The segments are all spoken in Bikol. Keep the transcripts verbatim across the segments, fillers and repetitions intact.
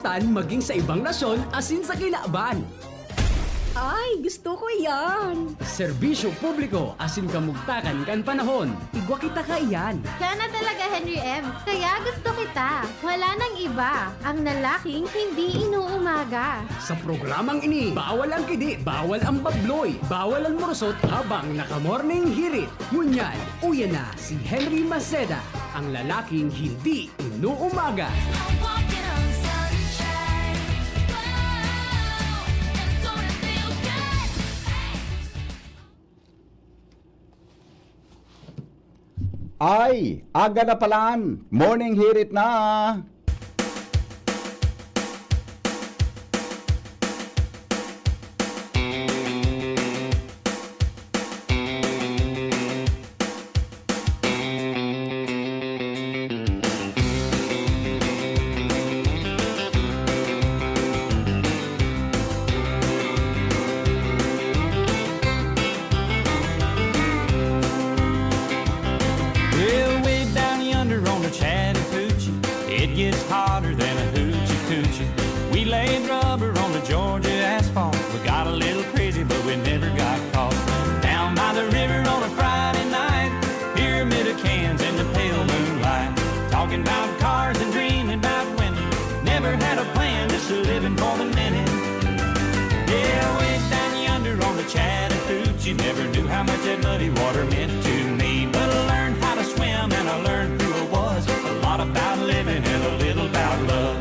Tan maging sa ibang nasyon asin sa kinaban. Ay, gusto ko yan! Serbisyo publiko asin kamugtakan kan panahon. Igwa kita kaiyan. Siya na talaga, Henry M. Kaya gusto kita. Wala nang iba. Ang lalaking hindi inuumaga. Sa programang ini, bawal ang kidi, bawal ang babloy, bawal ang murusot habang naka-morning hirit. Ngunyan, uya na si Henry Maceda, ang lalaking hindi inuumaga. Ay, aga na palan! Morning hirit na! Well, way down yonder on the Chattahoochee, it gets hotter than a hoochie coochie. We laid rubber on the Georgia asphalt. We got a little crazy, but we never got caught. Down by the river on a Friday night, pyramid of cans in the pale moonlight. Talking about cars and dreaming about women. Never had a plan, just living for the minute. Yeah, way down yonder on the Chattahoochee, never knew how much that muddy water meant to me. But I learned how to swim and I learned who I was. A lot about living and a little about love.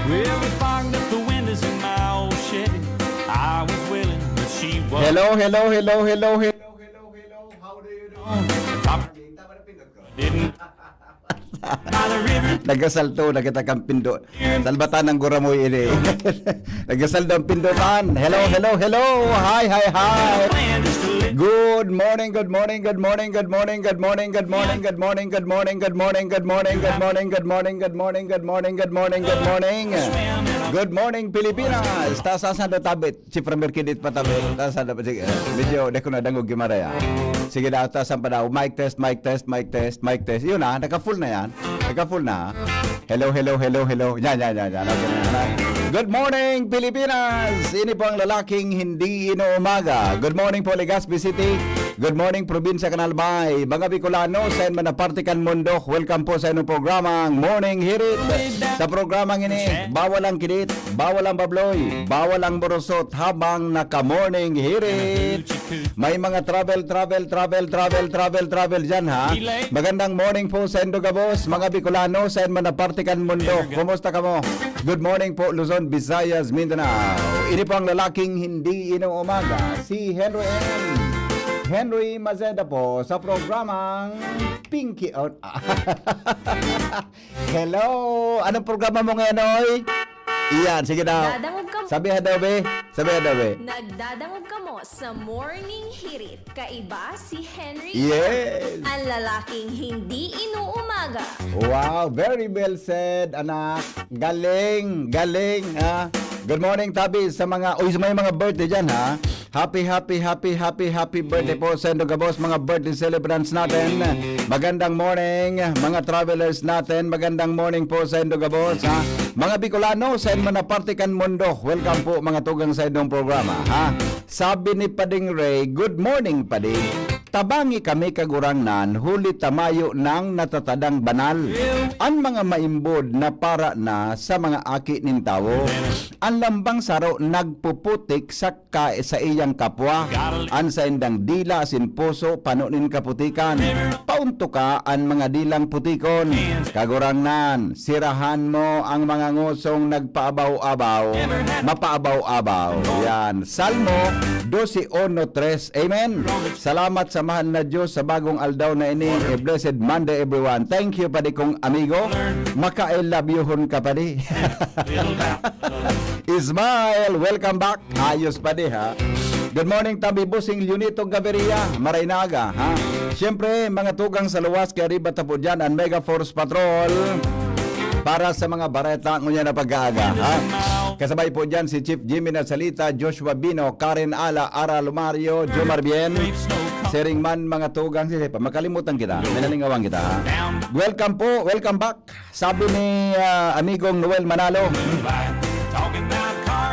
Well, we fogged up the windows in my old Chevy. I was willing, but she was Hello, hello, hello, hello, hello, hello, hello. How do you do? Didn't Nagasalto na kita kan pindo. Salbatan ang guramoy ini. Nagasaldo ang pindotan. Hello, hello, hello. Hi, hi, hi. Good morning, good morning, good morning, good morning, good morning, good morning, good morning, good morning, good morning, good morning, good morning, good morning, good morning, good morning, good morning, good morning. Good morning, Pilipinas. Taas, taas na daw tabit. Si Premier Kidit pa tabi. Taas na daw. Sige, medyo di ko nadangog, Gimaray, ah. Sige daw, taas ang padaw. Mic test, mic test, mic test, mic test. Yun na, naka-full na yan. Naka-full na. Hello, hello, hello, hello. Yan, yan, yan, yan. Okay na, yan. Good morning, Pilipinas! Ini po ang lalaking hindi inuumaga. Good morning po, Legazpi City. Good morning, Probinsya kan Albay. Mga Bicolano, saen man na parte kan mundo, welcome po sa inyong programang Morning Hirit. Sa programang ini, bawal ang kidit, bawal ang babloy, bawal ang borosot habang naka-Morning Hirit. May mga travel, travel, travel, travel, travel, travel dyan, ha? Magandang morning po sa indo gabos, mga Bicolano, saen man na parte kan mundo. Kumusta kamo? Good morning po, Luzon, Visayas, Mindanao. Ini po ang lalaking hindi inuumaga, si Henry M. Henry Maceda po sa programang Pinky Out. Hello! Anong programa mo ngayon, oy? Iyan, sige daw. Dadangog ka Sabihan daw, be. Sabihan daw, be. Nagdadangog kamo sa Morning Hirit. Kaiba si Henry Yes. Ang lalaking hindi inuumaga. Wow, very well said, anak. Galing, galing, ha. Good morning, tabi, sa mga, uy, sa may mga birthday dyan, ha. Happy, happy, happy, happy, happy birthday po sa indo gabos, mga birthday celebrants natin. Magandang morning, mga travelers natin. Magandang morning po sa indo gabos, ha. Mga Bicolano, saen man na parte kan mundo. Welcome po, mga tugang sa indong programa, ha. Sabi ni Pading Ray, "Good morning, Padi. Tabangi kami, Kagurangnan, huli ta mayo nang natatadang banal. An mga maimbod na para na sa mga aki nin tawo. An lambang saro nagpuputik sa ka-, saiyang kapwa. An saindang dila asin puso pano nin kaputikan. Pauntoka an mga dilang putikon. Kagurangnan, sirahan mo ang mga ngosong nagpaabaw-abaw, mapaabaw-abaw." Yan. Salmo doce uno tres. Amen. Salamat sa mahal na Diyos sa bagong aldaw na ini. A blessed Monday, everyone. Thank you, padi kong amigo. Maka-I love you-hon ka, padi. Ismael, welcome back. Ayos, padi, ha? Good morning, tabi, Bossing Leonito Gaviria. Maray na aga, ha? Siyempre, mga tugang sa luwas, kaya riba tapo dyan, ang Mega Force Patrol. Para sa mga bareta, ngunyan na pag-aaga, ha? Kasabay po dyan si Chief Jimmy Nasalita, Joshua Bino, Karen Ala, Ara Lumario, Jomar Bien, Sering Man, mga tugang, si pa, makalimutan kita, may nalingawan kita, ha? Welcome po, welcome back. Sabi ni ah, amigong Noel Manalo,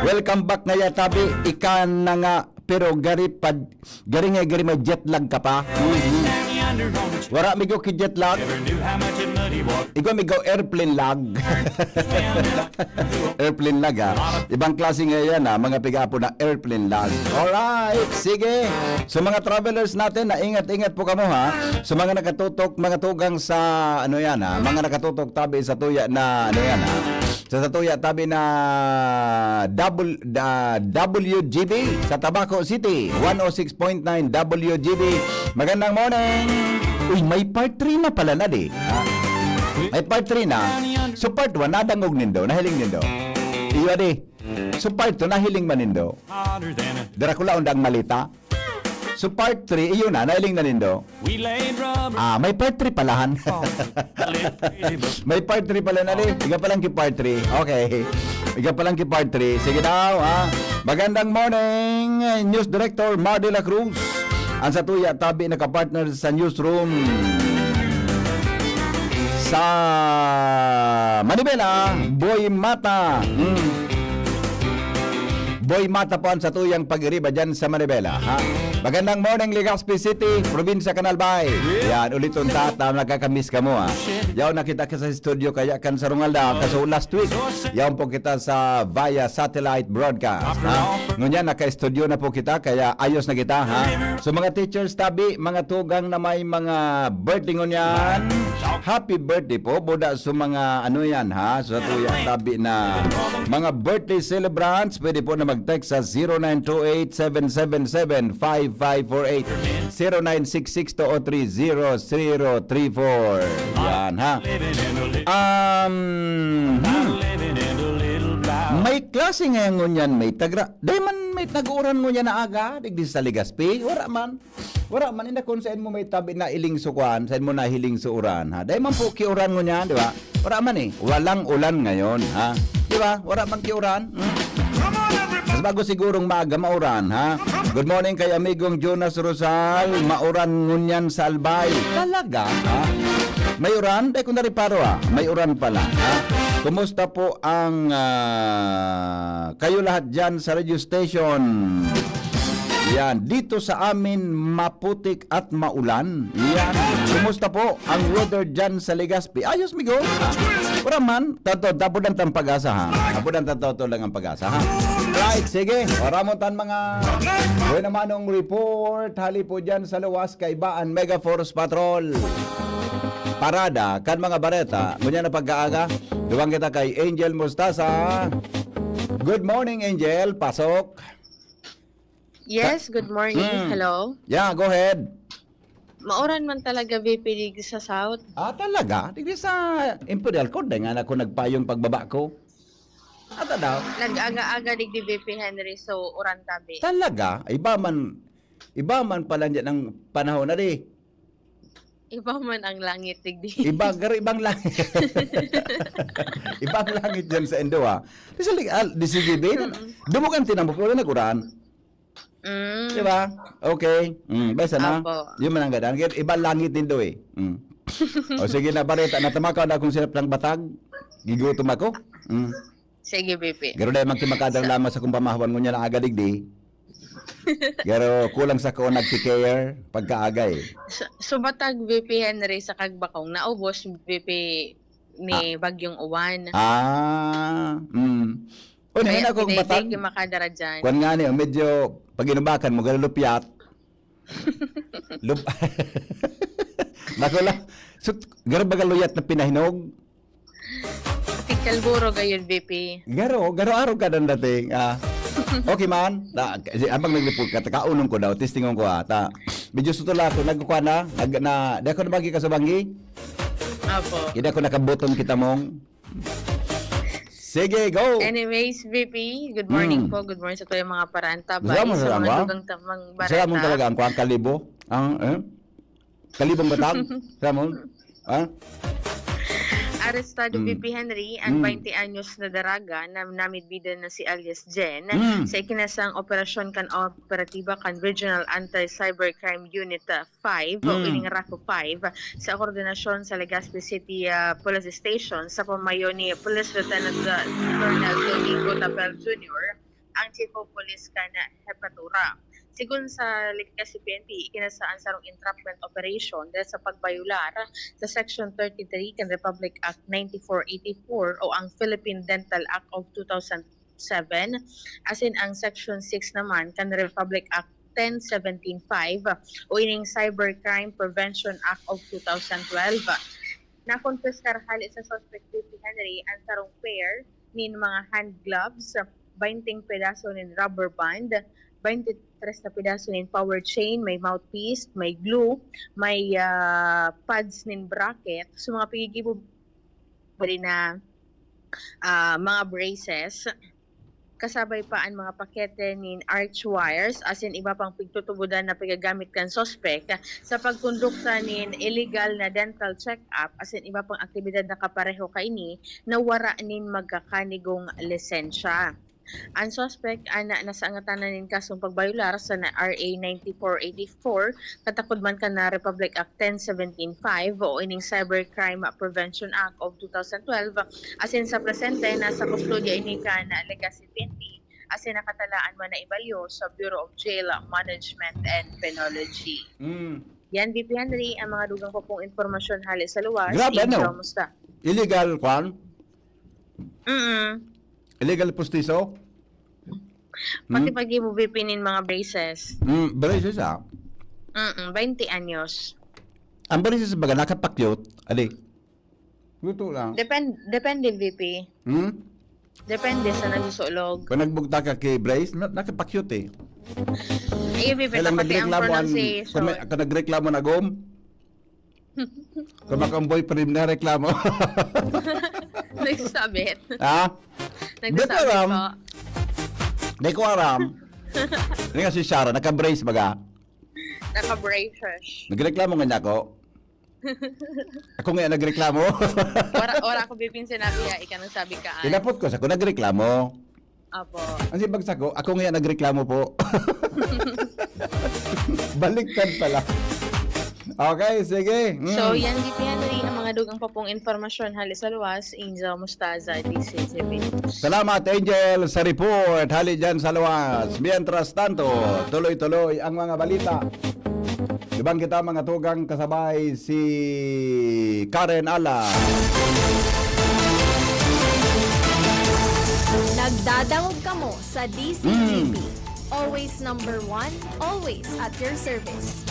"Welcome back ngaya, tabi, ika na nga, pero gari pa, gari nga, gari may jet lag ka pa." Wala, amigo, ki jet lag. Igo, amigo, airplane lag. Airplane lag, ha. Ibang klase nga yan, ha. Mga pigapo na airplane lag. Alright, sige. So, mga travelers natin, na ingat-ingat po kamo, ha. So, mga nakatutok, mga tugang sa, ano yan, ha. Mga nakatutok tabi sa tuya na, ano yan, ha. Sa, sa tuya tabi na double, da, W G B sa Tabaco City, one oh six point nine W G B. Magandang morning. Uy, may part three na pala na di. Ha? May part three na. So part one, nadangog nindo, nahiling nindo. Iyo di. So part two, nahiling man nindo. Dara ko laon dang malita. So part three, iyo na, nahiling na nindo. Ah, may part three palahan. May part three pala na di. Iga pa lang ki part three. Okay. Iga pa lang ki part three. Sige daw, ha. Magandang morning, News Director Mar de la Cruz. Ang sa tuya, tabi nakapartner sa newsroom sa Manibela, Boy Mata. Hmm. Boy Mata po ang sa tuyang pag-iriba dyan sa Manibela, ha? Magandang morning, Legazpi City, Probinsya Canal Bay. Yan, uliton ta, ta, nakakamiss ka mo, ha? Yaw, nakita ka sa studio, kaya kan sarong aldaw, kaso last week, yaw po kita sa via satellite broadcast, ha? Ngunyan, naka-studio na po kita, kaya ayos na kita, ha? So, mga teachers, tabi, mga tugang na may mga birthday ngunyan, happy birthday po, buda sa mga ano yan, ha? Sa tuya, tabi na mga birthday celebrants, pwede po na mag-text sa zero nine two eight, seven seven seven, five five four eight, zero nine six six two oh three, zero zero three four. Yan, ha? Um, hmm. May klase ngayon ngunyan, may tagra. Dahil man may nag-uuran ngunyan na aga, digdi sa Legazpi, wala man. Wala man, inda kung saan mo may tabi na iling sukuan, saan mo nahiling sa uran, ha? Dahil man po kiuran ngunyan, di ba? Wala man eh. Walang ulan ngayon, ha? Di ba? Wala man kiuran. Hmm? Mas bago sigurong maaga, mauran, ha? Good morning kay amigong Jonas Rosal. Mauran ngunyan sa Albay. Talaga, ha? May uran? Dahil kung nariparo, ha? May uran pala, ha? Kumusta po ang ah, kayo lahat dyan sa radio station? Yan, dito sa amin, maputik at maulan. Yan. Kumusta po ang weather dyan sa Legazpi? Ayos, migo. Wala man. Tato, tapudan tang pag-asa, ha? Tapudan tato, to lang ang pag-asa, ha? Right, sige. Wala mo tan mga buhay naman ng report. Hali po dyan sa luwas, Kaibaan, Mega Force Patrol. Parada, kan mga bareta. Ngunyan na pagkaaga, duwang kita kay Angel Mustasa. Good morning, Angel. Pasok. Yes, good morning. Mm. Hello. Yeah, go ahead. Mauran man talaga, V P, digdi sa South. Ah, talaga? Digdi sa Imperial Court, dahil nga na ako nagpayong pagbaba ko. Ata daw? Nag-aga-aga digdi, V P Henry, so uran tabi. Talaga? Iba man, iba man pala niya ng panahon na di. Iba man ang langit digdi. Iba, garo ibang langit. Ibang langit dyan sa Indo, ha. Di sa lig-, al-, di sige, be. Mm-mm. Dumugan tinampo, pero nag-uran. Mm. Di ba? Okay. Mm, basta na. Apo. Yun man ang gadaan. Kaya iba langit din do eh. Mm. O sige na, bareta. Natamakaw na akong sirap ng batag. Gigutom ako. Mm. Sige, V P. Garo dahil magkimakadang lamang sa kung pamahawan ngunyan ang agadigdi. Garo kulang sa kaon nagki-care pagkaaga eh. So, so batag V P Henry sa Kagbakong, naubos V P ni Bagyong Uwan. Ah, mm. O, Kaya nahin ako ang pinay batag. Take yung makadara dyan. Kwan nga niyo, medyo pag inubakan mo, galulupyat. Lup- Naku lang. So, garo ba galuyat na pinahinog? Tikal buro gayon, V P. Garo, garo-aro ka nang dating. Ah. Okay man. Na, kasi abang nag-report ka, kaunong ko daw, testingon ko ata. Medyo sutol ako, nagkukuha na, nag, na, di ako na magkikasabanggi. Apo. Hindi ako nakabuton kita mong. Sige, go! Anyways, V P, good morning Mm. po. Good morning sa tuyang mga paraan tabay, Salamat sa sa mga mga. Dugang tamang barata. Salamat talaga ang kuwang kalibo. Ang, eh? Kalibong batag? Salamat. Ha? Arestado, Mm. V P Henry, an Mm. baynte anyos na daraga na namidbidan na si alias Jen Mm. sa ikinasang operasyon kan operatiba kan Regional Anti-Cybercrime Unit ah, five o Mm. ining RACU five sa koordinasyon sa Legazpi City ah, Police Station sa pamayo ni Police Lieutenant ah, Colonel Domingo Tapel Junior, ang Chief of Police kan Jefatura. Sigon sa Legazpi P N P, ikinasa an sarong entrapment operation dahil sa pagbayular sa Section thirty-three kan Republic Act ninety-four eighty-four o ang Philippine Dental Act of two thousand seven, asin ang Section six naman kan Republic Act ten seventeen five o ining Cybercrime Prevention Act of two thousand twelve. Nakonpiskar hali sa suspect V P Henry an sarong pair nin mga hand gloves, baynte pedaso nin rubber band, baynte tres na pedaso nin power chain, may mouthpiece, may glue, may ah, pads nin bracket. So mga pigigibo na ah, mga braces, kasabay pa an mga pakete nin arch wires asin iba pang pigtutubodan na pigagamit kan suspek sa pagkondukta nin illegal na dental check-up asin iba pang aktibidad na kapareho kaini na wara nin magkakanigong lisensya. An suspek an nasangatanan nin kasong pagbayular sa na R A ninety-four eighty-four, katakod man kan na Republic Act ten seventeen five o ining Cybercrime Prevention Act of two thousand twelve, asin sa presente nasa kustodya ini kan Legazpi P N P, asin nakatalaan man na ibalyo sa Bureau of Jail Management and Penology. Mm. Yan, V P Henry, ang mga dugang pa pong impormasyon hali sa luwas. Grabe, Angel, no? Musta? Illegal, kwan? Mm. Illegal pustiso? Pati Hmm? pag-ibo V P nin mga braces. Mm, braces, ah. Mm, baynte anyos. Ang braces baga, nakapakyot. Ali. Luto lang. Depend, depende, V P. Hmm? Depende sa nagsusulog. Kung nagbugtak ka kay brace, na, nakapakyot eh. Eh, V P, Kailang pati ang nagreklamo an, pronunciation. Kung, may, kung nagreklamo na gom? Kung makang boyfriend na reklamo. Nagsasabit. Ha? Di ko Nagsasabi alam. po. Di ko alam. Hindi nga si Shara, naka-brace baga. Naka-braces. Nagreklamo nga niya ako. Ako nga nagreklamo. Wala, wala akong bibing sinabi ha. Ikaw nang sabi ka. Ay. Inapot ko sa ko, nagreklamo. Apo. Ang sibag sa ko, ako nga nagreklamo po. Baliktad pala. Okay, sige. Mm. So, yan, V P Henry, ang mga dugang pa pong impormasyon hali sa luwas, Angel Mustaza, D C T V. Salamat, Angel, sa report. Hali dyan sa luwas. Mientras tanto, tuloy-tuloy ang mga balita. Ibang kita, mga tugang, kasabay si Karen Ala. Nagdadangog kamo sa D C G B. Mm. Always number one, always at your service.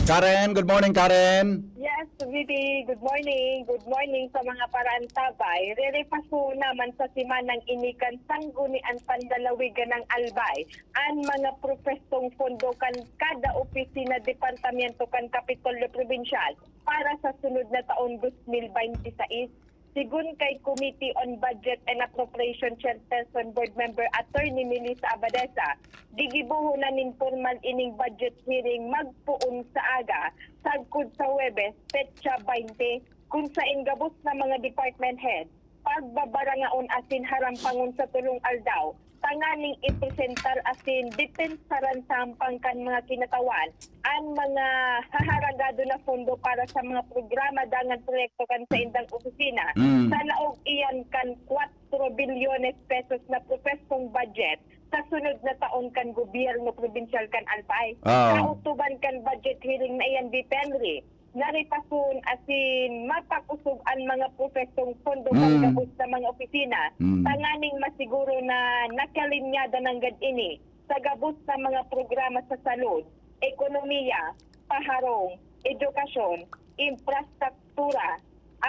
Karen, good morning, Karen. Yes, V P, good morning. Good morning sa mga paraantabay. Rerepaso naman sa semanang ini kan Sanggunian Panlalawigan ng Albay an mga propwestong pondo kan kada opisina, departamento kan Kapitolyo Probinsyal para sa sunod na taon dos mil baynte sais. Sigon kay Committee on Budget and Appropriation Chairperson Board Member Attorney Melissa Abadesa, gigibohon na nin pormal ining budget hearing magpoon sa aga, sagkod sa Huwebes, petsa baynte, kun saen gabos na mga department head, pagbabarangaon asin harampangon sa tolong aldaw, tanganing ipresentar asin depensaran sa hampang kan mga kinatawan an mga haharagado na pondo para sa mga programa dangan proyekto kan saindang opisina. Mm. Sa laog iyan kan kwatro bilyones pesos na propwestong budget sa sunod na taon kan gobyerno probinsyal kan Albay. Ah. Kautuban kan budget hearing na iyan, V P Henry, naripason asin mapakosog an mga propwestong pondo kan Mm. gabos na mga opisina, Mm. tanganing masiguro na nakalinyada nanggad ini sa gabos na mga programa sa salud, ekonomiya, paharong, edukasyon, infrastruktura,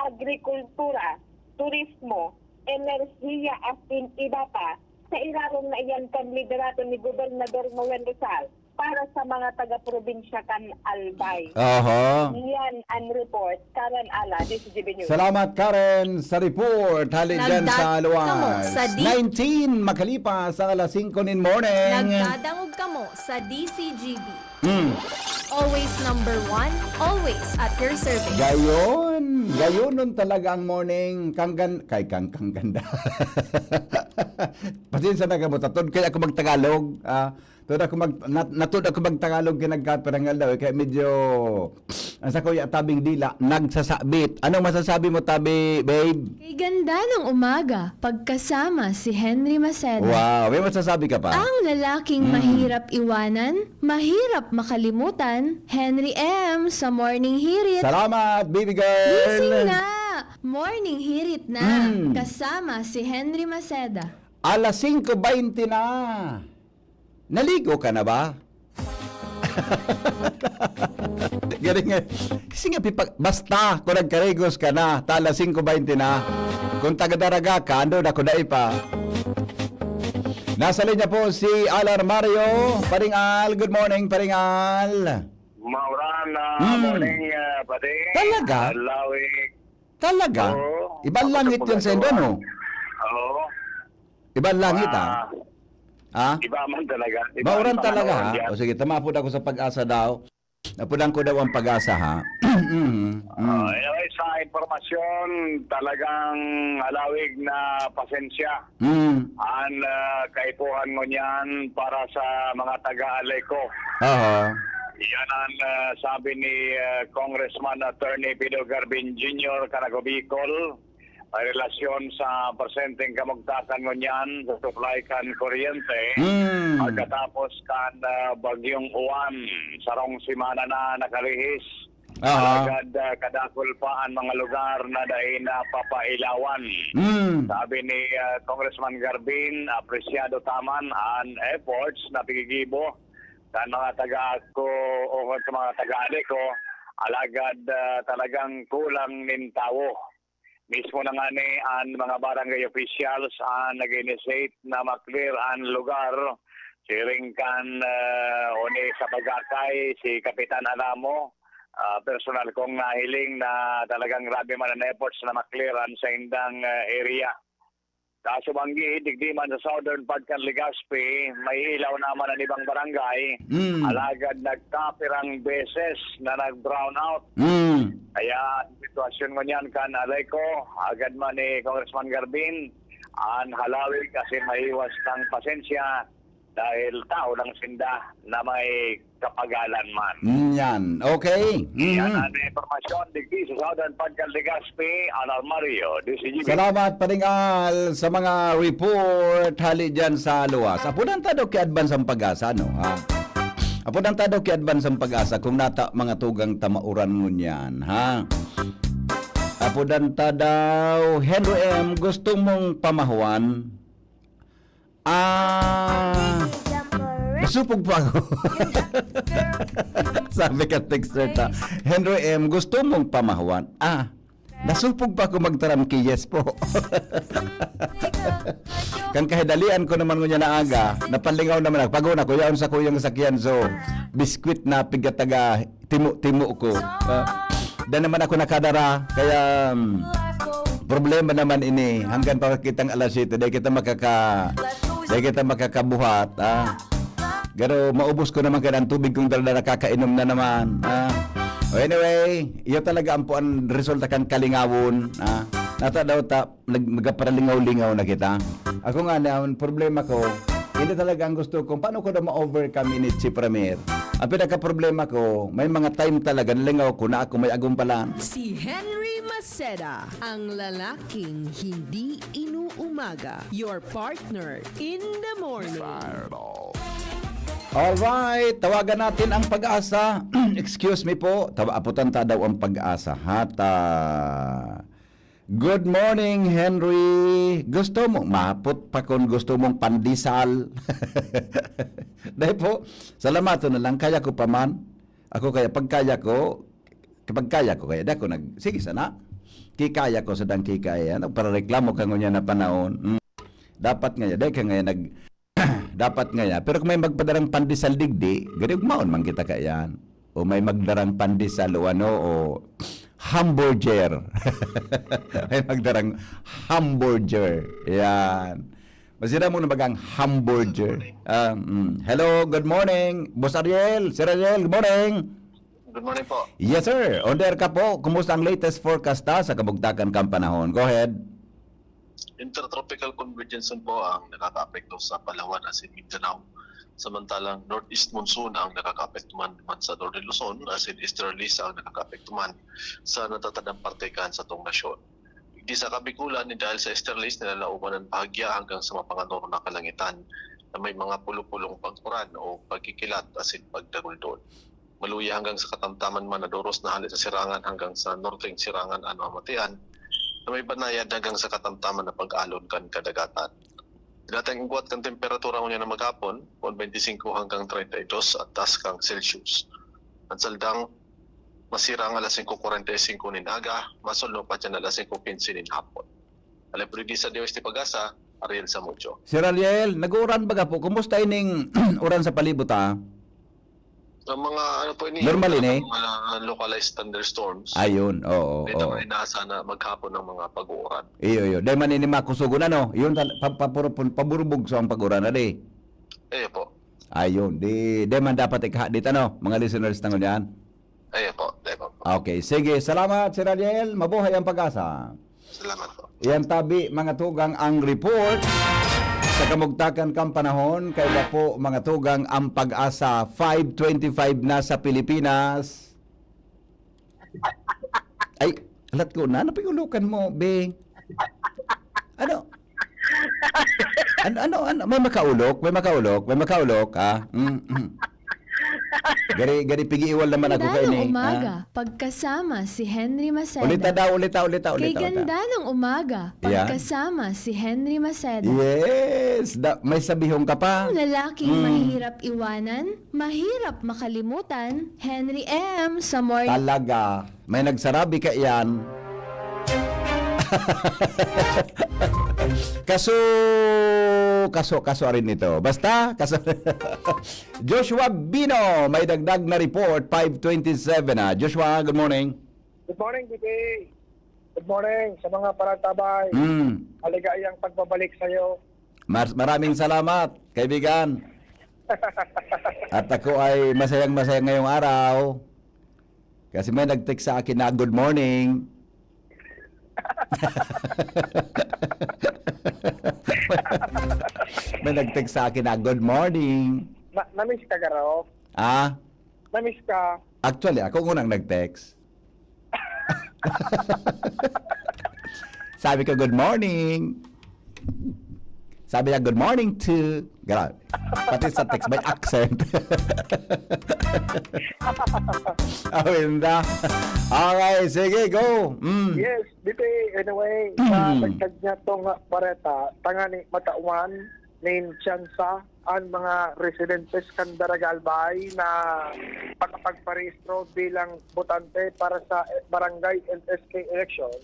agrikultura, turismo, enerhiya asin iba pa, sa irarom na iyan kan liderato ni Gobernador Noel Rosal para sa mga taga-probinsya kan Albay. Oho. Iyan an report. Karen Ala, D C G B News. Salamat, Karen, sa report. Hali dyan sa Nagdadangog kamo luwas. sa di- nineteen makalipas ang alas singko nin morning. Nagdadangog kamo sa D C G B. Hmm. Always number one, always at your service. Gayon. Gayunon talaga ang morning. Kanggan-, kay kang-, kangganda. Pasensya na kamo, tatod kaya ako magtagalog. Ah, tod ako mag-, nat-, natod ako magtagalog kay nagkapirangal daw. Eh, kaya medyo, ang sa kuya, tabing dila, nagsasabit. Anong masasabi mo, tabi, babe? Kay ganda ng umaga, pagkasama si Henry Maceda. Wow, may masasabi ka pa? Ang lalaking Mm. mahirap iwanan, mahirap makalimutan, Henry M sa Morning Hirit. Salamat, baby girl! Gising na! Morning Hirit na, Mm. kasama si Henry Maceda. Alas singko baynte na. Naligo ka na ba? Galing nga. Kasi nga, pipa-, basta kung nagkarigos ka na, ta alas singko baynte na. Kung taga-Daraga ka, ando na, kung dai pa. Nasa linya po si Alan Mario. Paring Al, good morning, Paring Al. Mauran na Hmm. morning, ah, pati. Talaga? Lawig. Talaga? Oo. Ibang Ako langit sa yun sa Indo, no? Oo. Ibang langit, ah. Ah? Iba man talaga. Iba Mauran ang talaga, pangalawan ha? dyan. O sige, tama po ako sa Pag-asa daw. Napunan ko daw ang Pag-asa, ha? Mm, mm. Ah, anyway, sa impormasyon, talagang halawig na pasensya Mm. ang, ah, kaipuhan ngunyan para sa mga taga-Aleco. Aha. Yan ang, ah, sabi ni, ah, Congressman Attorney Pido Garbin Junior, Carago, Bicol. May relasyon sa presenteng kamugtakan ngunyan sa supply kan kuryente Mm. pagkatapos kan, ah, Bagyong Juan. Sarong semana na nakalihis. Aha. Alagad, ah, kadakul pa an mga lugar na dai napapailawan. Mm. Sabi ni, ah, Congressman Garbin, apresyado ta man an efforts na piggigibo kan mga taga-Aleco o sa mga taga-Aleco. Alagad, ah, talagang kulang nin tawo. Mismo na ngani an mga barangay officials an nag-initiate na ma-clear an lugar. Siring kan, ah, huli sa Bagakay, si Kapitan Alamo, ah, personal kong nahiling na talagang grabe man an efforts na ma-clear an saindang, ah, area. Sa Subangi, digdi man sa southern part kan Legazpi, may ilaw naman an ibang barangay. Mm. Alagad nagkapirang beses na nag-brown out. Mm. Kaya, ang sitwasyon ngunyan kan Aleco, agad man ni Congressman Garbin, an halawig asin mahiwas kan pasensya dahil tao lang sinda na may kapagalan man. Mm, yan. Okay. Yan Mhm. ang impormasyon digdi sa Southern Pagcal Legazpi, Alan Mario, D C G B. Salamat, Paring Al, sa mga report hali dyan sa luwas. Apunan ta daw ki Advance ang Pag-asa, no? Ha? Apunan ta daw ki Advance ang Pag-asa kung nata mga tugang ta mauran ngunyan, ha? Apunan ta daw, Henry M, gusto mong pamahuan? Ah, nasupog pa ako. Sabi ka, texter ta, "Henry M, gusto mong pamahuan?" Ah, nasupog pa ako magtaram ki yes po. Kan kahidalian ko naman ngunyan na aga, napalingaw naman ako. Pag-una ko, yaon sa kuyang sakyan, so, biskwit na pigataga timo-timo ko. Ah, da naman ako nakadara, kaya, um, problema naman ini. Hanggang pa kitang alas siyete, dahil kita makaka-, dahil kita makakabuhat, ah. Pero maubos ko naman kaya ang tubig kong dala, nakakainom na naman, ah. O, anyway, iyo talaga ang puan resulta kan kalingawon, ah. Nata daw ta, nag-, magparalingaw-lingaw na kita. Ako nga, na, ang problema ko, hindi talaga ang gusto ko, paano ko na ma-overcome ini, Chief Ramir? Ang pinaka-problema ko, may mga time talaga, nalingaw ko na ako may agom pala. Si Henry Maceda, ang lalaking hindi inuumaga. Your partner in the morning. Alright, tawagan natin ang Pag-asa. Excuse me po, tawa-, aputan ta daw ang Pag-asa. Hata. Good morning, Henry. Gusto mo, mapot pa kung gusto mong pandesal. Dahil po, salamaton na lang, kaya ko pa man. Ako kaya, pag kaya ko, kapag kaya ko kaya, di ako nag-, sige sana. Kikaya ko sa dang kikaya. Nagparareklamo ka ngunyan na panahon. Mm. Dapat nga, di ka nga nag-, dapat nga ya. Pero kung may magpadarang pandesal digdi, gari ugmaon man kita kaiyan. O may magdarang pandesal o ano, o hamburger. May magdarang hamburger. Yan. Masira mo na bagang hamburger. Ah, mm. Hello, good morning. Boss Ariel, Sir Ariel, good morning. Good morning po. Yes, sir. On the air ka po. Kumusta ang latest forecast ta sa kabugtakan kang panahon? Go ahead. Intertropical convergence po ang nakakaapekto sa Palawan asin Mindanao. Samantalang northeast monsoon ang nakakaapekto man, man sa Northern Luzon, asin easterlies ang nakakaapekto man sa natatandang parte kan satong nasyon. Di sa Kabikulan, ni dahil sa easterlies, nalalaoman ang bahagya hanggang sa mapanganoro na kalangitan na may mga pulupulong pag-uran o pagkikilat asin pagdaguldol. Maluya hanggang sa katamtaman man na doros na hale sa sirangan hanggang sa norteng sirangan an mamatian na may banayad hanggang sa katamtaman na pag-alon kan kadagatan. Datang igwat kan temperatura ngunyan na maghapon, pon twenty-five hanggang thirty-two at taas kang Celsius. Ang saldang masirang alas singko kwarenta y singko nin aga, masulno pa dyan alas singko kinse nin hapon. Alay po digdi sa Dios ti Pag-asa, Ariel Samudio. Sir Ariel, nag-uuran baga po? Kumusta ining uran sa palibot, ha? Ang mga ano po ini, Normal ini? Mga localized thunderstorms. Ayun, oo, Ito oo. Ay nasa na maghapon ng mga pag-uuran. Iyo, iyo. Dahil man ini makusugon, ano? Yun, tal- pa, pa, puro, pun- paburubog sa ang pag-uran, ali? Eh po. Ayun. Di, di man dapat ikaha dito, ano? Mga listeners na ngunyan. Eh po. Eh po. Okay. Sige. Salamat, Sir Ariel. Mabuhay ang Pag-asa. Salamat po. Yan tabi, mga tugang, ang report sa kamugtakan kang panahon. Kaya po, mga tugang, ang Pag-asa, five twenty-five na sa Pilipinas. Ay, alat ko na. Ano pag-ulokan mo, Be? Ano? Ano, ano, ano? May makaulok? May makaulok? May makaulok? Ah? Mm, mm. Gari, gari, pigi-iwal naman ako Ganda kay ng ni, umaga, ah? Pagkasama si Henry Maceda. Ulita daw, ulita, ulita, Kay ulita, ulita. ganda ng umaga, Yan. Pagkasama si Henry Maceda. Yes! Da, may sabihon ka pa. Ang lalaking Mm. mahirap iwanan, mahirap makalimutan, Henry M. sa morning. Talaga. May nagsarabi ka iyan. Kaso, kaso, kaso arin ito. Basta, kaso. Joshua Bino, may dagdag na report, five twenty-seven, ah. Joshua, good morning. Good morning, B P. Good morning sa mga paratabay. Mm. Maligayang pagbabalik sa iyo. Mar- maraming salamat, kaibigan. At ako ay masayang-masaya ngayong araw. Kasi may nag-text sa akin na, "Good morning." May nag-text sa akin na, "Good morning." Na, namiss ka, Garo? Ah, Namiss ka? Actually, ako unang nag-text. Sabi ko, "Good morning." Sabi niya, "Good morning too." Grabe. Pati sa text, may accent. Awinda. Okay, sige, go. Mm. Yes, B P. Anyway, Mm. sa dagdag niya tong bareta, tangani matawan nin tsansa an mga residentes kan Daraga Albay na makapagparehistro bilang botante para sa barangay and S K election.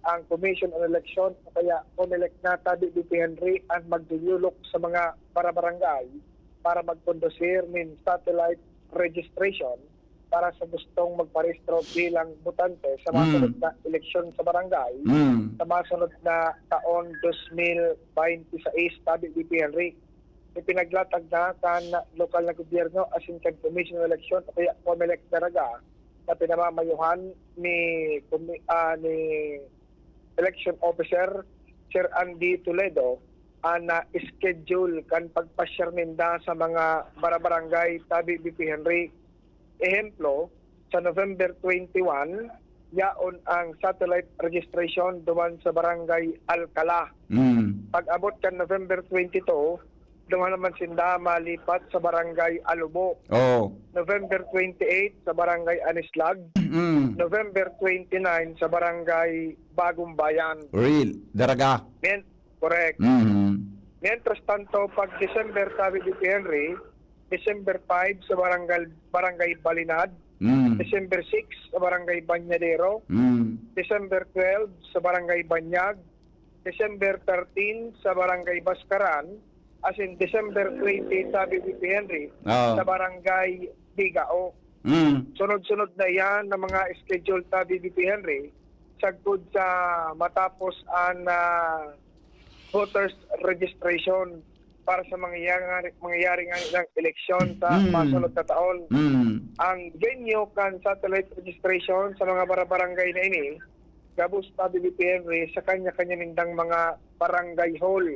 Ang Commission on Election o kaya COMELEC na, tabi, B P Henry, ang magduyulok sa mga barabarangay para magkondusir nin satellite registration para sa gustong magparehistro bilang botante sa Mm. masunod na eleksyon sa barangay Mm. sa masunod na taon dos mil baynte sais, tabi, B P Henry. Ipinaglatag na kan lokal na gobyerno asin kan Commission on Election o kaya COMELEC Daraga na pinamamayuhan ni, Comi- ah, ni Election Officer Sir Andy Toledo ang na schedule kan pagpasyar ninda sa mga barabarangay, tabi, B P Henry. Ehemplo, sa November twenty-one, yaon ang satellite registration duman sa Barangay Alcala. Mm. Pag-abot kan November twenty-two, duman naman sinda malipat sa Barangay Alubo. Oh. November twenty-eight sa Barangay Anislag. Mm. November twenty-nine sa Barangay Bagong Bayan. Real. Daraga. Men, correct. Mm. Mientras tanto, pag December, tabi, B P Henry, December five sa Barangay, Barangay Balinad, Mm. December six sa Barangay Banyadero, Mm. December twelve sa Barangay Banyag, December thirteen sa Barangay Bascaran, as in December twenty, tabi, B P Henry, Oo. sa Barangay Bigao. Mm. Sunod-sunod na yan ng mga schedule, tabi, B P Henry, sagkod sa matapos ang ah, voters registration. para sa mangyayari, mangyayari nga nilang eleksyon sa Mm. masunod na taon. Mm. Ang venue kan satellite registration sa mga bara-barangay na ini, gabos pa, B B P Henry, sa kanya-kanya nindang mga barangay hall.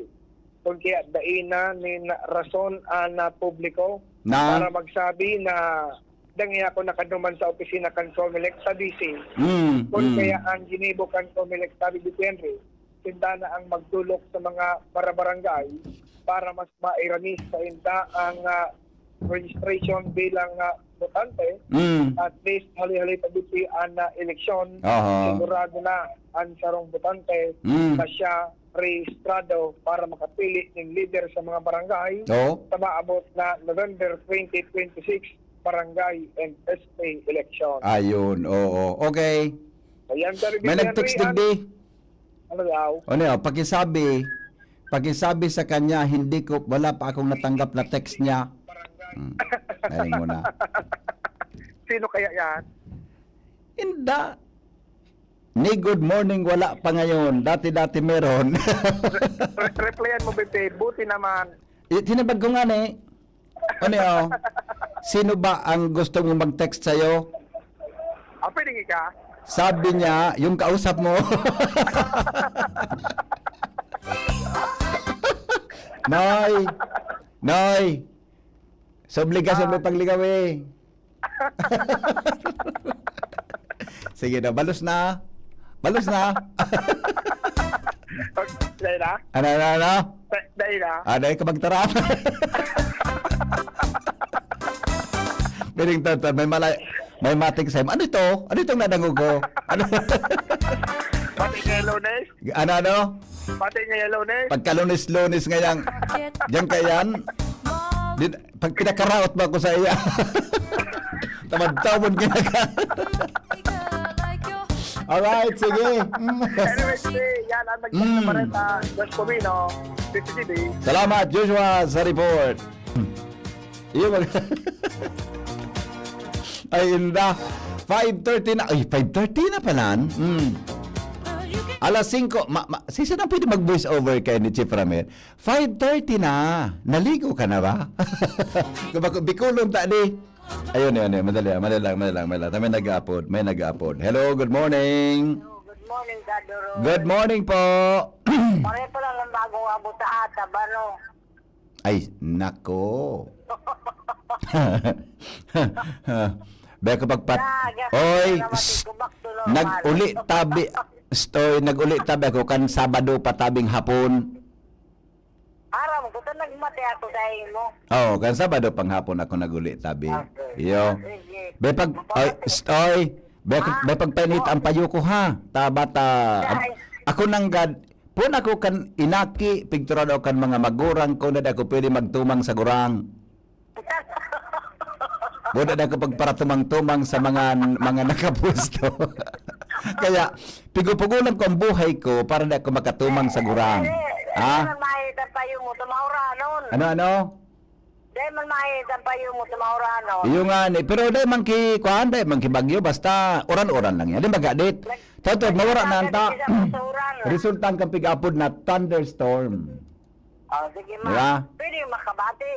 Kung kaya dai na nin rason an, ah, publiko Na? para magsabi na dangya ako nakaduman sa opisina kan Comelec sa D C. Mm, Kung mm. kaya ang ginibo kan Comelec sa B B P Henry, sinda na ang magdulok sa mga parabarangay para mas mairanis sa inda ang, ah, registration bilang, ah, botante. Mm. At least, hali-hali pa dito ang, ah, eleksyon. Aha. Sigurado na ang sarong botante Mm. na siya rehistrado para makapili ng leader sa mga barangay Oo. sa maabot na November twenty twenty-six barangay and S P election. Ayun, oo. Okay. Ayan, Sir May Henry, nag-text ang digdi. Ano daw? Ano yun? Pakisabi, pakisabi sa kanya, hindi ko, wala pa akong natanggap na text niya. Hmm. Galing mo na. Sino kaya yan? Inda. Ni good morning, wala pa ngayon. Dati-dati meron. Re-, replyan mo, Bebe. Buti naman. Eh, tinabag ko nga ni. Ano yun? Sino ba ang gusto mong mag-text sa'yo? Ah, pwede ka? Sabi niya, yung kausap mo. Noy! Noy! Sa obligasyon Ah. may pagligaw eh. Sige na, balos na. Balos na. Dahil na? Ano, ano, ano? Da-, dahil na? Ah, dahil ka magtarap. Piling tata, may malay, may matik sa ano ito? Ano itong nadangog ko? Ano? Pati kay Lunes? Ano, ano? Pati niya yung Lunes. Pagka-Lunes-Lunes nga yan, diyan ka yan. Din, pag pinakaraot mo ako sa iya. Tamad-tamad ka na ka. Alright, sige. Anyway, sige, yan ang nagsasabi Mm. pa rin sa Josh Pomino, C C T V. Salamat, Joshua, sa report. Iyo, mag- Ay, inda. Five thirty na. Ay, five thirty na pala. Mm. Alas singko. Ma, ma, si sino ang pwede mag-voice over kay ni Chief Ramel? Five thirty na. Naligo ka na ba? Kabako, Bicolon ta di. Ayun, ayun, ayun. Madali, madali lang, madali lang, madali lang. May nag-aapod, may nag-aapod. Hello, good morning. Hello, good morning, Dadoro. Good morning po. Pareho lang ang bagong abot sa atab, ano? Ay, nako. Beko pagpat-, Ah, yes, oy, salamat, s-, ito back to normal. Nag-uli tabi, stoy, nag-uli tabi ako kan Sabado pa tabing hapon. Aram ko, ta nagmati ako sa imo. Oo, kan Sabado pang hapon ako nag-uli tabi. Okay. Iyo. Sige. Be pag, ay, stoy, be, Ah. be pagpainit ang payo ko ha. Taba ta, Ay. Ako nang gad, pun ako kan inaki, pigturado kan mga magurang ko na di ako pwede magtumang sa gurang. Buda na ako pagparatumang-tumang sa mga, mga nakapusto. Kaya, pigupugulan ko ang buhay ko para di ako makatumang sa gurang. Eh, Ha? Dahil man mahit ang payo mo, tumauranon. Ano, ano? Dahil man mahit ang payo mo, tumauranon. Iyo nga ni, pero dahil man ki, kuan, dahil man ki bagyo, basta uran-uran lang yan. Di ba, gadit? Nag-, Totoo, mawara na anta. Nagkakasakit sa uran. Resulta ang kampig-apod na thunderstorm. Oh, sige, ma. Di ba? Pwede yung makabati.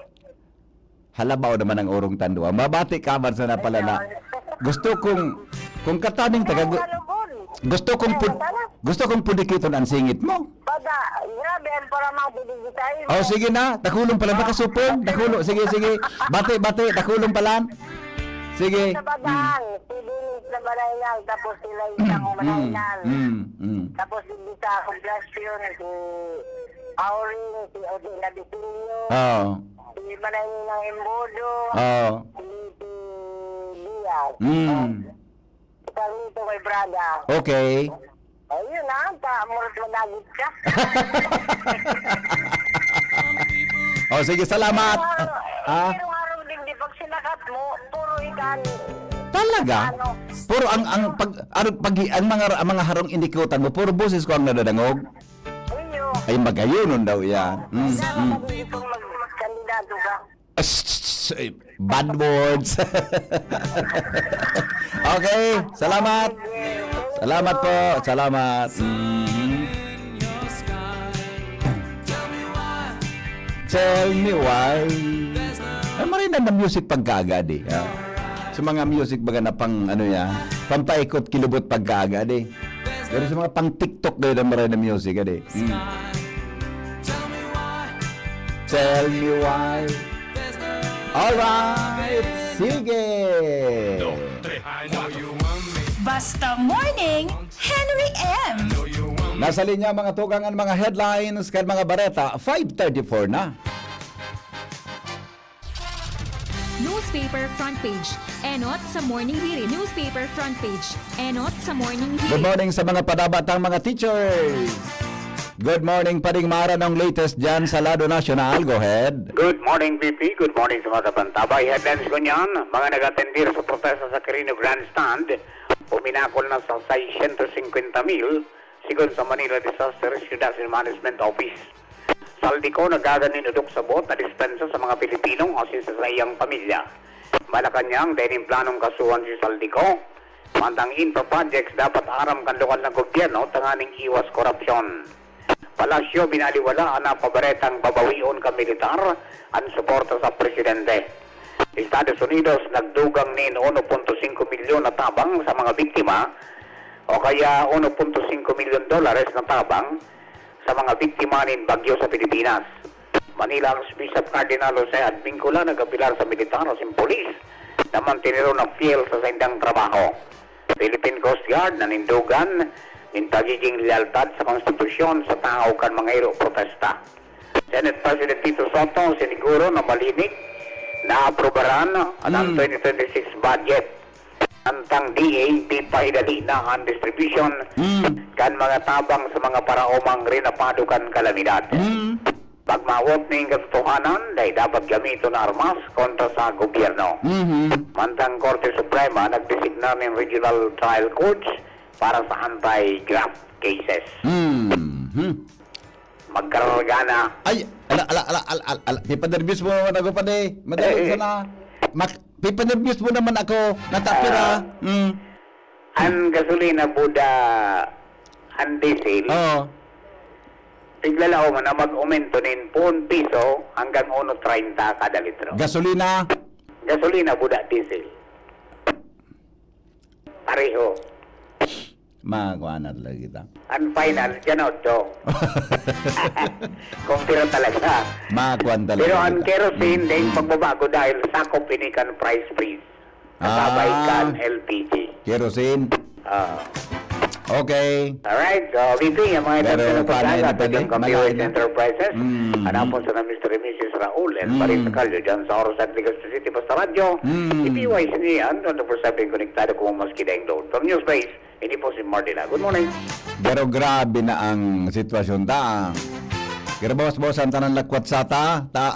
Halabaw naman ang urong tandua. Mabati ka man sana pala na. Ayun. Gusto kong, kung kataning taga, Ayun, gu-, Salubon. Gusto kong Ayun, pud-, sana. Gusto kong pudikiton ang singit mo. Baga, grabe, ang paramang pudikitain mo. Oh, sige na. Takulong pala. Makasupong. Takulong. Sige, sige. Bati, bati. Takulong pala. Sige. Sa Badang, Mm. si Dennis na Manaynan, tapos si Laisang Mm, Manaynan. Mm, mm. Tapos si Bisa Poblacion, si Auring, si Odin Abisilio, Oo. si Manay Ninang Embodo, Oo. si, si Diaz. Mm. Si Carlito kay Braga. Okay. Ayun na, ta, muros madagit ka. Oh, sige, salamat. Pero, Ah? pero araw din, di pag sinakat mo, puro ikan. Talaga? Ano? Puro ang, ang pag, ang pag, ang mga, ang mga harong inikutan mo, puro boses ko ang nadadangog. Iyo. Ay, magayonon daw yan. Mm, Sana mm. Pag itong mag-, magkandidato ka. Shh, shh, shh, eh, bad words. Okay, salamat. Salamat po, salamat. Mhm. Tell me why. Ay, maray na, na music pagkaaga, di, ah. Sa mga music baga na pang, ano ya, pampaikot kilubot pagkaaga, di. Pero sa mga pang TikTok, di na maray na music, di. Hmm. Tell me why. Alright, sige. Basta Morning, Henry M. Nasa linya, mga tugang, ang mga headlines kan mga bareta. Five thirty-four na. Newspaper front page. Enot sa Morning Hirit. Newspaper front page. Enot sa Morning Hirit. Good morning sa mga padabatang mga teachers. Good morning, Pading Mara, ng latest dyan sa lado nasyonal. Go ahead. Good morning, P P. Good morning sa mga kapantabay. Headlines ko niyan, mga nag-atendir sa protesta sa Quirino Grandstand, uminakol na sa seiscientos cincuenta mil, sigon sa Manila Disaster Risk Reduction Management Office. Saldico nagadan nin udok sabot na dispensa sa mga Pilipinong asin sa saiyang pamilya. Malacanang, dai nin planong kasuhan si Saldico. Mantang infra projects dapat aram kan lokal na gobyerno tanganing iwas korupsyon. Palasyo, binaliwala an napabaretang babawion kan militar an suporta sa presidente. Estados Unidos nagdugang nin uno punto singko milyon na tabang sa mga biktima, o kaya uno punto singko milyon dolares na tabang sa mga biktima nin bagyo sa Pilipinas. Manila, Archbishop Cardinal Jose Advincula nag-apelar sa militar asin pulis na manteneron na fiyel sa saindang trabaho. Philippine Coast Guard nanindogan nin pagiging lealtad sa konstitusyon sa tahaw kan mga iro protesta. Senate President Tito Sotto siniguro na malinig na aprubaran an Hmm. twenty twenty-six budget. Mantang D A, pipahidali na an distribution Hmm. kan mga tabang sa mga paraomang rinapado kan kalamidad. Hmm. Pagmawot nin katotohanan, dai dapat gamiton na armas kontra sa gobyerno. Mhm. Mantang Korte Suprema nagdesignar nin regional trial courts para sa anti-graft cases. Mhm. Magkararagana. Ay, ala, ala, ala, ala, ala, ala. Pipanerbyos mo naman ako, pare. Madali Eh, eh. sana. Mak-, pipanerbyos mo naman ako. Natapira. Ah. Mm. An gasolina, buda, an diesel, Oo. piglalaom na mag-aumento nin puon piso hanggang uno treinta kada litro. Gasolina? Gasolina, buda, diesel. Pareho. Makuha na talaga kita. An final, dyan, otso. Kung pira talaga. Makuha talaga Pero an kita. kerosene, Mm. dai pagbabago dahil sakop ini kan price freeze. Kasabay Ah. kan L P G. Kerosene. Ah. Okay. Alright, so, V P, ang mga Pero ito na paano pagkala yun, sa pwede? Pagkang Copyright Malayo na. Enterprises, Mm. hanapon sa Mister and Missus Raul and Mm. Marisa Callo dyan sa Oro San Legazpi City, Basta Radyo. Mm. I P Y C niyan, twenty-four seven konektado kung maski daing load. From Newspace, hindi po si Mardila. Good morning. Pero grabe na ang sitwasyon ta. Pero boss, boss, ang tanan lakwat sa ta. Ta.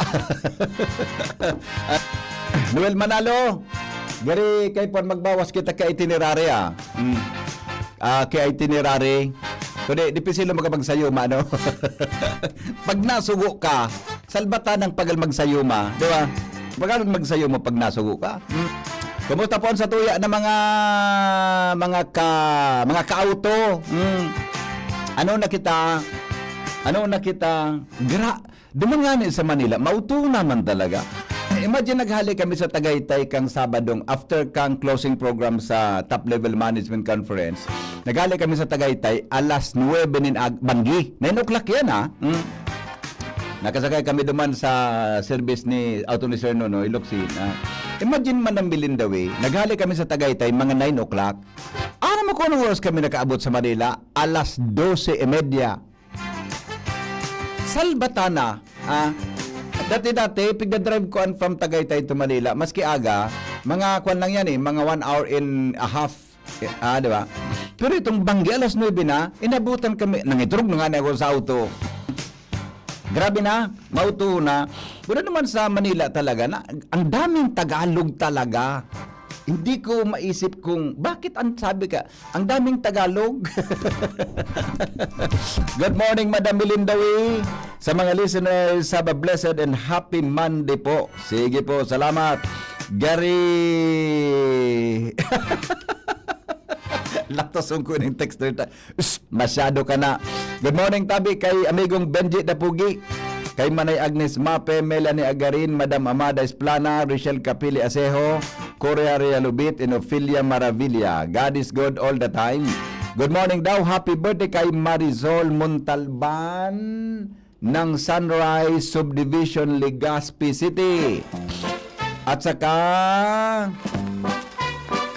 Noel Manalo, gari kay Juan, magbawas kita kay itinerary, ah. Mm. Ah, kay itinerary. Kundi, dipisi lang magkapagsayuma, no? Pag nasugo ka, salbatan ng pagal magsayuma, di ba? Pagal magsayuma pag nasugo ka. Hmm? Kumusta po ang satuya na mga, mga ka, mga kaauto? Hmm. Ano na kita? Ano na kita? Gra-, duman nga ni sa Manila, mauto naman talaga. Imagine, naghali kami sa Tagaytay kang Sabadong after kang closing program sa Top Level Management Conference. Naghali kami sa Tagaytay alas nuwebe nin ag-, banggi. Nine o'clock yan, ah. Hmm? Nakasakay kami duman sa service ni auto ni Sir Nonoy Locsin, ah. Imagine man ang Milindawi, naghali kami sa Tagaytay mga nine o'clock. Aram mo kung anong oras kami nakaabot sa Manila? Alas dose y media. Salbatana, ah. Dati-dati, pigdadrive ko an from Tagaytay to Manila. Maski aga, mga kwan lang yan eh, mga one hour and a half. Eh, ah, di ba? Pero itong banggi, alas nuwebe na, inabutan kami, nangiturog na nga na ako sa auto. Grabe na, mauto na. Wala naman sa Manila talaga na, ang daming Tagalog talaga. Hindi ko maisip kung bakit ang sabi ka, ang daming Tagalog. Good morning, Madam Milindawi. Sa mga listeners, have a blessed and happy Monday po. Sige po, salamat. Gary. Laktos ko ng texter ta. Us, masyado ka na. Good morning, tabi, kay amigong Benji Dapugi. Kay Manay Agnes Mape, Melanie Agarin, Madam Amada Esplana, Richelle Capili Asejo, Coria Realubit, and Ophelia Maravilla. God is good all the time. Good morning daw. Happy birthday kay Marisol Montalban ng Sunrise Subdivision, Legazpi City. At saka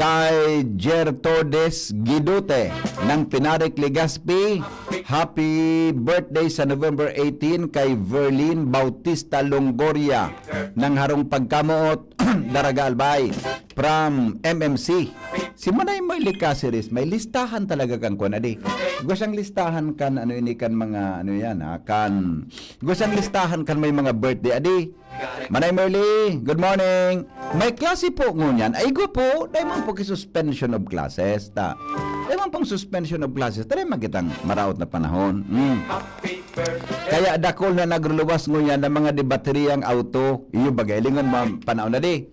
kay Gertodes Gidute ng Pinarik, Legazpi. Happy birthday sa November eighteen kay Verlin Bautista Longoria ng Harong Pagkamoot, Daraga, Albay, from M M C. Si Manay Merly Caceres, may listahan talaga kan kuwan, adi. Igwa siyang listahan kan, ano ini, kan mga, ano yan, ha, kan, igwa siyang listahan kan may mga birthday, adi. Manay Merly, good morning. May klase po ngunyan. Ay, igwa po, dai man po ki suspension of classes, ta. Dai man pong suspension of classes. Dai man kitang maraot na panahon. Mm. Kaya dakul na nagruluwas ngunyan ng mga dibateriyang auto. Iyo, bagay, lingon mo ang panahon na di.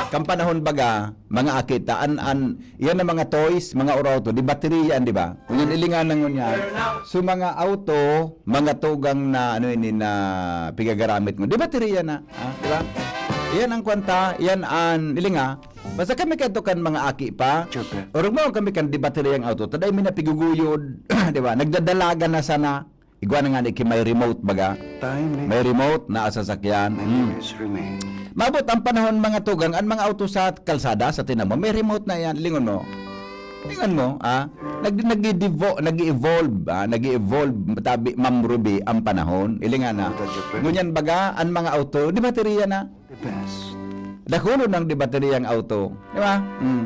Kan panahon baga, mga akita, an, an, iyan ang mga toys, mga urauto, dibateriya, di ba? Ngunyan, ilingan na ngunyan. So, mga auto, mga tugang na, ano ini, na pigagaramit mo, dibateriya na. Ah, di ba? Iyan ang kwanta, iyan an, ilinga. Basta kami kadto kan mga aki pa. Siyempre. Orog mo kami kan dibateriyang auto. Taday mi na piguguyod, di ba? Nagdadalagan na sana. Igwa na nga ni ki may remote baga. Time may remote na sasakyan. Mm. Memories remain. Maabot ang panahon, mga tugang, ang mga auto sa kalsada, sa tinamo, may remote na yan. Lingon mo. Lingon mo, ah. Nag, nag-evo-, nag-evolve, ah, nag-evolve, tabi, Ma'am Ruby, ang panahon. Ilingan na. Ngunyan baga, ang mga auto, dibateriya na. The best. Dakulon ng dibateriyang auto. Di ba? Mm.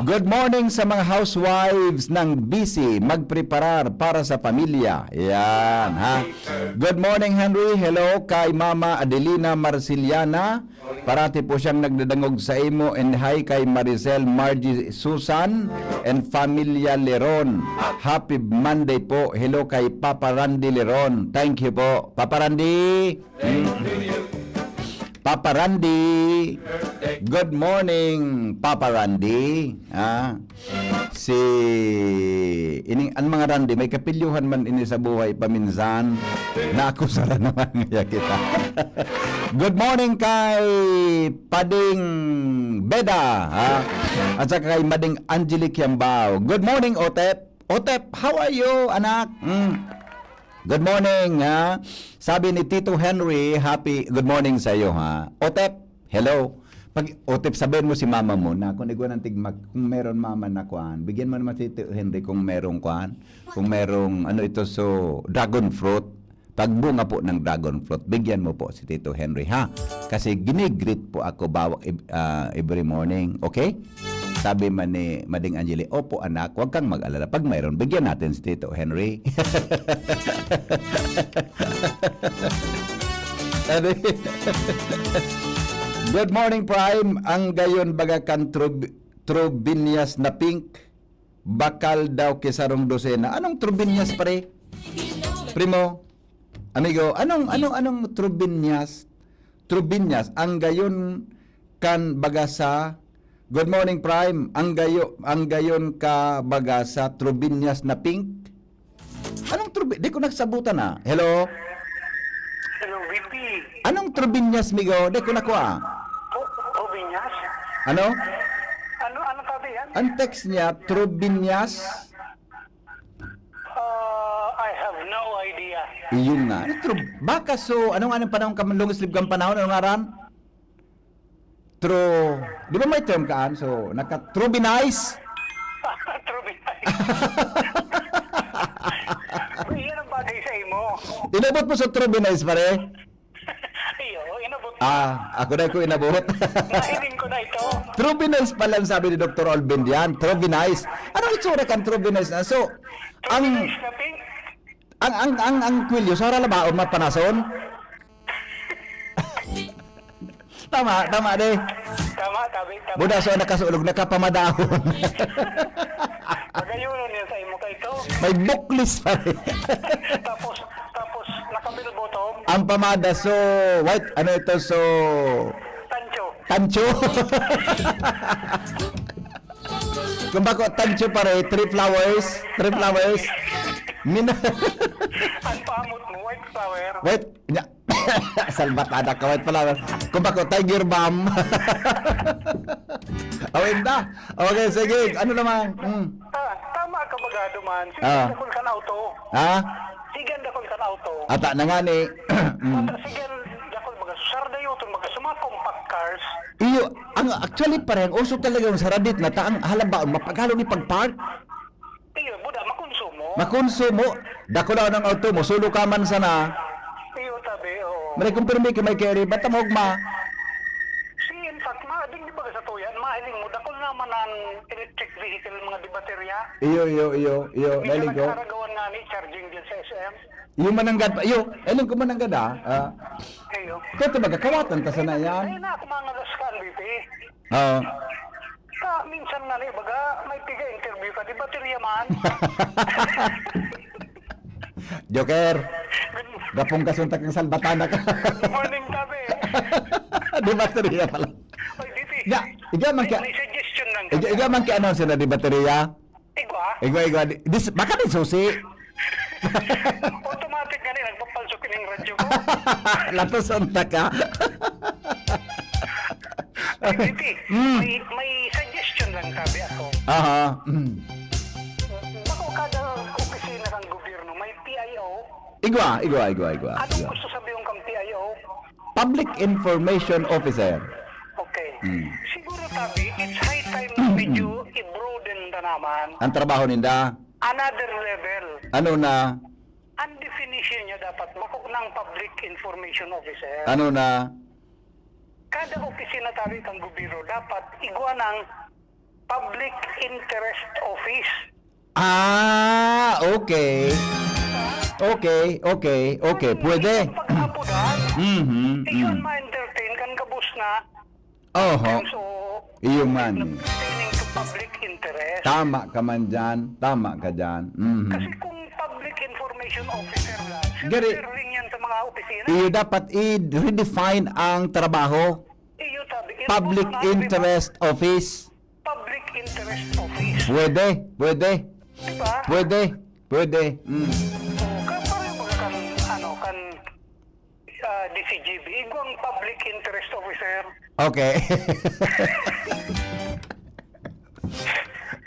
Good morning sa mga housewives ng busy magpreparar para sa pamilya. Yan, ha? Good morning, Henry. Hello kay Mama Adelina Marciliana. Parati po siyang nagdadangog sa imo. And hi kay Maricel, Margie, Susan, and Familia Leron. Happy Monday po. Hello kay Papa Randy Leron. Thank you po, Papa Randy. Papa Randy. Good morning, Papa Randy. Ah, si ining, ang mga Randy, may kapilyuhan man ini sa buhay paminsan. Nakusa na naman niya kita. Good morning kay Pading Beda, ha? At saka kay Mading Angelique Yambao. Good morning, Otep. Otep, how are you, anak? Mm. Good morning, ha? Sabi ni Tito Henry, happy good morning sa iyo, ha? Otep, hello. Pag, Otep, sabihin mo si mama mo na kung igwa ng tigmak, kung meron mama na kwan, bigyan mo naman si Tito Henry kung merong kwan, kung merong, ano ito, so, dragon fruit. Pagbunga po ng dragon fruit, bigyan mo po si Tito Henry, ha? Kasi ginigreet po ako bawat ev-, ah, every morning, okay? Sabi man ni Mading Angeli, "Opo, anak, huwag kang mag-alala. Pag mayroon, bigyan natin si Tito Henry." Sabi, "Good morning, Prime. Ang gayon baga kan trub-, trubinyas na pink, bakal daw ki sarong dosena." Anong trubinyas, pare? Primo? Amigo, anong, anong, anong trubinyas? Trubinyas, ang gayon kan baga sa, good morning, Prime. Ang gayo, ang gayon ka baga sa trubinyas na pink? Anong trubi-, di ko nagsabutan, ah. Hello? Hello, V P. Anong trubinyas, migo? Di ko nakuha. O-, Obinyas? Ano? Ano, ano sabi yan? Ang text niya, trubinyas. Uh, I have no idea. Iyon nga. Ano, trub-, baka so, ano nga ng panahon ka, long sleeve kang panahon, ano nga ran? True. Di ba may term kaan? So, naka-, trubinize? Trubinize. Iyan ang bagay sa imo. Inabot mo sa trubinize, pare? Iyo, inabot. Ah, ako na ko inabot. Nahiling ko na ito. Trubinize pala ang sabi ni Doktor Olvin diyan. Trubinize. Anong itsura kan trubinize na? So, ang, Trubinize na pink? ang, ang, ang, ang kwelyo, sa haralabaon, mapanason? Tama, tama, de. Tama, tabi, tama. Buda, so, nakasulog, nakapamadahon. Pagayunon niya sa imo kay ito. May buklis pa rin. Tapos, tapos, naka-bell bottom. Ang pamada, so, white, ano ito, so, Tancho. Tancho. Kung bako, Tancho pare, three flowers, three flowers. Mina- Ang pamot mo, white flower. White, nya. Salbatada ka, wait pala. Kung bako, Tiger Bomb. Awin ta. Okay, sige. Ano naman? Mm. Ah, tama ka, bagado man. Sige, Ah. dakol kan auto. Ha? Sige, dakol kan auto. Ata na nga ni. Mm. Ata sige, dakol, baga, sardayoton, baga, sa mga compact cars. Iyo, ang actually pare, ang uso talaga yung saradit na taang halaba, mapagalo ni pag-park. Iyo, buda, makonsumo. Makonsumo, dakulaw ng auto mo, sulo ka man sana. Iyo, tabi, oo. Maray kung pirmi ka may carry, ba't ang hugma? Si, in fact, ma, di ba sa tuyan, mahiling mo, dakol naman ang electric vehicle, mga di baterya. Iyo, iyo, iyo, iyo, Minsan naligo. Nagkaragawan nga ni charging din sa S M. Iyo mananggad pa, iyo, eling ko mananggad ah. Ah, Iyo. ito baga, kawatan ta sana Ay yan. na, ako mga gaskan, B P. Oo. Ka, minsan nga ni, baga, may piga-interview ka, di baterya man. Joker, gapong kasuntak ng salbatana ka. Good morning, tabi. Di baterya pala. Oy, B P. Ya, iga man May, ka, may suggestion lang. iga, iga man ka ano sila di baterya? Igwa? Igwa, igwa. Di, dis, baka di susi. Automatic nga ni, nagpapalsok yung radyo ko. Latos unta ka. Ay, B P, Mm. may, may suggestion lang, tabi, ako. Aha. Mm. Bako kada opisina ng gobyerno, may P I O. Igwa, igwa, igwa, igwa. Anong igwa. gusto sabihin kang P I O? Public Information Officer. Okay. Mm. Siguro, tabi, it's high time na medyo i-broaden na naman. Ang trabaho ninda. Another level. Ano na? Ang definition niya dapat, bako ng public information officer. Ano na? Kada opisina, tabi, kang gobyerno, dapat igwa ng public interest office. Ah, okay. Okay, okay, okay. Pwede. Ang pag-apodan, Mhm. iyon Mm. ma-entertain kan kabus na. Oho. So, Iyo man. pertaining to public interest. Tama ka man dyan. Tama ka dyan. Mhm. Kasi kung public information officer lang, Gari- sir, rin yan sa mga opisina. Iyo dapat i-redefine ang trabaho. Iyo, tabi, Public ang sabi mo, Interest Office. Public interest office. Pwede, pwede. Di ba? Pwede, pwede. Mm. O, ka, pareho ba kan, ano, kan, ah, D C G B, igwang public interest officer. Okay.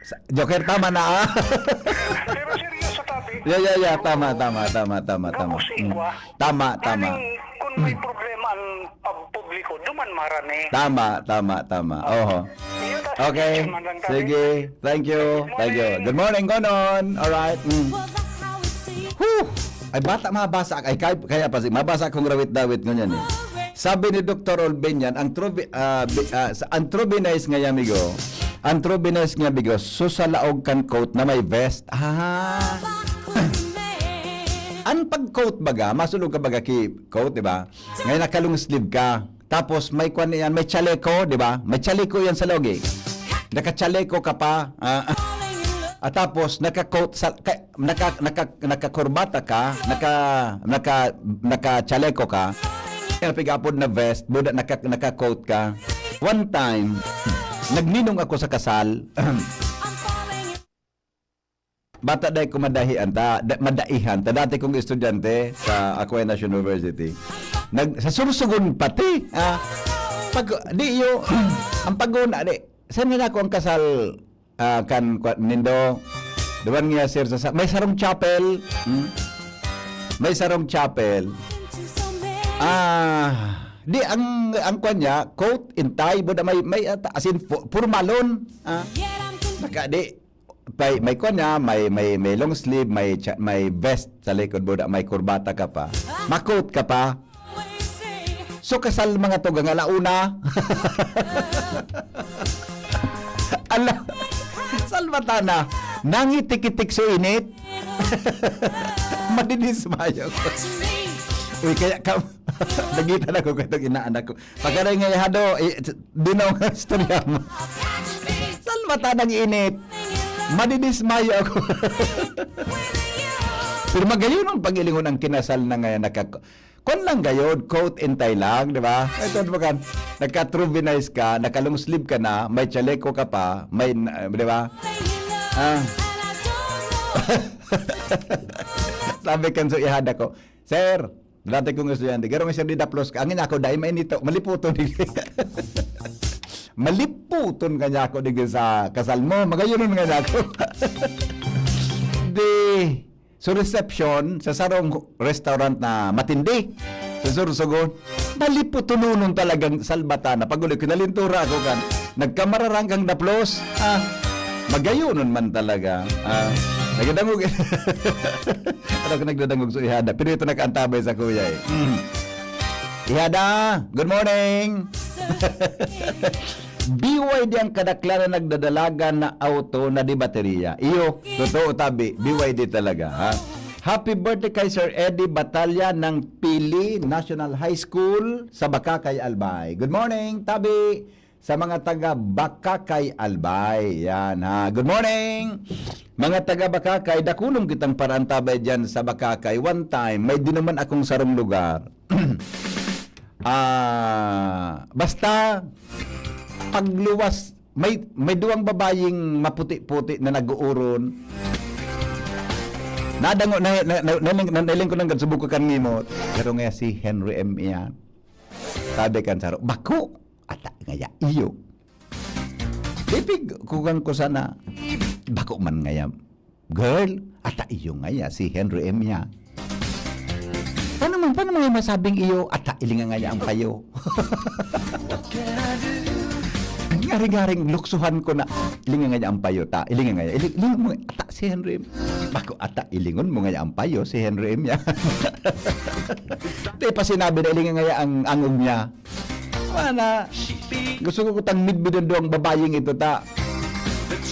Sa- Joker, tama na ah. Pero seryoso, tabi. Yeah, yeah, yeah. Tama, tama, tama, tama, tama. Gabos Mm. igwa. Tama, tama. Kaning, kung may problema ang pab-, publiko, duman marani. Tama, tama, tama. Oho. Iyo, tas Okay. man lang, tabi. Sige. Thank you. Thank you. Good morning, Gonon. All right. Mm. Well, that's how it seems. Whew! Ay, bata, mabasa. Ay, kaya, kaya pa, sige, mabasa kong rawit-dawit ngunyan eh. Sabi ni Doktor Olbinyan, ang Trovi-, ah, bi-, ah, sa, ang Truvinize nga amigo, ang Truvinize nga amigo, so sa laog kan coat na may vest. Ah. Ang pag-coat baga, masulog ka baga ki coat, di ba? Ngayon naka-long sleeve ka. Tapos may kwan yan, may chaleco, di ba? May chaleco yan sa laog eh. Naka-chaleco ka pa. Ah, at tapos naka-coat sa ka, naka naka naka-kurbata ka, naka naka naka-chaleco ka. Kaya pigapod na vest, buda naka naka-coat ka. One time, nagninong ako sa kasal. Bata dai ko madahian ta, da, madaihan ta. Dati kong estudyante sa Aquinas University. Nag, sa Sorsogon pati. Ah, pag, di yo, ang paguna, di, saan nga ako ang kasal, ah, kan, kwa, nindo? Duman nga, sir, sa, sa, may sarong chapel. Hmm? May sarong chapel. Ah, di, ang, ang kwan niya, coat and tie, buda may, may, ah, as in, fo-, formalon. Ah, naka, di, may, may kwan niya, may, may, may long sleeve, may, cha- may vest sa likod, buda, may kurbata ka pa. Makot ka pa. So, kasal mga to, gangala una. Ala, salbatana, nangitikitik so init. Madidismayo ko. Uy, kaya ka, nagitan ako kay itong inaanak ko. Pagkaray nga ihado, eh, dinaw nga istorya mo. Salmata ng init. Madidismayo ako. Pero magayon ang pag-ilingon ang kinasal na ngayon. Naka, kwan lang gayod, coat and tie lang, di ba? Ito, di ba kan? Nagka-Truvinize ka, naka-long sleeve ka na, may chaleco ka pa, may, di ba? Ah. Sabi kan so ihada ko, "Sir, Dati kong estudyante, garo nga siya di daplos ka. Ang inako, dai mainito, maliputon. Maliputon ka niya ako digdi sa kasal mo. Magayonon nga niya ako. Di, so reception, sa sarong restaurant na matindi, sa Sorsogon, maliputononon talagang salbatan na. Pag-uli, kinalintura ako kan, nagkamararang kang daplos. Ah, magayonon man talaga. Ah, nagdadangog. Ano ka nagdadangog sa ihada? Pero ito nakaantabay sa kuya eh. Mm. Ihada, good morning! B Y D ang kadaklan na nagdadalagan na auto na di baterya. Iyo, totoo tabi, B Y D talaga, ha? Happy birthday kay Sir Eddie Batalla ng Pili National High School sa Bacacay, Albay. Good morning, tabi sa mga taga Bacacay, Albay. Yan, ha. Good morning! Mga taga Bacacay, dakulong kitang parantabay dyan sa Bacacay. One time, may dinuman akong sarong lugar. Ah, basta, pagluwas, may, may duwang babayeng maputi-puti na nag-uuron. Nadango, na, na, na, nailing, na, nailing ko nang gadsubog ko kan ngimot. Pero nga si Henry M. iyan. Sabi kan saro, "Bako, ata ngaya iyo." Tipig, kugang ko sana, "Bako man ngaya, girl, ata iyo ngaya si Henry M. iyan." Paano man, paano man masabing iyo, ata ilinga ngaya ang payo? Ang ngari-ngaring luksuhan ko na, "Ilinga ngaya ang payo, ta, ilinga ngaya, iling, ilingon mo, ata si Henry M." Bako, ata ilingon mo ngaya ang payo, si Henry M. iyan. Di pa sinabi na ilinga ngaya ang angog niya. Mana, gusto ko kutang midbidon duwang babayeng ito, ta.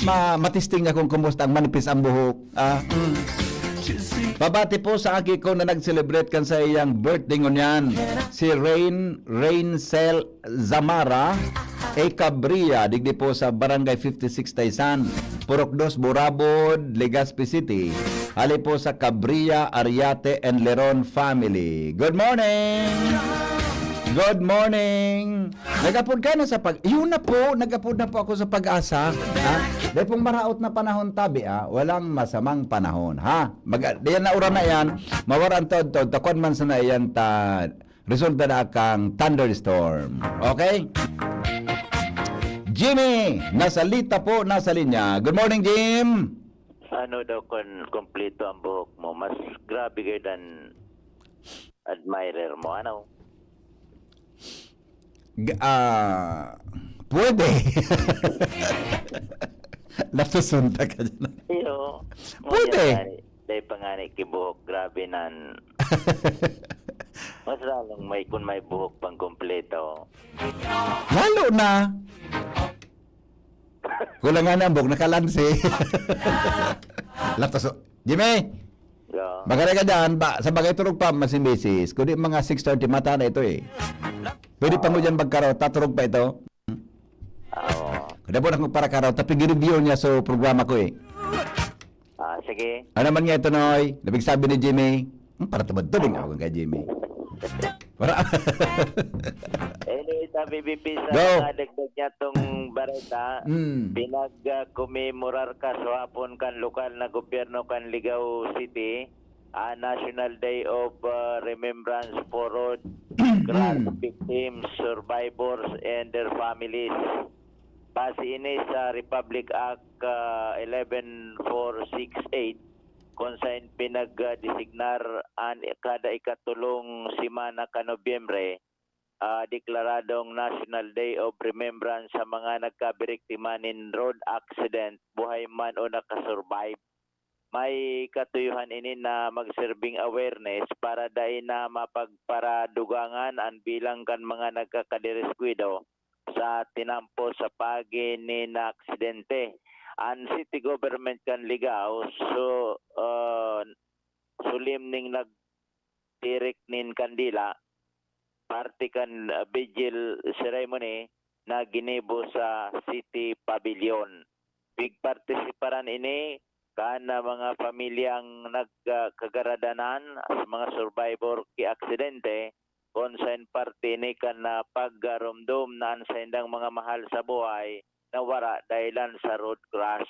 Ma, matisting niya kung kumusta ang manipis ang buhok. Ah, mm. Pabati po sa aki ko na nag-celebrate kan sa iyang birthday ngunyan. Si Rain, Raincel Zamara, A. Cabria, digdi po sa Barangay fifty-six, Taysan. Purok dos, Burabod, Legazpi City. Hali po sa Cabria, Ariate, and Leron family. Good morning! Good morning! Nag-apod ka na sa pag-, yun na po, nag-apod na po ako sa pag-asa. Ha? Dahil pong maraot na panahon, tabi, ah, walang masamang panahon, ha? Mag-, diyan na uran na yan, mawar ang taod-taod, takuan man sana iyan ta, resulta na kang thunderstorm. Okay? Jimmy, nasalita po, nasa linya. Good morning, Jim! Ano daw kun kompleto ang buhok mo? Mas grabe kayo than admirer mo, ano? G-, ah, pwede. Latusunta ka dyan. Iyo. Pwede. Dahil, dahil pa nga ni kibuhok, grabe nan. Mas lalong may, kung may buhok pang kompleto. Lalo na. Kulang nga na ang buhok, nakalansi. Latos. Jimmy! Yeah. Magaray ka dyan, ba, sa bagay turog pa, mas misis. Kundi mga six thirty, mata na ito eh. Pwede pa mo dyan magkaraw, taturog pa ito. Oo. Kada po na akong parakaraw, tapi ginibyo niya sa programa ko eh. Ah, sige. Ano man nga ito, Noy? Labig sabi ni Jimmy, "Hmm, para tubod-tubod nga ako kay Jimmy." Para Anyway, sabi, B P, sa Go. Mga dagdag niya tong bareta, Mm. pinag, ah, kumemorar ka sa hapon kan lokal na gobyerno kan Ligao City, ah, National Day of, ah, Remembrance for Road Crash Mm. Victims, Survivors, and their families. Base ini sa Republic Act, ah, eleven four six eight, kung saan pinag-designar an kada ikatulong semana kan Nobyembre, ah, deklaradong National Day of Remembrance sa mga nagkabiriktima nin road accident, buhay man o nakasurvive. May katuyuhan ini na magserbing awareness para dai na mapagparadugangan an bilang kan mga nagkakadiskusyon sa tinampo sa pagi nin aksidente. An city government kan Ligao, so, ah, solemneng nagtirik nin kandila, parte kan, ah, vigil ceremony na ginibo sa City Pavilion. Pigpartisiparan ini kan, ah, mga pamilyang nagkagaradanan sa mga survivor ki aksidente, kun saen parte ini kan, ah, pagdaromdom na an saindang mga mahal sa buhay nawara dahelan sa road crash.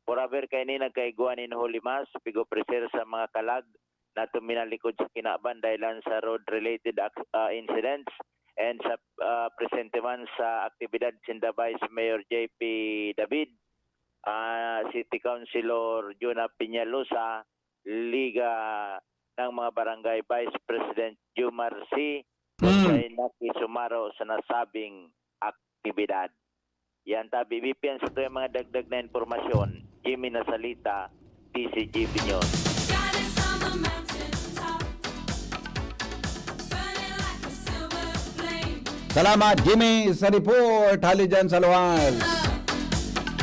Forever kaini nagkaigwa nin Holy Mass, pig-ofrecer sa mga kalag na tuminalikod sa kinaban dahilan sa road-related ac-, ah, incidents. And sa, ah, presente man sa aktibidad sinda Vice Mayor J P David, ah, City Councilor Juna Peñalosa, Liga ng mga Barangay Vice President Jumar C, kung Hmm. siya'y nakisumaro sa nasabing aktibidad. Yan, tabi, B P N sa tuyang mga dagdag na impormasyon. Jimmy Nasalita, D C G B News. Salamat, Jimmy, sa report. Hali dyan sa luwas.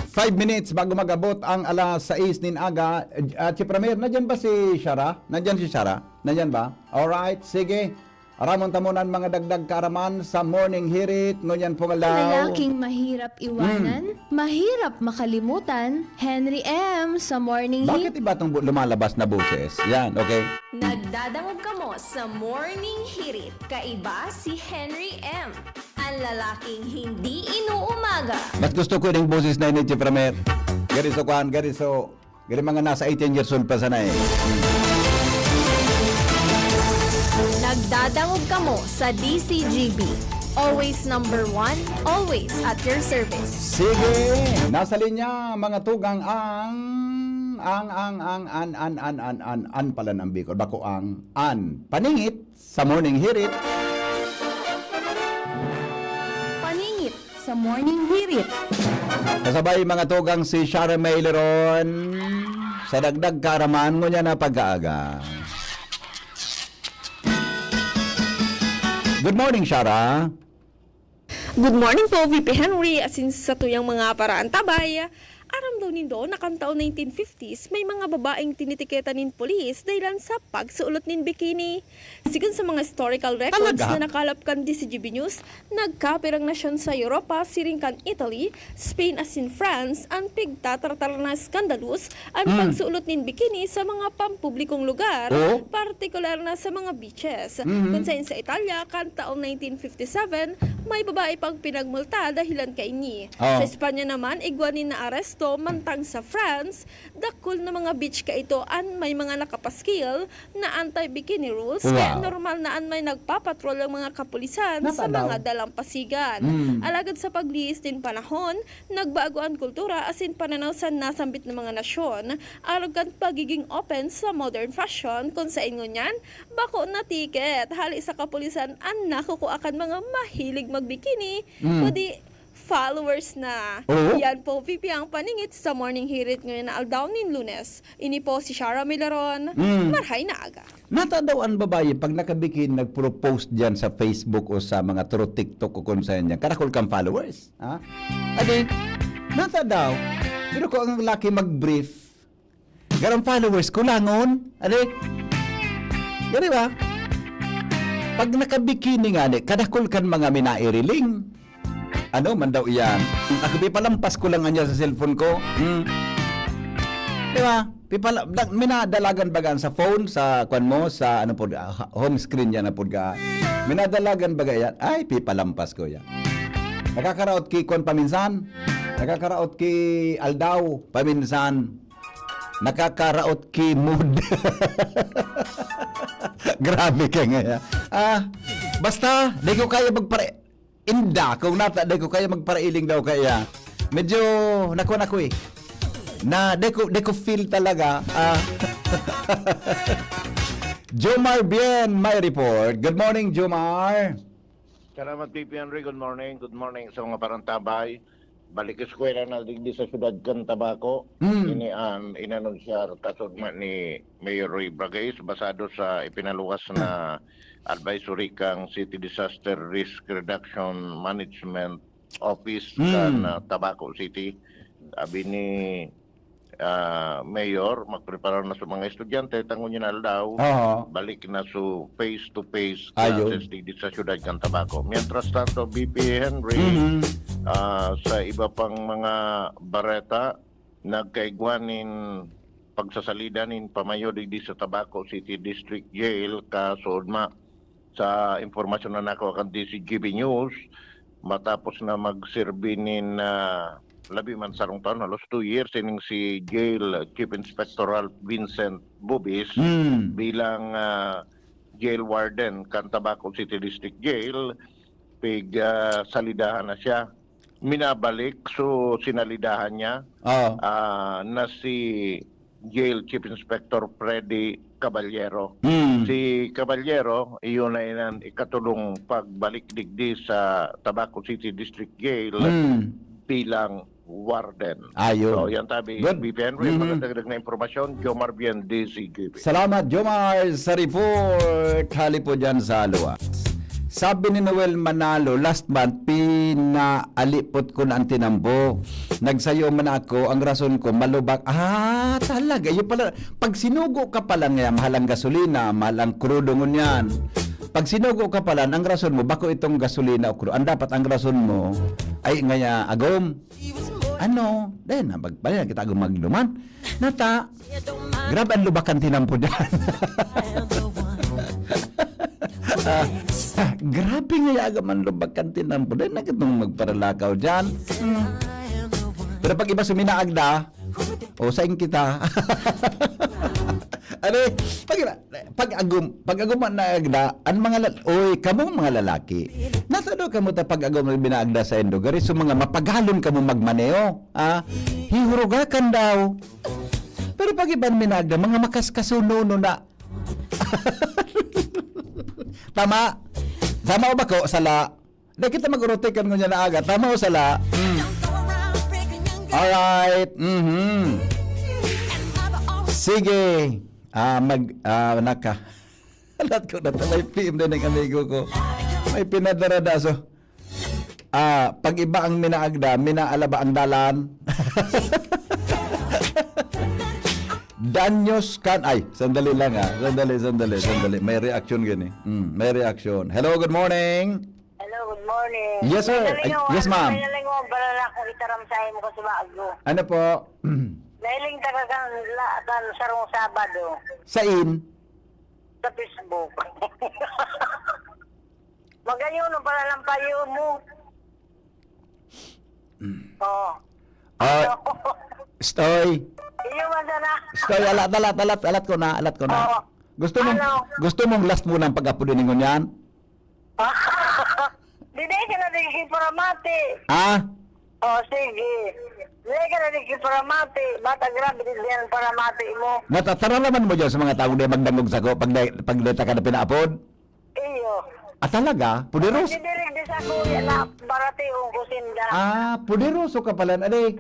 Five minutes bago mag-abot ang alas sais nin aga. At si Premier, nandyan ba si Shara? Nandyan si Shara? Nandyan ba? Alright, sige. Aramon ta muna an mga dagdag kaaraman sa Morning Hirit ngunyan pong aldaw. Lalaking mahirap iwanan, mahirap makalimutan, Henry M sa Morning Hirit. Bakit iba tong bu- lumalabas na boses? Yan, okay? Nagdadangog kamo sa Morning Hirit. Kaiba si Henry M, ang lalaking hindi inuumaga. Mas gusto ko ning boses na ini, Chief Ramer. Gari so kwan, gari so Gali mga nasa eighteen years old pa sana eh. Nagdadangog kamo sa D C G B. Always number one, always at your service. Sige, nasa linya mga tugang ang ang ang ang an an an an an an pala ng Bicol. Bako ang an. Paningit sa morning hirit. Paningit sa Morning Hirit. Kasabay mga tugang si Shara May Leron sa dagdag kaaraman ngunyan na pag-aaga. Good morning, Shara. Good morning po, V P Henry, asin sa tuyang mga paraantabay. Aram daw nindo na kan taon nineteen fifties, may mga babaeng tinitiketan nin polis dahilan sa pagsuot nin bikini. Sigon sa mga historical records Talaga? na nakalap kan D C G B News, nagkapirang nasyon sa Europa, siring kan Italy, Spain asin France, an pigtatratar na eskandalos an Hmm. pagsuot nin bikini sa mga pampublikong lugar, Oo. partikular na sa mga beaches. Mhm. Kun sain sa Italia, kan taong nineteen fifty-seven, may babae pang pinagmulta dahilan kaini. Oo. Sa Espanya naman, igwa nin naaresto, mantang sa France, dakul na mga beach kaito an may mga nakapaskil na anti-bikini rules, kaya Wow. normal na an may nagpapatrol ang mga kapulisan sa Natanaw. mga dalampasigan. Mm. Alagad sa paglihis nin panahon, nagbago an kultura asin pananaw sa nasambit na mga nasyon, arog kan pagiging open sa modern fashion, kun sain ngunyan, bako na ticket hali sa kapulisan an nakukua kan mga mahilig magbikini, Mm. kundi followers na. Oo. Yan po, V P ang paningit sa Morning Hirit ngayon na aldaw nin Lunes. Ini po si Shara Milaron. Mm. Marhay na aga. Nata daw an babayi pag nakabikini nagpro-post diyan sa Facebook o sa mga through TikTok o kung saan diyan, karakol kang followers. Ha? Adi, nata daw. Pero kung ang laki mag-brief, garang followers, kulangon. Adi? Gari ba? Pag nakabikini nga ni, kadakol kan mga minairiling. Ano man daw iyan? Ako, pipalampas ko lang anya sa cellphone ko. Hmm. Di ba? Pipala, da, minadalagan bagaan sa phone, sa kwan mo, sa ano po, ah, home screen yan na po ka. Minadalagan baga yan. Ay, pipalampas ko yan. Nakakaraot ki kwan paminsan. Nakakaraot ki aldaw paminsan. Nakakaraot ki mood. Grabe ka nga. Ah, basta, di ko kaya magpare... Inda, kung nata, di ko kaya magparailing daw kaya. Medyo, naku, naku eh. Na, di ko, di ko feel talaga. Ah. Jomar Bien, may report. Good morning, Jomar. Salamat, P P Henry. Good morning. Good morning sa mga parantabay. Balik eskwela na digdi sa syudad kan Tabaco. Mm. Ini ang inanunsyar kasugma ni Mayor Roy Bragais basado sa ipinaluwas na advisory kang City Disaster Risk Reduction Management Office Mm. kan, ah, Tabaco City. Abi ni, ah, Mayor, magprepara na sa mga estudyante, tangon niya na aldaw, Oo. balik na su face-to-face Ayun. classes digdi sa syudad kan Tabaco. Mientras tanto, B P Henry, Mhm. ah, sa iba pang mga bareta, nagkaigwa nin pagsasalida nin pamayo digdi sa Tabaco City District Jail, kasood ma sa impormasyon na nakuha kan D C G B News, matapos na magserbi nin, ah, labi man sarong taon, halos two years, ining si Jail Chief Inspector Ralph Vincent Bubis Hmm. bilang, ah, jail warden kan Tabaco City District Jail, pig, ah, salidahan na siya. Minabalik, so sinalidahan niya, Oo. ah, na si Jail Chief Inspector Freddy Caballero. Hmm. Si Caballero, iyon na inan ikatulong pagbalik digdi sa Tabaco City District Jail Hmm. bilang warden. Ayun. So, yan tabi, Good. B P N, Mhm. magdadagdag na impormasyon, Jomar Bien, D Z G B. Salamat, Jomar, sa report. Hali po dyan sa luwas. Sabi ni Noel Manalo, "Last month, pinaalipot ko na ang tinambo. Nagsayo man ako, ang rason ko, malubak." Ah, talaga. Yung pala, pag sinugo ka pala ngayon, mahal ang gasolina, mahal ang krudo ngunyan. Pag sinugo ka pala, ang rason mo, bako itong gasolina o krudo. Ang dapat, ang rason mo, ay ngaya, agom. Ano? Dahil na, magbalik na kita agom magluman. Nata, grabe ang lubakan tinampo dyan. Ah, ah, grabe nga yaga man lubakan tinampo. Dahil na kitong magparalakaw dyan. Hmm. Pero pag iba suminaag na, o, saing kita. Ano eh, pag, pag agum, pag agum na agda, ang mga lal-, oy, kamong mga lalaki, natado kamo ta pag agum na binaagda sa indo, gari so mga mapagalon kamo magmaneho, ha? Hihurugakan daw. Pero pag iban minagda, mga makaskasunono na. Tama? Tama o bako? Sala. Di kita mag-urotikan ngunyan na aga. Tama o sala? Mm. Alright. Mhm. Sige. Ah, mag, ah, naka. Alat ko na to. May P M din ang amigo ko. May pinadaradaso. Ah, pag iba ang minaagda, minaalaba ang dalan. Danyos kan, ay, sandali lang ah. Sandali, sandali, sandali. May reaction gini. Mm, may reaction. Hello, good morning. Hello, good morning. Yes, sir. Ay, yes, ma'am. May nalingaw, may nalingaw, barala akong itaram sa imo kasi bago. Ano po? Nailing taga kan, la-, kan sarong Sabado. Sain? Sa Facebook. Magayon ang pananampayo mo. Oh. Ah, Ano? Stoy. Iyo man sana. Stoy, alat, alat, alat, alat ko na, alat ko na. Oo. Gusto mong, Ano? gusto mong last muna ang pag-apod ini ngunyan? Di, di ka na nagkikiparamati. Ah? Oh, sige. Di ka na nagkikiparamati. Bata, grabe din yan paramati mo. Natatara naman mo dyan sa mga taong di magdangog sako pag di, pag di ta ka na pinaapod? Iyo. Ah, talaga? Poderoso? Didirig di sa kuya na barationg kusinda. Ah, poderoso ka pala, ade.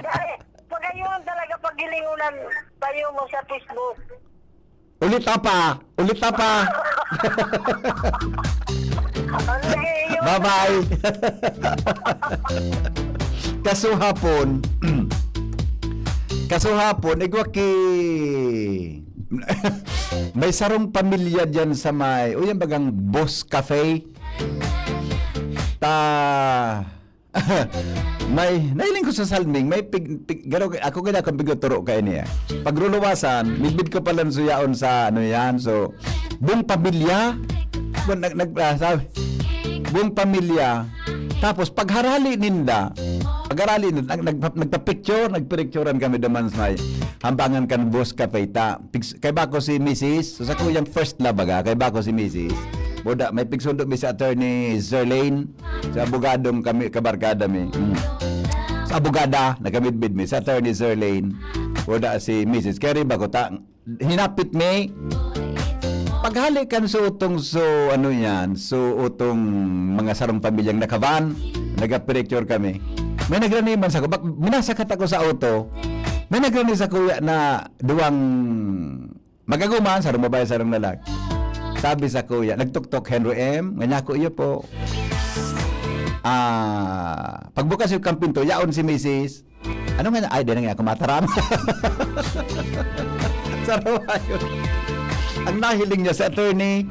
Dahil, pagayon talaga paghilingunan tayo mo sa Facebook. Ulit pa, ulit pa. Ang lagi yun. Bye-bye. Kaso hapon, kaso hapon, igwa ki, may sarong pamilya dyan sa may, o yan bagang Boss Cafe. Ta, may, nahiling ko sa Salming, may pig, pig, garo, ako kaya akong pigtuturo kayo niya. Pagruluwasan, midbid ko pala suyaon sa, ano yan, so, buong pamilya, bu-, nag, nag, ah, sabi, buong pamilya, tapos pagharali ninda, pagharali ninda, nag, nag, nagpa-picture, nagpiricturan kami duman sa may hambangan kan Boss Cafe ta. Pigs-, kay bako si Misis, so sa kuyang first love baga, kay bako si Misis. Buda, may pigsundo mi sa Attorney Zerlane, sa abogadong kami, kabarkada mi. Mm. Sa abogada, nakamidbid mi, sa Attorney Zerlane. Buda si Misis. Kaya rin bako ta, hinapit mi, paghali kan so utong so, ano yan, so utong mga sarong pamilyang nakavan, nagapicture kami. May nagrani man sa ko, bak-, minasakat ako sa auto, may nagrani sa kuya na duwang mag-aguman, sarong babae, sarong lalaki. Sabi sa kuya, nagtuktok, "Henry M, nganyako iyo po." Ah, pagbukas yung kampinto, yaon si misis. Ano nga na? Ay, di na nga ako mataram. Sarawa yun. Ang nahiling niya sa attorney,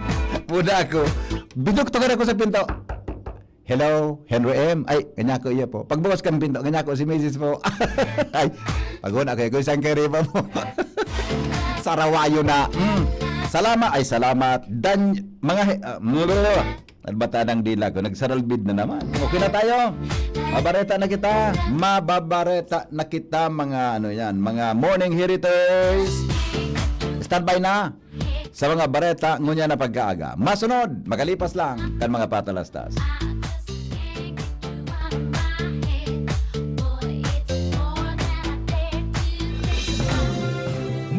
puda ako. Biduktokan ako sa pinto. "Hello, Henry M." "Ay, nganyako iyo po." Pagbukas kan pinto, "Nganyako si misis po." Ay, paguna ko, "Ikaw isang kariba mo." Sarawayo na. Mm. Salamat. Ay, salamat. Dan, mga he-, ah, Bata ng dila ko, nagsaralbid na naman. Okay na tayo. Mabareta na kita. Mababareta na kita, mga ano yan, mga morning hiriters. Standby na sa mga bareta ngunyan na pagkaaga. Masunod, makalipas lang kan mga patalastas.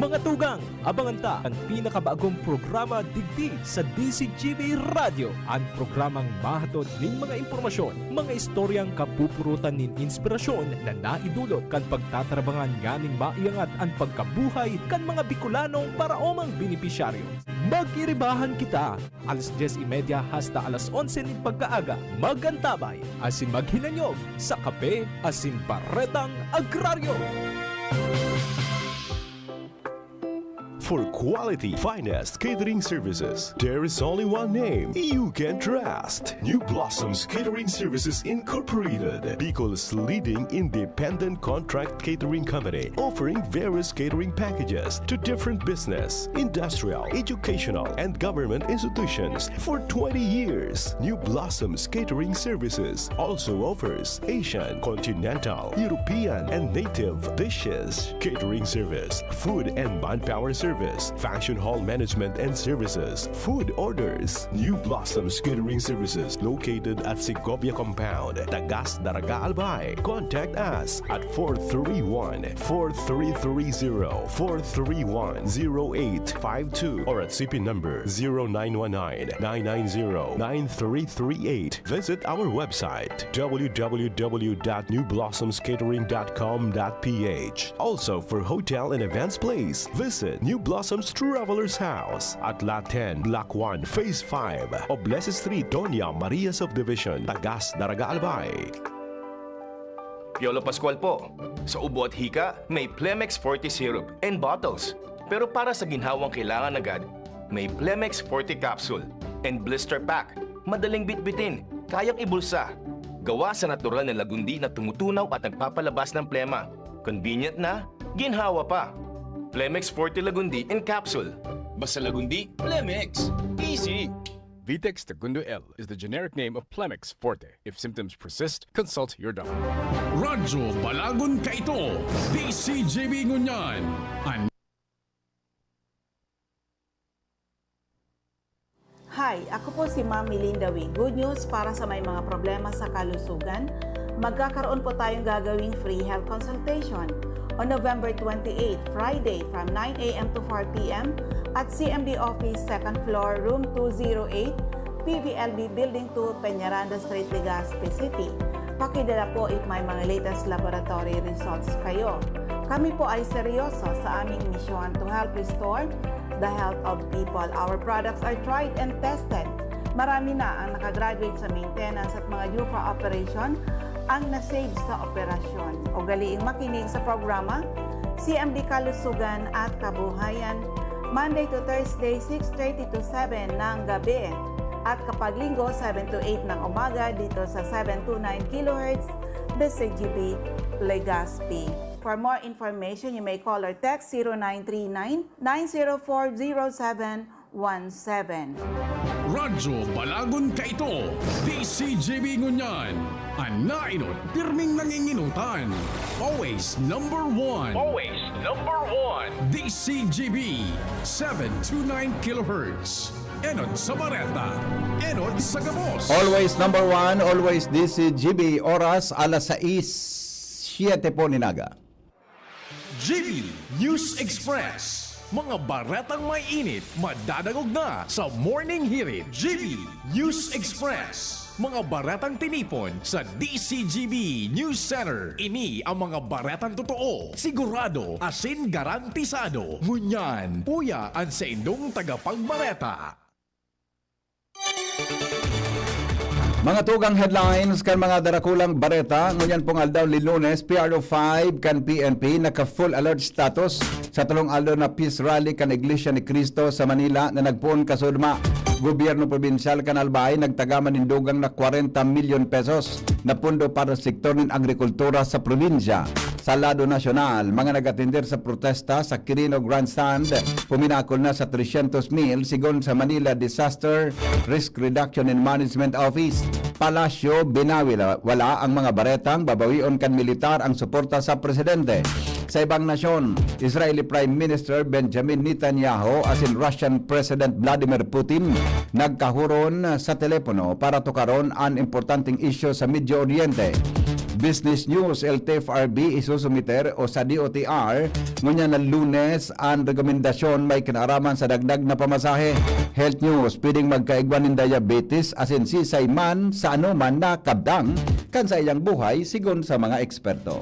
Mga tugang, abangan ta an pinakabagong programa digdi sa D C G B Radyo, an programang mahatod nin mga impormasyon, mga istoryang kapupurutan nin inspirasyon na naidulot kan pagtatarabangan nganing maiangat an pagkabuhay kan mga Bicolanong paraomang benepisyaryo. Mag-iribahan kita, alas dyes y media hasta alas onse nin pagkaaga. Mag-antabay asin maghinanyog sa kape asin baretang agraryo. For quality, finest catering services, there is only one name you can trust. New Blossoms Catering Services Incorporated, Bicol's leading independent contract catering company, offering various catering packages to different business, industrial, educational, and government institutions for twenty years. New Blossoms Catering Services also offers Asian, continental, European, and native dishes, catering service, food and manpower service, function hall management and services, food orders. New Blossoms Catering Services located at Segovia Compound, Tagas, Daraga, Albay. Contact us at four three one, four three three zero, four three one, zero eight five two, or at C P number zero nine one nine, nine nine zero, nine three three eight. Visit our website, w w w dot new blossoms catering dot com dot p h. Also, for hotel and events place, visit New Blossoms Travelers House at Lot ten, Block one, Phase five, Oblese Street, Doña Maria Subdivision, Tagas, Daraga, Albay. Piolo Pascual po. Sa ubo at hika, may Plemex Forte Syrup and bottles. Pero para sa ginhawang kailangan agad, may Plemex Forte Capsule and Blister Pack. Madaling bitbitin, kayang ibulsa. Gawa sa natural na lagundi na tumutunaw at nagpapalabas ng plema. Convenient na, ginhawa pa. Plemex Forte Lagundi in Capsule. Basta Lagundi, Plemex. Easy! Vitex Tegundo L is the generic name of Plemex Forte. If symptoms persist, consult your doctor. Radyo Balagon kaito, D C G B ngunyan. An Hi, ako po si Ma'am Melinda Wing. Good news para sa may mga problema sa kalusugan. Magkakaroon po tayong gagawing free health consultation on November twenty-eight, Friday, from nine a m to four p m at C M D Office, second floor, room two zero eight, P V L B Building two, Peñaranda Street, Legazpi City. Pakidala po if may mga latest laboratory results kayo. Kami po ay seryoso sa aming misyon to help restore the health of people. Our products are tried and tested. Marami na ang nakagraduate sa maintenance at mga UFA operation ang nasave sa operasyon. Ugaliing makinig sa programa C M D Kalusugan at Kabuhayan, Monday to Thursday, six thirty to seven ng gabi, at kapag Linggo, seven to eight ng umaga dito sa seven two nine kilohertz, D C G B, Legazpi. For more information, you may call or text zero nine three nine, nine zero four, zero seven one seven. Radyo Balagon kaito, D C G B ngunyan. An nainot, pirming nanginginutan. Always number one. Always number one. D C G B, seven two nine kilohertz. Enot sa bareta. Enot sa gabos. Always number one, always D C G B. Oras, alas sais, siyete po nin aga. G B News Express. Mga baretang may init, madadangog na sa Morning Hirit. G B News Express. Mga baretang tinipon sa D C G B News Center. Ini ang mga baretang totoo, sigurado, asin garantisado. Ngunyan, uya an saindong tagapagbareta. Mga tugang headlines kan mga darakulang bareta. Ngunyan pong aldaw, Lilunes, P R O five kan P N P naka-full alert status sa tulong aldaw na peace rally kan Iglesia ni Cristo sa Manila na nagpoon kasudma. Gobyerno probinsyal kan Albay nagtagaman nin dugang na kwarenta milyon pesos na pondo para sa sektor nin agrikultura sa probinsya. Sa lado nasyonal, mga nag-atender sa protesta sa Quirino Grandstand, puminakol na sa tresyentos mil, sigon sa Manila Disaster Risk Reduction and Management Office. Palasyo, binawi la-, wala ang mga baretang babawion kan militar ang suporta sa presidente. Sa ibang nasyon, Israeli Prime Minister Benjamin Netanyahu asin Russian President Vladimir Putin nagkahuron sa telepono para tukaron an importanteng isyu sa Medio Oriente. Business News, L T F R B isusumiter o sa D O T R, ngunyan na Lunes an rekomendasyon may kinaaraman sa dagdag na pamasahe. Health News, pwedeng magkaigwa nin diabetes asin sisay man sa anoman na kabtang kan saiyang buhay, sigon sa mga eksperto.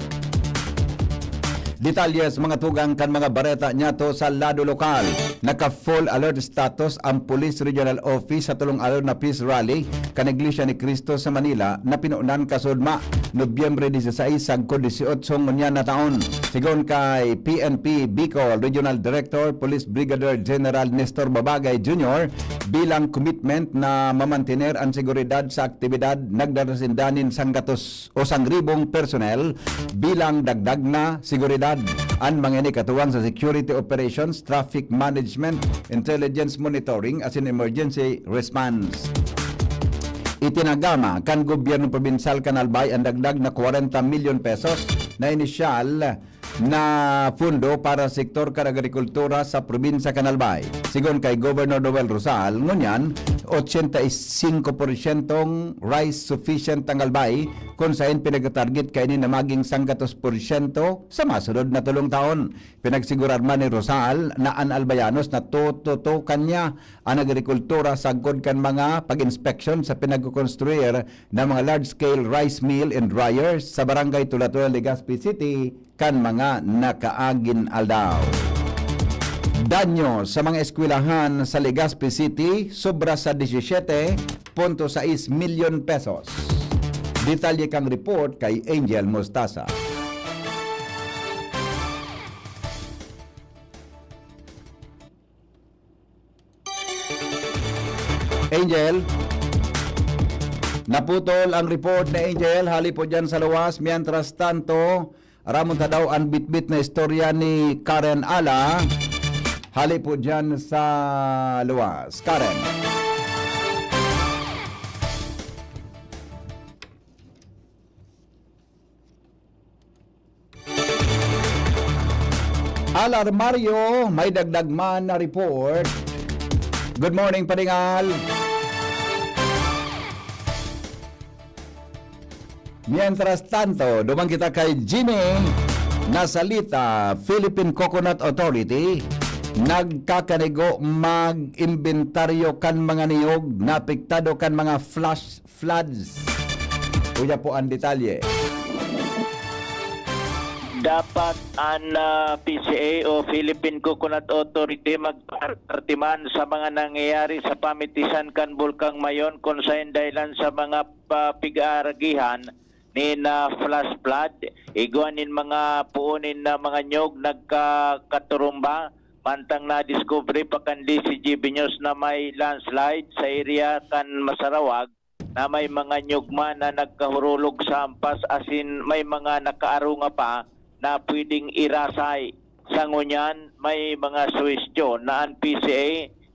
Detalye sa mga tugang kan mga bareta niyato sa lado lokal. Naka-full alert status ang Police Regional Office sa tolong aldaw na peace rally kan Iglesia ni Cristo sa Manila na pinunan kasudma Nobyembre dieciséis sagkod dieciocho ngunyan na taon. Sigon kay P N P Bicol Regional Director Police Brigadier General Nestor Babagay Junior, bilang commitment na mamantener an seguridad sa aktibidad, nagdara sinda nin sanggatos o sangribong personnel bilang dagdag na seguridad. An mga ini katuwang sa security operations, traffic management, intelligence monitoring, asin emergency response. Itinagama kan gobyerno probinsyal kan Albay an dagdag na kwarenta milyon pesos na inisyal na pondo para sa sektor kan agrikultura sa probinsya kan Albay. Sigon kay Governor Noel Rosal, ngunyan, ochenta y cinco por siyentong rice sufficient ang Albay, kun saen pinagtatarget kaini na magin sanggatos porsyento sa masunod na tolong taon. Pinagsigurar man ni Rosal na an Albayanos na tututukan niya an agrikultura sagkod kan mga pag-inspeksyon sa pinagkokonstruir na mga large-scale rice mill and dryer sa Barangay Tulatuel, Legazpi City kan mga nakaaging aldaw. Danyo sa mga eskwelahan sa Legazpi City, sobra sa disisyete punto sais milyon pesos. Detalye kan report kay Angel Mostaza. Angel, naputol ang report ni Angel. Hali po dyan sa luwas. Mientras tanto, aramon ta daw an bitbit na istorya ni Karen Ala. Hali po dyan sa luwas. Karen. Alarmario, may dagdag man na report. Good morning, Paringal. Mientras tanto, duman kita kay Jimmy Nasalita, Philippine Coconut Authority, nagkakanigo mag-imbentaryo kan mga niyog na apektado kan mga flash floods. Uya po ang detalye. Dapat an, ah, P C A o Philippine Coconut Authority magpaarte man sa mga nangyayari sa pamitisan kan Bulkang Mayon, kun saen dahilan sa mga pa-, pig-aaragihan nin, ah, flash flood, igwa nin mga puon nin, ah, mga niyog nagkakaturumba, mantang nadiskubre pa kan D C G B News na may landslide sa area kan Masarawag, na may mga nyugma na nagkahurulog sa hampas asin may mga nakaarunga pa na pwedeng irasay. Sa ngunyan, may mga suhestyon na an P C A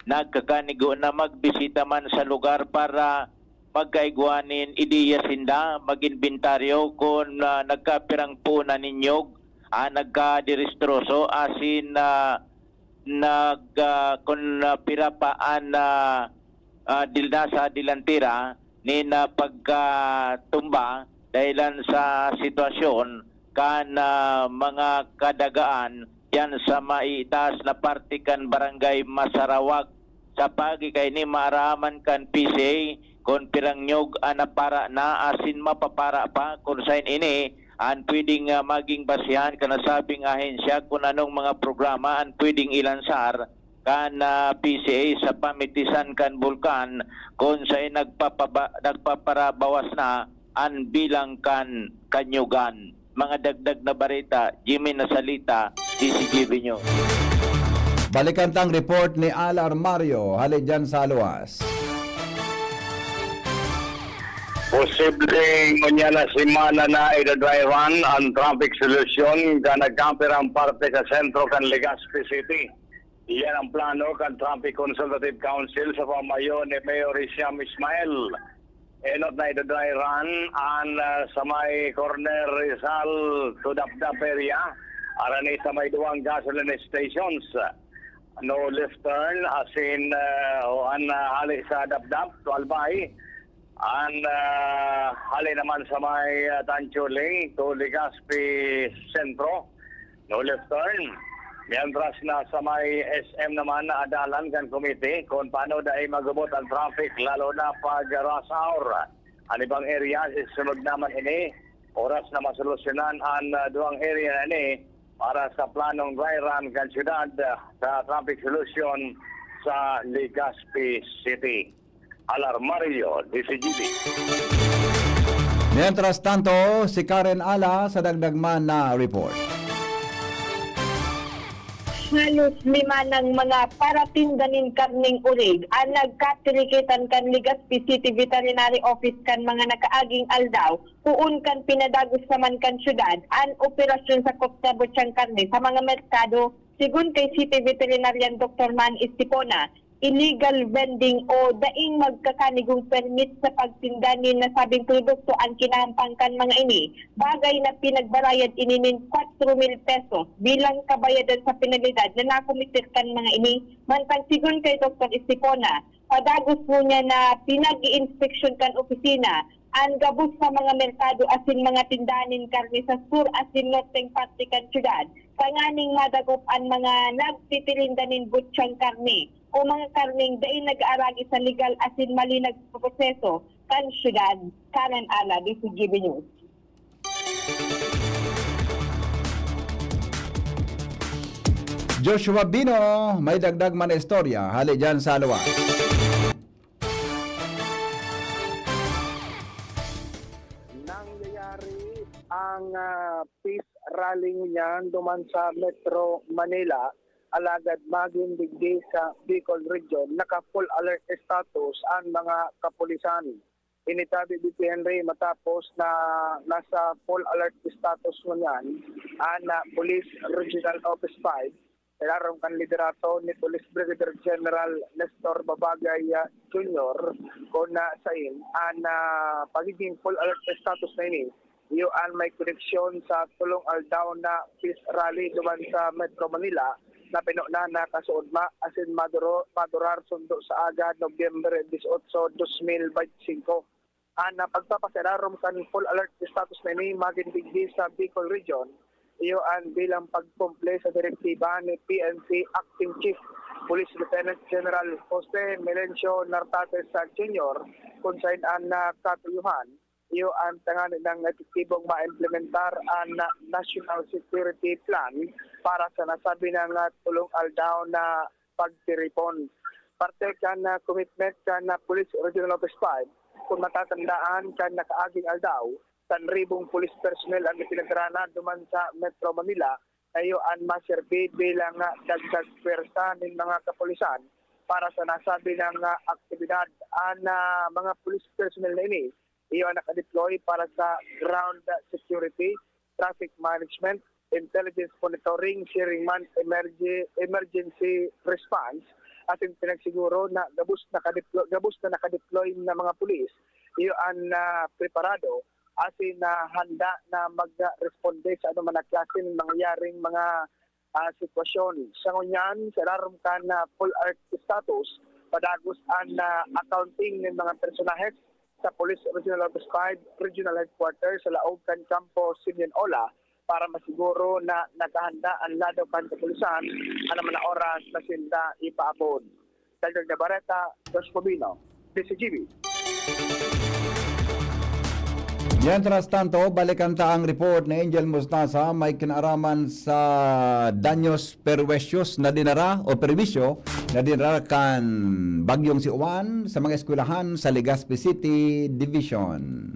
nagkakanigo na magbisita man sa lugar para magkaigwa nin ideya sinda, mag-imbentaryo kun, ah, nagkapirang puon na nin nyog an nagkadirestroso asin, ah, nag, ah, kun, ah, pira pa an, ah, ah, dil-, nasa delantera nin, ah, pagkatumba dahilan sa sitwasyon kan, ah, mga kadagaan diyan sa maitaas na parte kan Barangay Masarawag. Sa paagi kaini, maaraman kan P C A kun pirang nyog an napara na asin mapapara pa, kun saen ini an pwedeng, ah, maging basehan kan nasabing ahensya kun anong mga programa an pwedeng ilansar kan, ah, P C A sa pamitisan kan bulkan, kun saen nagpapaba-, nagpaparabawas na an bilang kan kanyugan. Mga dagdag na bareta, Jimmy Nasalita, D C G B News. Balikan tang report ni Al Armario, hali dyan sa luwas. Posibleng ngunyan na semana na ido-dry run an traffic solution kan nagkapirang parte sa sentro kan Legazpi City. Iyan ang plano kan Traffic Consultative Council sa pamayo ni Mayor Hisham Ismail. Enot na ido-dry run an, ah, sa may corner Rizal to Dapdap area. Arani sa may duwang gasoline stations. No left turn, asin, ah, o an, ah, hali sa Dapdap to Albay. An, ah, hali naman sa may, ah, Tanchuling to Legazpi Centro, no left turn. Mientras na sa may S M naman na adalan kan komite kung paano dai magubot ang traffic, lalo na pag rush hour. An ibang area, isunod naman ini, oras na masolusyonan an, ah, duwang area na ini para sa planong dry run kan syudad, ah, sa traffic solution sa Legazpi City. Alarmario, D C G B. Mientras tanto, si Karen Ala sa dagdag man na report. Halos lima ng mga paratinda nin karneng orig ang nagkatirikitan kan Legazpi City Veterinary Office kan mga nakaaging aldaw, poon kan pinadagos naman kan syudad an operasyon sa kopta butyang karne sa mga merkado. Sigon kay City Veterinarian Doctor Man Estipona, illegal vending o daing magkakanigong permit sa pagtinda nin nasabing produkto an kinahampang kan mga ini, bagay na pinagbarayad ini nin kwatro mil pesos bilang kabayadan sa penalidad na nakometer kan mga ini. Mantang sigon kay Doktor Estipona, padagos ngunyan na pinag-iinspeksyon kan opisina an gabos na mga merkado asin mga tindahan nin karne sa sur asin norteng parte kan syudad, tanganing madakop an mga nagtitirinda nin butyang karne o mga karneng dai nag-aaragi sa legal asin mali nagproproseso kan syudad. Karen Ala, D C G B News. Joshua Bino, may dagdag man na istorya, hali dyan sa luwas. Nangyayari ang, ah, peace rally ngunyan duman sa Metro Manila, alagad magin digdi sa Bicol Region, naka full alert status ang mga kapulisan. Initabi ni P N R matapos na nasa full alert status ngunyan ang, ah, Police Regional Office five, ilarom kan liderato ni Police Brigadier General Nestor Babagay, ah, Junior, kun, ah, sain an, ah, pagiging full alert status na ini, iyo an may koneksyon sa tolong aldaw na peace rally duman sa Metro Manila na pinuna na kasuodma asin maduro-, madurar sundo sa aga, Nobyembre dieciocho, dos mil veinticinco. An, ah, pagpapasalarom kan full alert status na ini magin digdi sa Bicol Region, iyo an bilang pagkumple sa direktiba ni P N P Acting Chief Police Lieutenant General Jose Melencio Nartates Junior, kun sain an, ah, katuyuhan, iyo an tanganing epektibong maimplementar an, ah, National Security Plan para sa nasabi na nga tolong aldaw na pagtiripon. Parte kan, ah, commitment kan, ah, Police Regional Office five, kun matatandaan, kan nakaaging aldaw, sanribong police personnel an ipinagdarana duman sa Metro Manila, na iyo an maserbi bilang, ah, dagdag pwersa nin mga kapulisan para sa nasabi na nga aktibidad. An, ah, mga police personnel na ini, iyo an nakadeploy para sa ground security, traffic management, intelligence monitoring, siring man emerge-, emergency response, asin pinagsiguro na gabos nakadeplo-, gabos na nakadeploy na mga pulis, iyo an, ah, preparado asin na handa na magresponde sa anoman na klase nin mangyayaring mga, ah, sitwasyon. Sa ngunyan, sa ilarom kan, ah, full alert status, padagos an, ah, accounting nin mga personahes sa Police Regional Office five Regional Headquarters sa laog kan Kampo Simeon Ola para masiguro na nakahanda an lado kan kapulisan anoman na oras na sinda ipaabot. Dagdag na bareta, Josh Pobino, D C G B. Mientras tanto, balikan ta ang report ni Angel Mostaza, may kinaaraman sa danyos perwisyo na dinara o perwisyo na dinara kan Bagyong Siwan sa mga eskwelahan sa Legazpi City Division.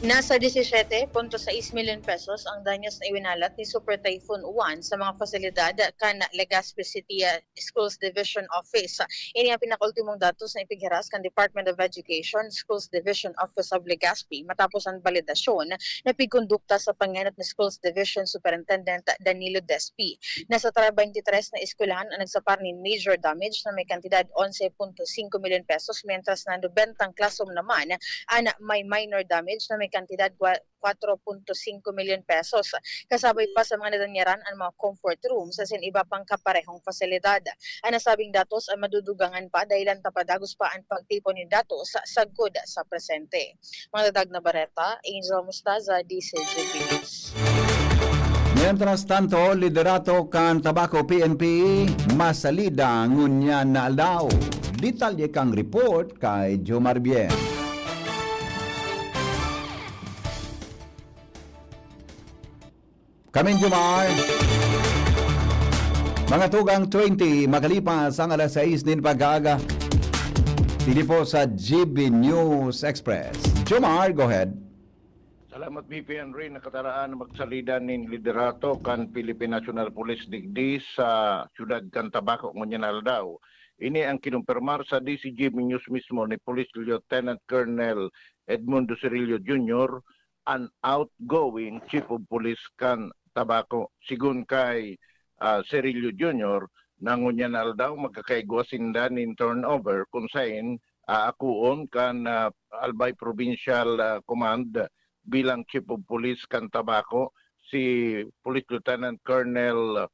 Nasa disisiete punto sais milyon pesos ang danyos na iwinalat ni Super Typhoon Uwan sa mga pasilidad kan Legazpi City, ah, Schools Division Office. Ini ang pinakaultimong datos na ipighiras kan Department of Education, Schools Division Office of Legazpi, matapos an balidasyon na pigkondukta sa panggenot ni Schools Division Superintendent Danilo Despi. Nasa twenty-three na eskwelahan ang nagsapar nin major damage na may kantidad onse punto singko milyon pesos, mientras na nobenta classroom naman an may minor damage na may kantidad gwa-, kwatro punto singko milyon pesos. Kasabay pa sa mga nadanyaran an mga comfort rooms asin iba pang kaparehong pasilidad. An nasabing datos ay madudugangan pa dahilan ta padagos pa an pagtipon nin datos sagkod sa presente. Mga dadag na bareta, Angel Mostaza, D C G B News. Mientras tanto, liderato kan Tabaco P N P masalida ngunyan na aldaw. Detalye kan report kay Jomar Bien. Kami, Jomar. Mga tugang twenty, makalipas ang alas sais nin pag-aaga. Digdi po sa G B News Express. Jomar, go ahead. Salamat, B P Henry. Nakataraan na magsalida nin liderato kan Philippine National Police digdi sa siyudad kan Tabaco ngunyan na aldaw. Ini ang kinumpirmar sa D C G B News mismo ni Police Lieutenant Colonel Edmundo Cirillo Junior, an outgoing Chief of Police kan Tabaco. Sigon kay, ah, Cirillo Junior, na ngunyan na aldaw magkakaigwa sinda nin turnover kun saen aakoon kan, ah, Albay Provincial, ah, Command bilang Chief of Police kan Tabaco si Police Lieutenant Colonel,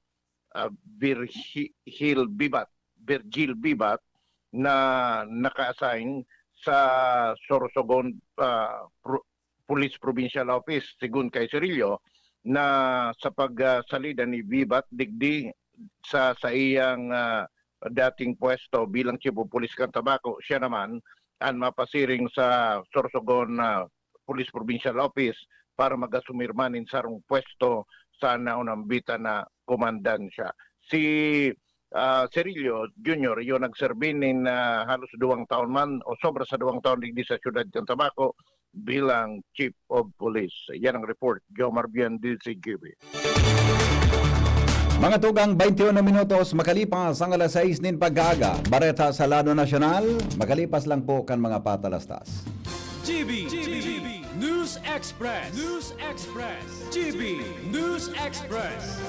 ah, Virgi-, Hil Bibat, Virgil Bibat, na naka-assign sa Sorsogon, ah, Pro-, Police Provincial Office, sigon kay Cirillo, na sa pag, ah, salida ni Bibat digdi sa saiyang, ah, dating pwesto bilang Chief of Police kan Tabaco, siya naman an mapasiring sa Sorsogon, ah, Police Provincial Office para mag-asumir man nin sarong pwesto sa naunambitan na komandansya. Si, ah, Cirillo Junior, iyo nagserbi nin, ah, halos duwang taon man o sobra sa duwang taon digdi sa siyudad kan Tabaco bilang Chief of Police. Yan ang report, Jomar Bien, D C G B. Mga tugang, twenty-one minutos makalipas ang alas sais nin pag-aaga. Bareta sa lado nasyonal, makalipas lang po kan mga patalastas. G B, G B, News Express, News Express, G B News Express.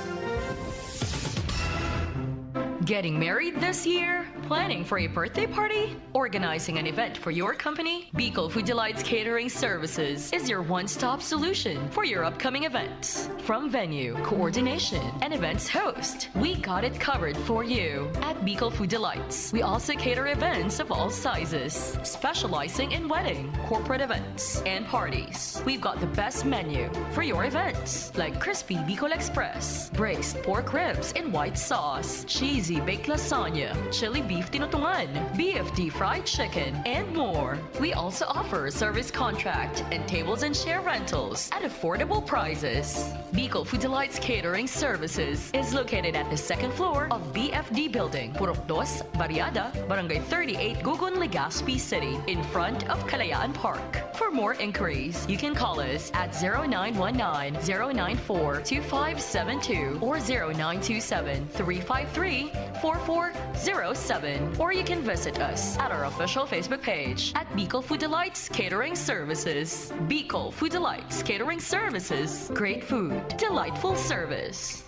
Getting married this year? Planning for a birthday party? Organizing an event for your company? Bicol Food Delights Catering Services is your one-stop solution for your upcoming events. From venue, coordination, and events host, we got it covered for you. At Bicol Food Delights, we also cater events of all sizes, specializing in wedding, corporate events, and parties. We've got the best menu for your events, like crispy Bicol Express, braised pork ribs in white sauce, cheesy baked lasagna, chili beef tinutungan, B F D fried chicken, and more. We also offer service contract and tables and chair rentals at affordable prices. Bicol Food Delights Catering Services is located at the second floor of B F D Building, Purok Dos, Barriada, Barangay thirty-eight, Gugun, Legazpi City, in front of Kalayaan Park. For more inquiries, you can call us at zero nine one nine, zero nine four, two five seven two or zero nine two seven, three five three, four four zero seven, or you can visit us at our official Facebook page at Bicol Food Delights Catering Services. Bicol Food Delights Catering Services. Great food, delightful service.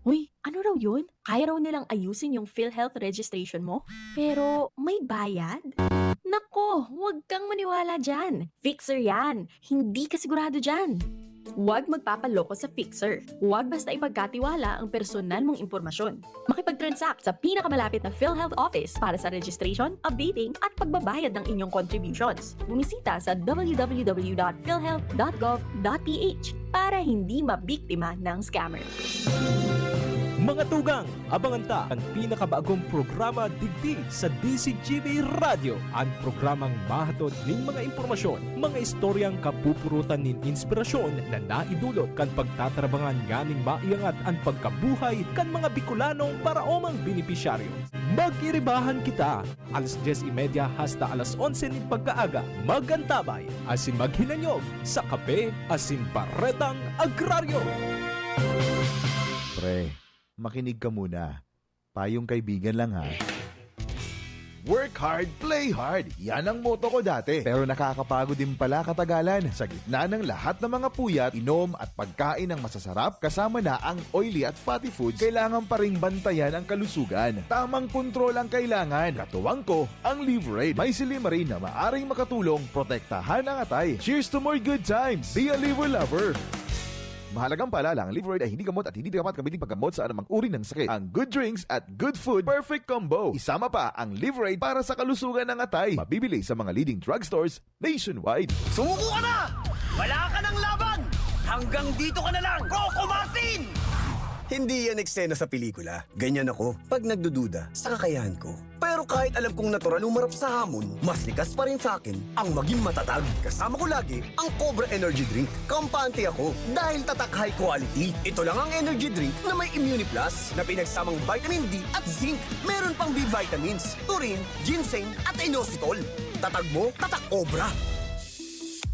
Uy, ano raw yun? Kaya raw nilang ayusin yung PhilHealth registration mo? Pero may bayad? Nako, huwag kang maniwala dyan. Fixer yan. Hindi ka sigurado dyan. Huwag magpapaloko sa fixer. Huwag basta ipagkatiwala ang personal mong impormasyon. Makipag-transact sa pinakamalapit na PhilHealth office para sa registration, updating, at pagbabayad ng inyong contributions. Bumisita sa w w w dot philhealth dot gov dot p h para hindi mabiktima ng scammer. Mga tugang, abangan ta an pinakabagong programa digdi sa D Z G B Radyo, an programang mahatod nin mga impormasyon, mga istoryang kapupurutan nin inspirasyon na naidulot kan pagtatarabangan nganing maiangat an pagkabuhay kan mga Bicolanong paraomang benepisyaryo. Magiribahan kita! Alas dyes y media hasta alas onse nin pagkaaga, mag-antabay asin maghinanyog sa Kape asin Baretang Agraryo. Pre, makinig ka muna. Payong kaibigan lang, ha. Work hard, play hard. Yan ang motto ko dati. Pero nakakapagod din pala katagalan. Sa gitna ng lahat ng mga puyat, inom at pagkain ng masasarap, kasama na ang oily at fatty foods, kailangan pa ring bantayan ang kalusugan. Tamang kontrol ang kailangan. Katuwang ko, ang Liverade. May silymarin na maaring makatulong protektahan ang atay. Cheers to more good times! Be a Liver Lover! Mahalagang paalala, ang Liverade ay hindi gamot at hindi dapat gamitin paggamot sa anumang uri ng sakit. Ang good drinks at good food, perfect combo. Isama pa ang Liverade para sa kalusugan ng atay. Mabibili sa mga leading drugstores nationwide. Sumuko ka na! Wala ka ng laban! Hanggang dito ka na lang, Coco Martin! Hindi yan eksena sa pelikula. Ganyan ako pag nagdududa sa kakayahan ko. Pero kahit alam kong natural umarap sa hamon, mas likas pa rin sa akin ang maging matatag. Kasama ko lagi ang Cobra Energy Drink. Kampante ako dahil tatak high quality. Ito lang ang energy drink na may Immune Plus na pinagsamang vitamin D at zinc. Meron pang B vitamins, taurine, ginseng at inositol. Tatag mo, tatak Cobra!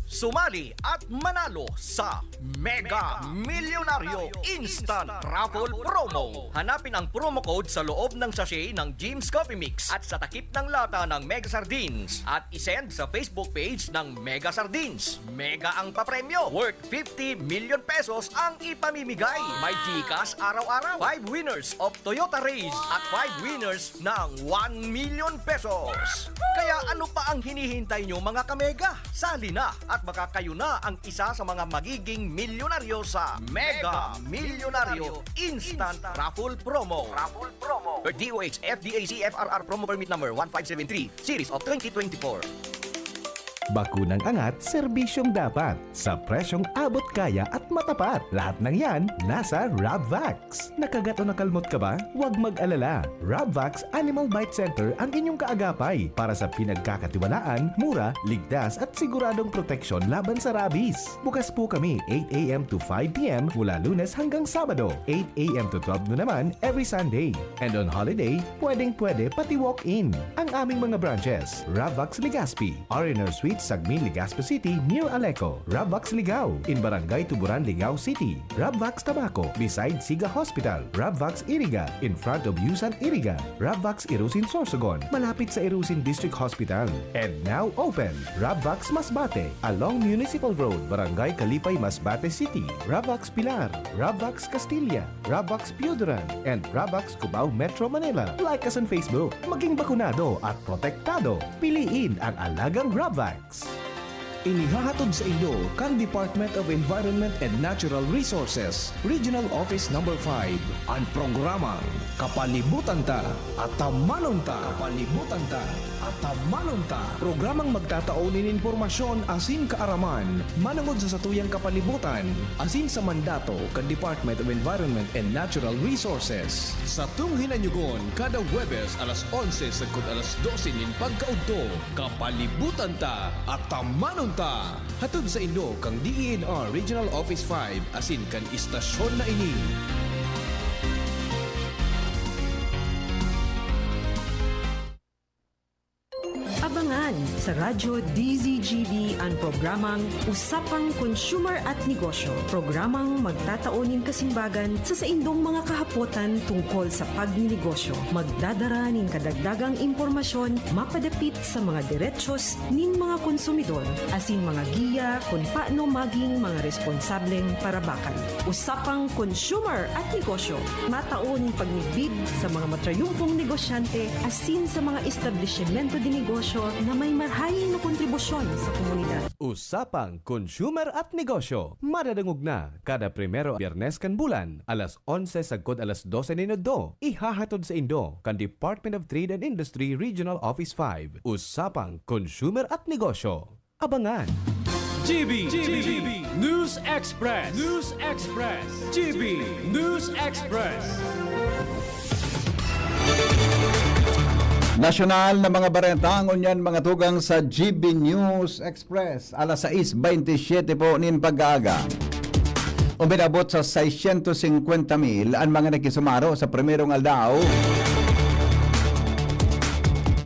Sumali at manalo sa Mega Milyonaryo Instant Raffle Promo. Hanapin ang promo code sa loob ng sachet ng Jim's Coffee Mix at sa takip ng lata ng Mega Sardines at isend sa Facebook page ng Mega Sardines. Mega ang papremyo, worth fifty million pesos ang ipamimigay. May GCash araw-araw, five winners of Toyota Raize at five winners ng one million pesos. Kaya ano pa ang hinihintay nyo, mga kamega? Sali na at baka kayo na ang isa sa mga magiging milyonaryo sa Mega Milyonaryo Instant Raffle Promo. Raffle Promo. Per D O H F D A C F R R Promo Permit Number one five seven three, Series of twenty twenty-four. Bakunang angat, serbisyong dapat, sa presyong abot kaya at matapat. Lahat ng yan, nasa Rabvax. Nakagat o nakalmot ka ba? Huwag mag-alala. Rabvax Animal Bite Center ang inyong kaagapay para sa pinagkakatiwalaan, mura, ligtas at siguradong proteksyon laban sa rabies. Bukas po kami eight a m to five p m mula Lunes hanggang Sabado, eight a m to twelve noon naman every Sunday. And on holiday, pwedeng-pwede pati walk-in. Ang aming mga branches, Rabvax Legazpi, R and R Suite, Sagmin, Legazpi City, near Aleco, Rabvax Ligao, in Barangay Tuburan, Ligao City, Rabvax Tabaco, beside Siga Hospital, Rabvax Iriga, in front of Yusan Iriga, Rabvax Irusin Sorsogon, malapit sa Irusin District Hospital, and now open, Rabvax Masbate, along Municipal Road, Barangay Kalipay, Masbate City, Rabvax Pilar, Rabvax Castilla, Rabvax Pioduran, and Rabvax Cubao, Metro Manila. Like us on Facebook. Maging bakunado at protektado. Piliin ang alagang Rabvax. Inihahatod sa inyo kan Department of Environment and Natural Resources, Regional Office Number five, an programang Kapalibutan Ta, Atamanon Ta. Kapalibutan Ta, Atamanon Ta. Programang magtatao nin impormasyon asin kaaraman manongod sa satuyang kapalibutan asin sa mandato kan Department of Environment and Natural Resources. Satong hinanyugon kada Huwebes alas onse sagkod alas dose nin pagkaudto. Kapalibutan Ta, Atamanon Ta. Hatod sa inyo kan D E N R Regional Office five asin kan istasyon na ini. Abangan sa Radyo D Z G B an programang Usapang Consumer at Negosyo, programang magtatao nin kasimbagan sa saindong mga kahapotan tungkol sa pagninegosyo. Magdadara nin kadagdagang impormasyon mapadapit sa mga derechos nin mga konsumidor asin mga giya kun paano maging mga responsableng parabakan. Usapang Consumer at Negosyo, matao nin pagmidbid sa mga matrayumpong negosyante asin sa mga establisimento de negosyo na may marhay na kontribusyon sa komunidad. Usapang Consumer at Negosyo, madadangog na kada primero Biyernes kan bulan, alas onse sagkod alas dose nin udto. Ihahatod sa indo kan Department of Trade and Industry Regional Office five. Usapang Consumer at Negosyo. Abangan! G B, G B News Express, News Express, G B News Express. Nasyonal na mga bareta, ngunyan mga tugang sa G B News Express, alas sais bentisiete po nin pag-aaga. Uminabot sa seiscientos cincuenta mil an mga nakisumaro sa primerong aldaw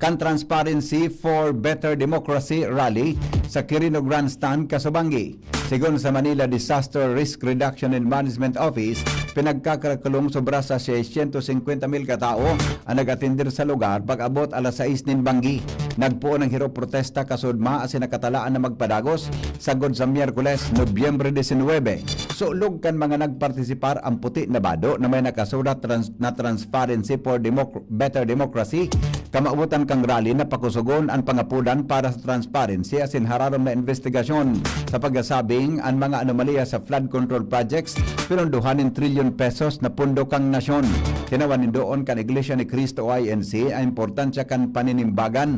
kan Transparency for Better Democracy Rally sa Quirino Grandstand, Casubangui. Sigon sa Manila Disaster Risk Reduction and Management Office, pinagkakarakulong sobra sa seiscientos cincuenta mil katao an nag-atender sa lugar pag-abot alas sais nin banggi. Nagpoon ang hirop protesta kasudma asin nakatalaan na magpadagos sagkod sa Miyerkules, Nobyembre disinwebe. Sulog kan mga nagpartisipar ang puti na bado na may nakasurat trans-, na Transparency for Democ-, Better Democracy. Kamawotan kan rally na pakusogon an pangapodan para sa transparency asin hararom na investigasyon sa pagsasabing an mga anomalya sa flood control projects, pinondohan nin trilyon pesos na pondo kan nasyon. Tinawan nindoon kan Iglesia ni Cristo o I N C ang importansya kan paninimbagan.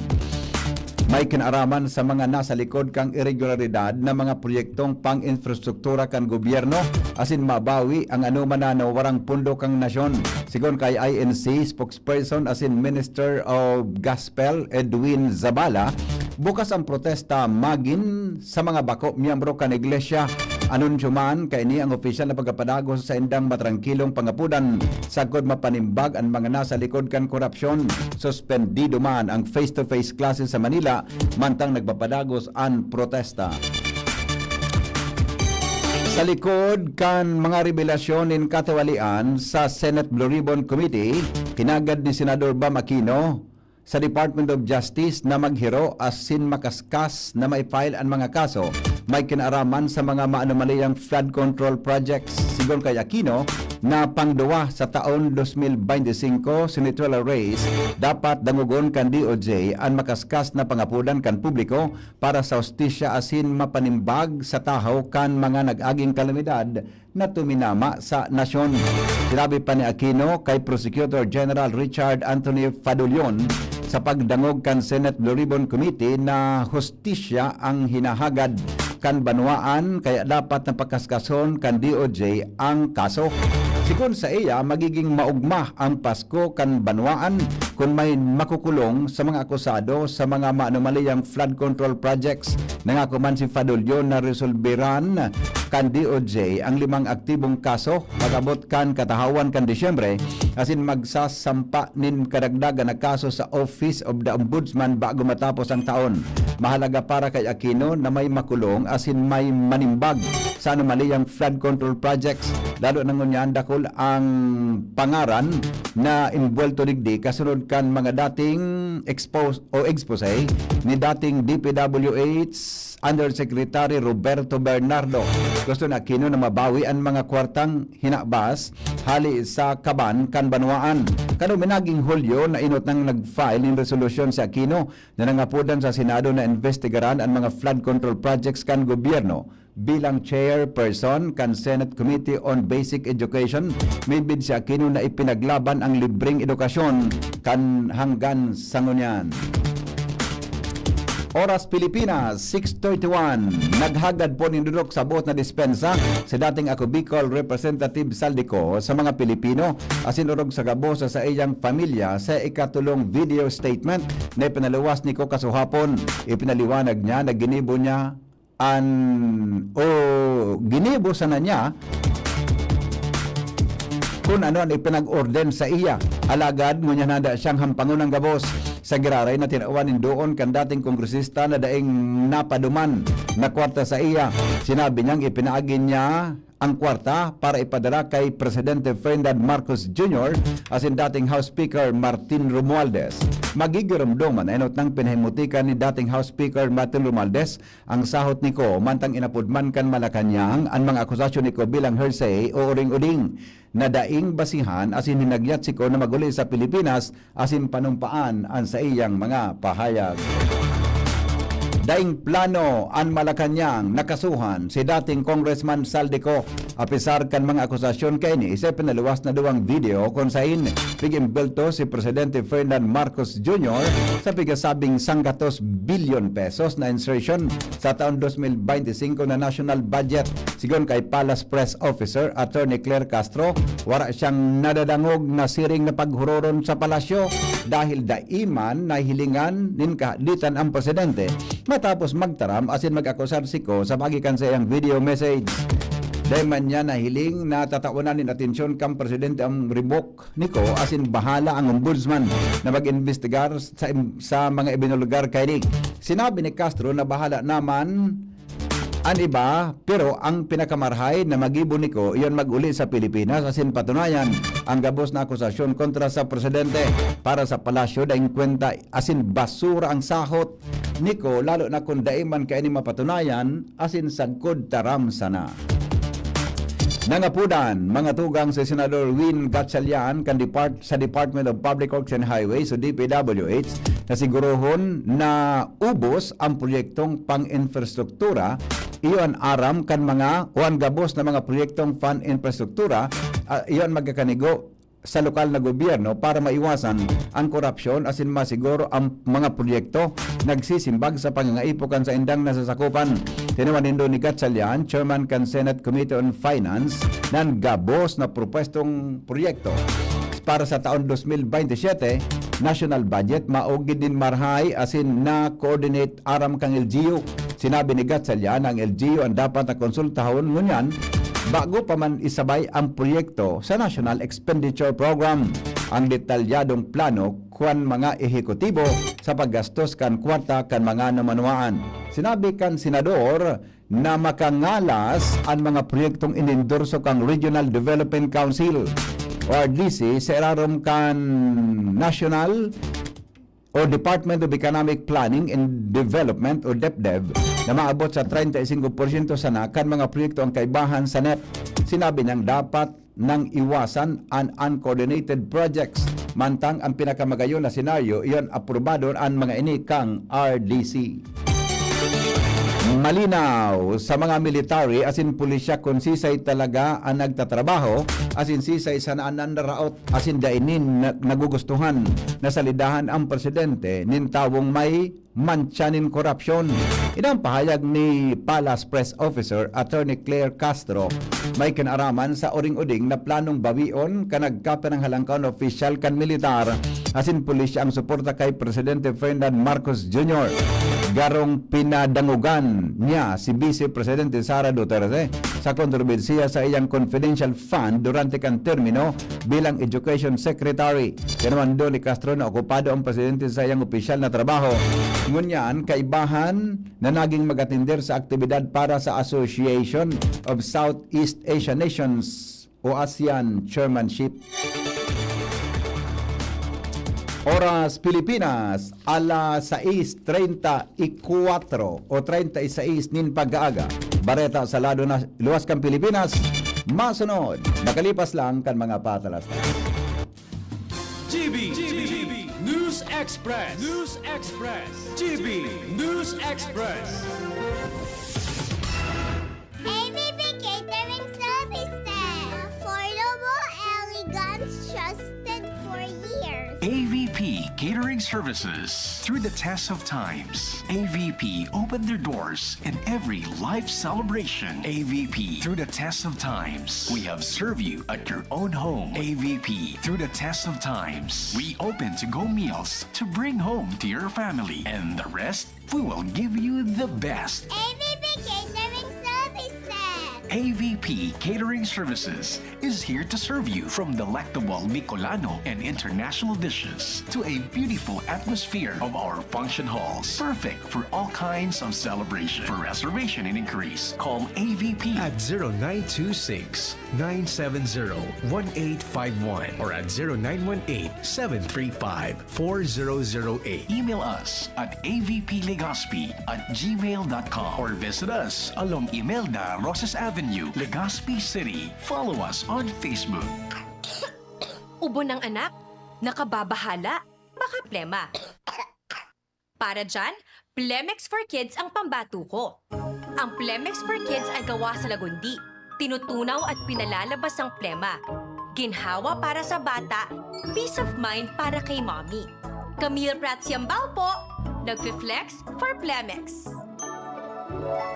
May kinaraman sa mga nasa likod kan iregularidad na mga proyektong pang-infrastruktura kan gobyerno asin mabawi ang anoman na nawarang pondo kan nasyon. Sigon kay I N C spokesperson asin Minister of Gospel, Edwin Zabala, bukas ang protesta magin sa mga bako miyembro kan iglesia. Anunsyo man, kaini ang opisyal na pagkapadagos sa indang matrangkilong pangapodan sagkod mapanimbag an mga nasa likod kan korupsyon. Suspendido man ang face-to-face classes sa Manila, mantang nagpapadagos an protesta. Sa likod kan mga rebelasyon nin katiwalian sa Senate Blue Ribbon Committee, hinagad ni Senador Bam Aquino sa Department of Justice na maghiro asin makaskas na mai-file an mga kaso may kinaraman sa mga maanomaliyang flood control projects. Sigon kay Aquino, na pangduwa sa taon dos mil bente singko senatorial race, dapat dangogon kan D O J an makaskas na pangapodan kan publiko para sa hustisya asin mapanimbag sa tahaw kan mga nag-aging kalamidad na tuminama sa nasyon. Sinabi pa ni Aquino kay Prosecutor General Richard Anthony Fadulyon sa pagdangog kan Senate Blue Ribbon Committee na hustisya ang hinahagad kan banwaan, kaya dapat na pakaskason kan D O J ang kaso. Sigon sa iya, magiging maogma ang Pasko kan banwaan kun may makukulong sa mga akusado sa mga maanomaliyang flood control projects. Nangako man si Fadulyon na resolberan kan D O J ang limang aktibong kaso pag-abot kan katahawan kan Disyembre, asin magsasampa nin kadagdagan na kaso sa Office of the Ombudsman bago matapos ang taon. Mahalaga para kay Aquino na may makulong asin may manimbag sa anomaliyang flood control projects, lalo na ngunyan dakul ang pangaran na imbwelto digdi kasunod kan mga dating expose o expose ni dating D P W H Undersecretary Roberto Bernardo. Gusto ni Aquino na mabawi an mga kwartang hinabas hali sa kaban kan banwaan. Kan uminaging Hulyo, nainot nang nag-file nin resolusyon si Aquino na nangapodan sa Senado na imbestigaran an mga flood control projects kan gobyerno. Bilang chairperson kan Senate Committee on Basic Education, midbid si Aquino na ipinaglaban ang libreng edukasyon kan hanggan sa ngunyan. Oras Pilipinas, six thirty-one. Naghagad po nin durok sa boot na dispensa si dating Ako Bicol Representative Zaldy Co sa mga Pilipino, asin orog sa gabos sa saiyang pamilya sa ikatulong video statement na ipinaluwas ni Co kasuhapon. Ipinaliwanag niya na ginibo niya an, o ginibo sana niya kun ano an ipinag-orden sa iya. Alagad ngunyan handa siyang hampangon an gabos. Sa giraray na tinawan nin doon kan dating kongresista na daing napaduman na kwarta sa iya. Sinabi niyang ipinaagi niya ang kwarta para ipadara kay Presidente Ferdinand Marcos Junior asin dating House Speaker Martin Romualdez. Magigiromdoman na enot nang pinahimutikan ni dating House Speaker Martin Romualdez ang sahot ni Co, mantang inapod man kan Malacañang an mga akusasyon ni Co bilang hearsay o uring-uding na daing basihan asin hinagyat si Co na maguli sa Pilipinas asin panumpaan an saiyang mga pahayag. Daing plano an Malacañang na kasuhan si dating Congressman Zaldy Co. Apisar kan mga akusasyon kaini, isay pinaluwas na duwang video kun saen pig-imbwelto si Presidente Ferdinand Marcos Junior sa pigasabing sanggatos bilyon pesos na insertion sa taon dos mil bente singko na national budget. Sigon kay Palace Press Officer Attorney Claire Castro, wara siyang nadadangog na siring na paghuroron sa palasyo dahil dai man nahilingan nin kahaditan ang presidente matapos magtaram asin mag-akusar si Co sa paagi kan saiyang video message. Dai man niya nahiling na tatawanan nin atensyon kan presidente ang rebuke ni Co asin bahala ang ombudsman na mag-imbestigar sa, sa mga ibinulgar kaini. Sinabi ni Castro na bahala naman an iba, pero ang pinakamarahay na magibo ni Co iyon mag-uli sa Pilipinas asin patunayan ang gabos na akusasyon kontra sa presidente. Para sa palasyo, daing kwenta asin basura ang sahot ni Co, lalo na kun dai man kaini mapatunayan asin sagkod taram sana. Nangapodan, mga tugang, si Senador Win Gatchalian kan depart-, sa Department of Public Works and Highways o D P W H na sigurohon na ubos ang proyektong pang-infrastruktura, iyo an aram kan mga o an gabos na mga proyektong pan-infrastruktura, ah, iyo an magkakanigo sa lokal na gobyerno para maiwasan ang korapsyon asin masiguro ang mga proyekto nagsisimbag sa pangangaipo kan saindang nasasakupan. Tinuman nindo ni Gatchalian, chairman kan Senate Committee on Finance, nan gabos na propwestong proyekto para sa taon dos mil bente siyete, national budget, maugid nin marahay asin na-coordinate aram kan L G U. Sinabi ni Gatchalian na ang L G U an dapat na konsultahon ngunyan bago pa man isabay ang proyekto sa National Expenditure Program. Ang detalyadong plano kan mga ehekutibo sa paggastos kan kwarta kan mga namanwaan. Sinabi kan senador na makangalas an mga proyektong inendorso kan Regional Development Council o R D C sa irarom kan national o Department of Economic Planning and Development o DepDev na maabot sa treinta y cinco por ciento sana kan mga proyekto ang kaibahan sa NEP. Sinabi niyang dapat nang iwasan an uncoordinated projects, mantang ang pinakamagayon na senaryo iyon aprobado an mga ini kang R D C. Malinaw sa mga military asin pulisya kun sisay talaga an nagtatrabaho asin sisay sana an nanaraot asin dai nin na-, nagugustuhan na salidahan ang presidente nin tawong may mantsa nin korapsyon. Ini an pahayag ni Palace Press Officer Attorney Claire Castro, may kinaraman sa uring-uding na planong bawion kan nagkapiranghalangkaw na opisyal kan militar asin pulisya ang suporta kay Presidente Ferdinand Marcos Junior. Garong pinadangogan niya si Vice Presidente Sara Duterte sa kontrobersiya sa iyang confidential fund durante kan termino bilang Education Secretary. Tinuman ni Castro na okupado ang presidente sa iyang opisyal na trabaho. Ngunyan, kaibahan na naging mag-atender sa aktibidad para sa Association of Southeast Asian Nations o ASEAN Chairmanship. Oras Pilipinas, alas sais treinta y cuatro o treinta y seis nin pag-aaga. Bareta sa lado na luwas kan Pilipinas, masunod, makalipas lang kan mga patalastas. G B, G B, News Express, News Express, G B News Express. A V P Catering Services. Affordable, elegant, trusted for years. A V P Catering Services. Through the test of times, A V P opened their doors in every life celebration. A V P, through the test of times, we have served you at your own home. A V P, through the test of times, we open to-go meals to bring home to your family. And the rest, we will give you the best. A V P Catering Services. A V P Catering Services is here to serve you, from delectable Bicolano and international dishes to a beautiful atmosphere of our function halls, perfect for all kinds of celebration. For reservation and inquiries, call A V P at zero nine two six, nine seven zero, one eight five one or at zero nine one eight, seven three five, four zero zero eight. Email us at A V P Legazpi at gmail dot com or visit us along Imelda Rosas Avenue, Legazpi City. Follow us on Facebook. Ubo ng anak? Nakababahala? Baka plema. Para dyan, Plemex for Kids ang pambato ko. Ang Plemex for Kids ay gawa sa lagundi, tinutunaw at pinalalabas ang plema. Ginhawa para sa bata, peace of mind para kay mommy. Camille Prats Yambao po, nagfi-flex for Plemex.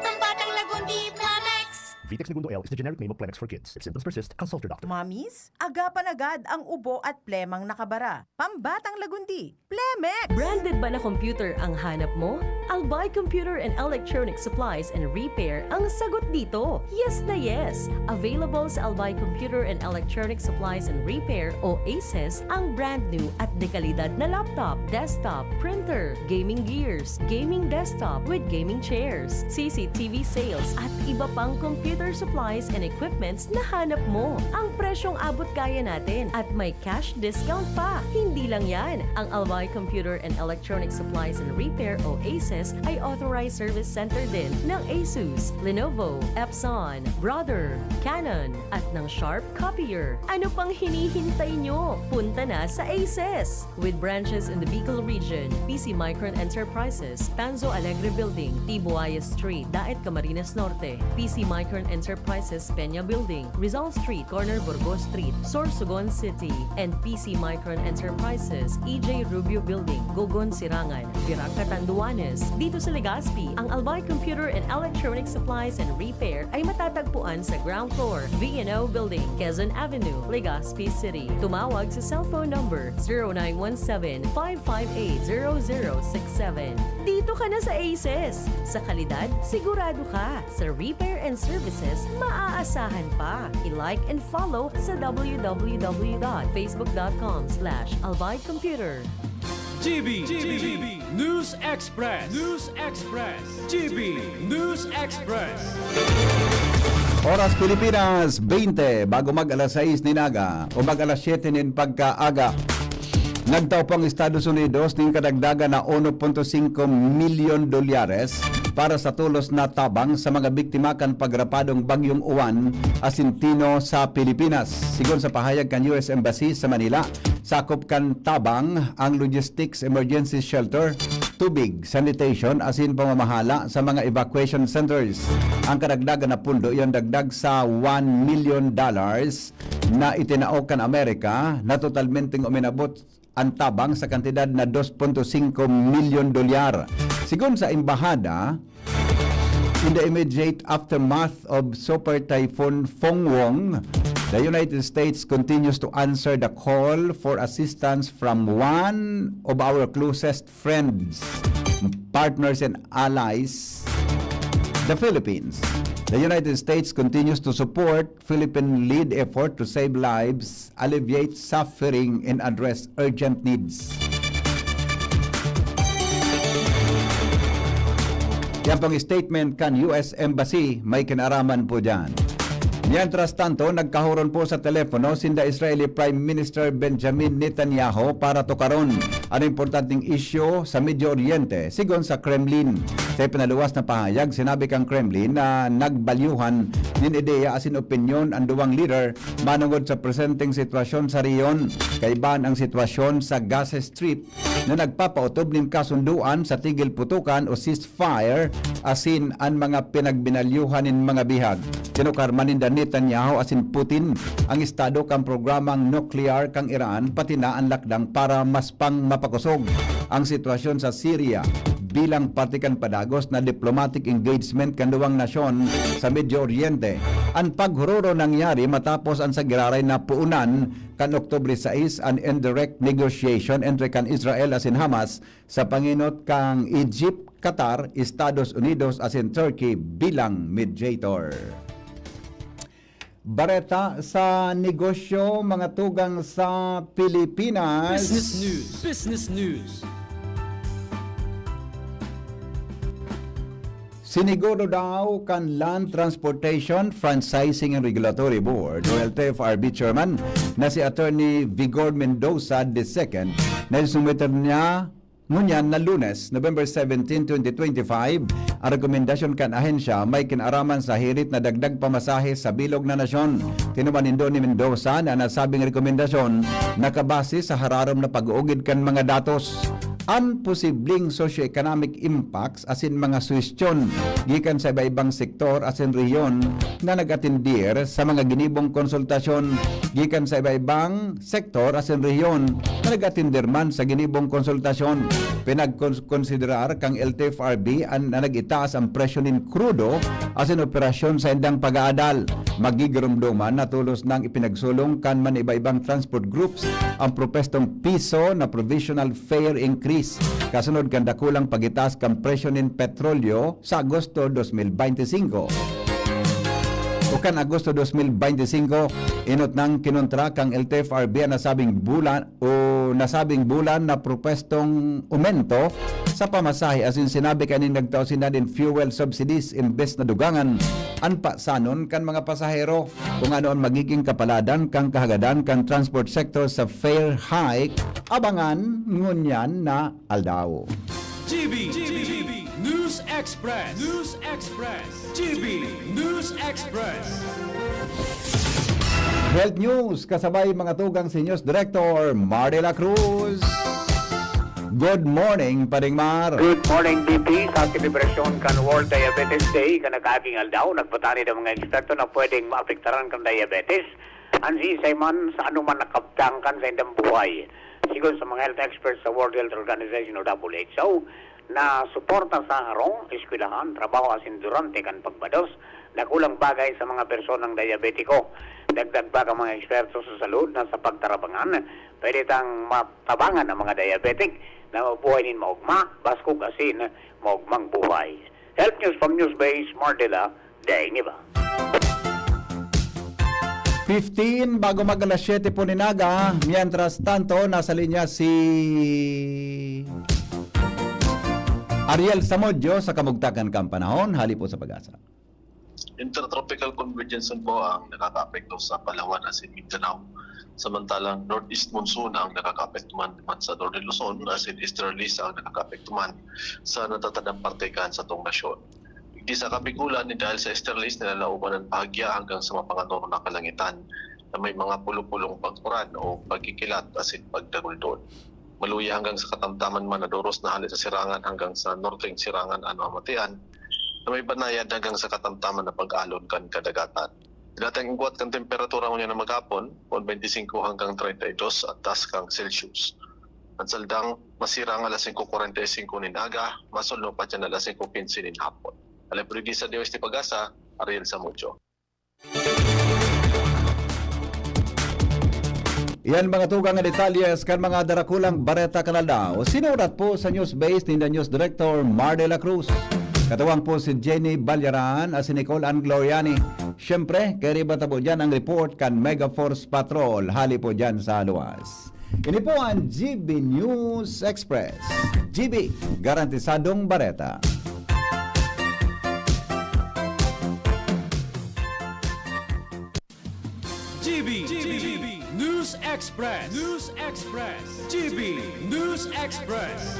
Ang batang lagundi, Plemex! Vitex Negundo L is the generic name of Plemex for Kids. If symptoms persist, consult your doctor. Mommies, agapan agad ang ubo at plemang nakabara. Pambatang lagundi, Plemex! Branded ba na computer ang hanap mo? Albay Computer and Electronic Supplies and Repair ang sagot dito. Yes na yes! Available sa Albay Computer and Electronic Supplies and Repair o ACES ang brand new at dekalidad na laptop, desktop, printer, gaming gears, gaming desktop with gaming chairs, C C T V sales at iba pang computer supplies and equipments na hanap mo. Ang presyong abot kaya natin at may cash discount pa. Hindi lang yan, ang Albay Computer and Electronic Supplies and Repair o ACES ay authorized service center din ng Asus, Lenovo, Epson, Brother, Canon, at ng Sharp Copier. Ano pang hinihintay nyo? Punta na sa ACES! With branches in the Bicol region, P C Micron Enterprises, Tanzo Alegre Building, Tibuayas Street, Daet, Camarines Norte, P C Micron Enterprises, Peña Building, Rizal Street, corner Burgos Street, Sorsogon City, and P C Micron Enterprises, E J Rubio Building, Gogon, Sirangan, Virac, Catanduanes. Dito sa Legazpi, ang Albay Computer and Electronic Supplies and Repair ay matatagpuan sa ground floor, V and O Building, Quezon Avenue, Legazpi City. Tumawag sa cellphone number zero nine one seven, five five eight, zero zero six seven. Dito ka na sa ACES! Sa kalidad, sigurado ka. Sa repair and services, maaasahan pa. I-like and follow sa w w w dot facebook dot com slash albay computer. G B, G B, News Express, News Express, G B, News Express. Oras Pilipinas, twenty, bago mag alas sais nin aga o mag alas siyete nin pagkaaga. Nagtao po ang Estados Unidos nin kadagdagan na uno punto singko milyon dolyares para sa tulos na tabang sa mga biktima kan pagrapadong Bagyong Uwan asin Tino sa Pilipinas. Sigon sa pahayag kan U S Embassy sa Manila, sakop kan tabang ang logistics, emergency shelter, tubig, sanitation asin pamamahala sa mga evacuation centers. Ang kadagdagan na pundo iyan dagdag sa one million dollars na itinao kan Amerika na totalmenteng uminabot ang tabang sa kantidad na dos punto singko milyon dolyar. Sigon sa embahada, in the immediate aftermath of Super Typhoon Fongwong, the United States continues to answer the call for assistance from one of our closest friends, partners, and allies, the Philippines. The United States continues to support Philippine-led effort to save lives, alleviate suffering, and address urgent needs. Yan pong statement kan U S Embassy, may kinaraman po dyan. Mientras tanto, nagkahuron po sa telepono sinda Israeli Prime Minister Benjamin Netanyahu para tukaron an importanteng isyu sa Medio Oriente, sigon sa Kremlin. Sa ipinaluwas na pahayag, sinabi kan Kremlin na nagbalyuhan nin ideya asin opinyon an duwang lider manongod sa presenteng sitwasyon sa rehiyon, kaiba an sitwasyon sa Gaza Strip na nagpapaotob nin kasundoan sa tigil putukan o ceasefire asin an mga pinagbinalyuhan nin mga bihag. Tinukar man ninda Netanyahu asin Putin ang estado kan programang nuklear kan Iran, pati na an lakdang para mas pang mapakosog ang sitwasyon sa Syria bilang parte kan padagos na diplomatic engagement kan duwang nasyon sa Medio Oriente. An paghururon nangyari matapos an sa giraray na puunan kan Oktubre sais an indirect negotiation entre kan Israel asin Hamas sa pangenot kan Egypt, Qatar, Estados Unidos asin Turkey bilang mediator. Bareta sa negosyo, mga tugang sa Pilipinas. Business News. Business News. Siniguro daw kan Land Transportation, Franchising and Regulatory Board o L T F R B Chairman na si Attorney Vigor Mendoza the second na isusumiter niya ngunyan na Lunes, November seventeen, twenty twenty-five, ang rekomendasyon kan ahensya may kinaraman sa hirit na dagdag pamasahe sa bilog na nasyon. Tinuman nindo ni Mendoza na nasabing rekomendasyon nakabase sa hararom na pag-uugid kan mga datos. an posibleng socio-economic impacts asin mga suhestyon gikan sa iba-ibang sektor asin rehiyon na nag-atendir sa mga ginibong konsultasyon gikan sa iba-ibang sektor asin rehiyon na nag-atendir man sa ginibong konsultasyon. Pinagkonsiderar kan L T F R B an, na nag-itaas an presyo nin krudo asin operasyon sa indang pag-aadal. Magigiromdoman na tolos nang ipinagsulong kan man iba-ibang transport groups ang propwestong piso na provisional fare increase kasunod kan dakulang pagitaas kan presyo nin petrolyo sa Agosto dos mil bente singko. O kan Agosto dos mil bente singko, inot nang kinontra kan L T F R B an nasabing bulan o nasabing bulan na propwestong umento sa pamasahe asin sinabi kaning nagtao sinda nin fuel subsidies imbes na dugangan an pasanon kan mga pasahero. Kung ano an magiging kapaladan kan kahagadan kan transport sector sa fare hike, abangan ngunyan na aldaw. G B, G B, News Express, News Express, G B News Express. Health News, kasabay mga tugang si News Director Mar de la Cruz. Good morning, Paring Mar. Good morning, B P. Sa selebrasyon kan World Diabetes Day, kan nakaaging aldaw, nagpatanid ang mga eksperto na pwedeng maapektaran kan diabetes an siisay man sa anuman na kabtang kan saindang buhay. Sigon sa mga health experts sa World Health Organization o W H O, na suporta sa harong, eskwelahan, trabaho asin durante kan pagbados, dakulang bagay sa mga personang diabetiko. Dagdag pa kan mga eksperto sa salud na sa pagtarabangan, pwede tang matabangan ang mga diabetic na mabuhay nin maogma, baskog asin maogmang buhay. Health News from Newsbase, Mardela, Deng Iba. Fifteen, bago mag alas siyete po nin aga. Mientras tanto, nasa linya si Ariel Samudio sa kamugtakan kan panahon. Hali po sa Pag-asa. Intertropical Convergence po ang nakakaapekto sa Palawan asin Mindanao. Samantalang northeast monsoon ang nakakaapekto man, man sa Northern Luzon, asin easterlies ang nakakaapekto man sa natatandang parte kan satong nasyon. Digdi sa Kabikulan, ni dahil sa easterlies, nalalaoban an bahagya hanggang sa mapanganoro na kalangitan na may mga pulo-pulong pag-uran o pagkikilat asin pagdaguldol. Maluya hanggang sa katamtaman man na doros na hale sa sirangan hanggang sa norteng sirangan an mamatian, na may banayad hanggang sa katamtaman na pag-alon kan kadagatan. Dating igwat kan temperatura ngunyan na maghapon, pon bente singko hanggang treinta y dos an taas kan Celsius. An saldang masirang alas singko kwarenta y singko nin aga, masulno pa diyan alas singko kinse nin hapon. Alay po digdi sa D O S T Pag-asa, Ariel Samudio. Iyan mga tugang na detalyes kan mga darakulang bareta kan aldaw. Sinurat po sa Newsbase ninda News Director Mar de la Cruz. Katuwang po si Jenny Balyaran at si Nicole Ann Gloriani. Siyempre, kairiba ta po dyan ang report kan Mega Force Patrol. Hali po dyan sa luwas. Ini po ang G B News Express. G B, garantisadong bareta. G B, G B News Express, News Express, G B News Express.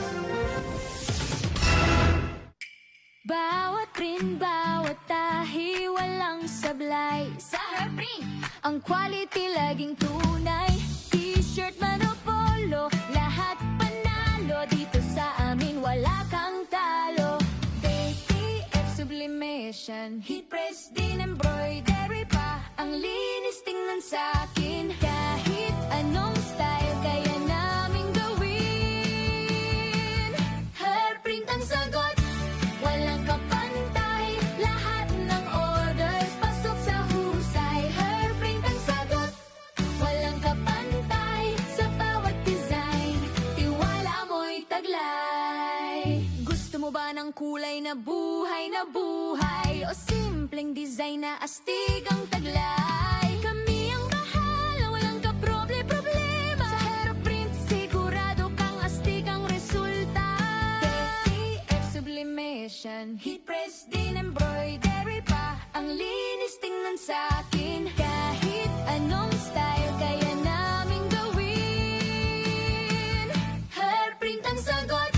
Bawat print, bawat tahi, walang sablay. Sa Hairprint, ang quality laging tunay. T-shirt man o polo, lahat panalo. Dito sa amin, wala kang talo. K T F Sublimation, heat press din, embroidery pa. Ang linis tingnan sa akin. Kahit anong style, kaya naming gawin. Hairprint ang sagot, walang kapantay. Lahat ng orders, pasok sa husay. Hairprint ang sagot, walang kapantay. Sa bawat design, tiwala mo'y taglay. Gusto mo ba ng kulay na buhay na buhay? O simpleng design na astig ang taglay? Kami ang bahala, walang kaproble-problema. Sa Hairprint, sigurado kang astig ang resulta. K T F Sublimation, heat press din, embroidery pa. Ang linis tingnan sa akin. Kahit anong style, kaya naming gawin. Hairprint ang sagot,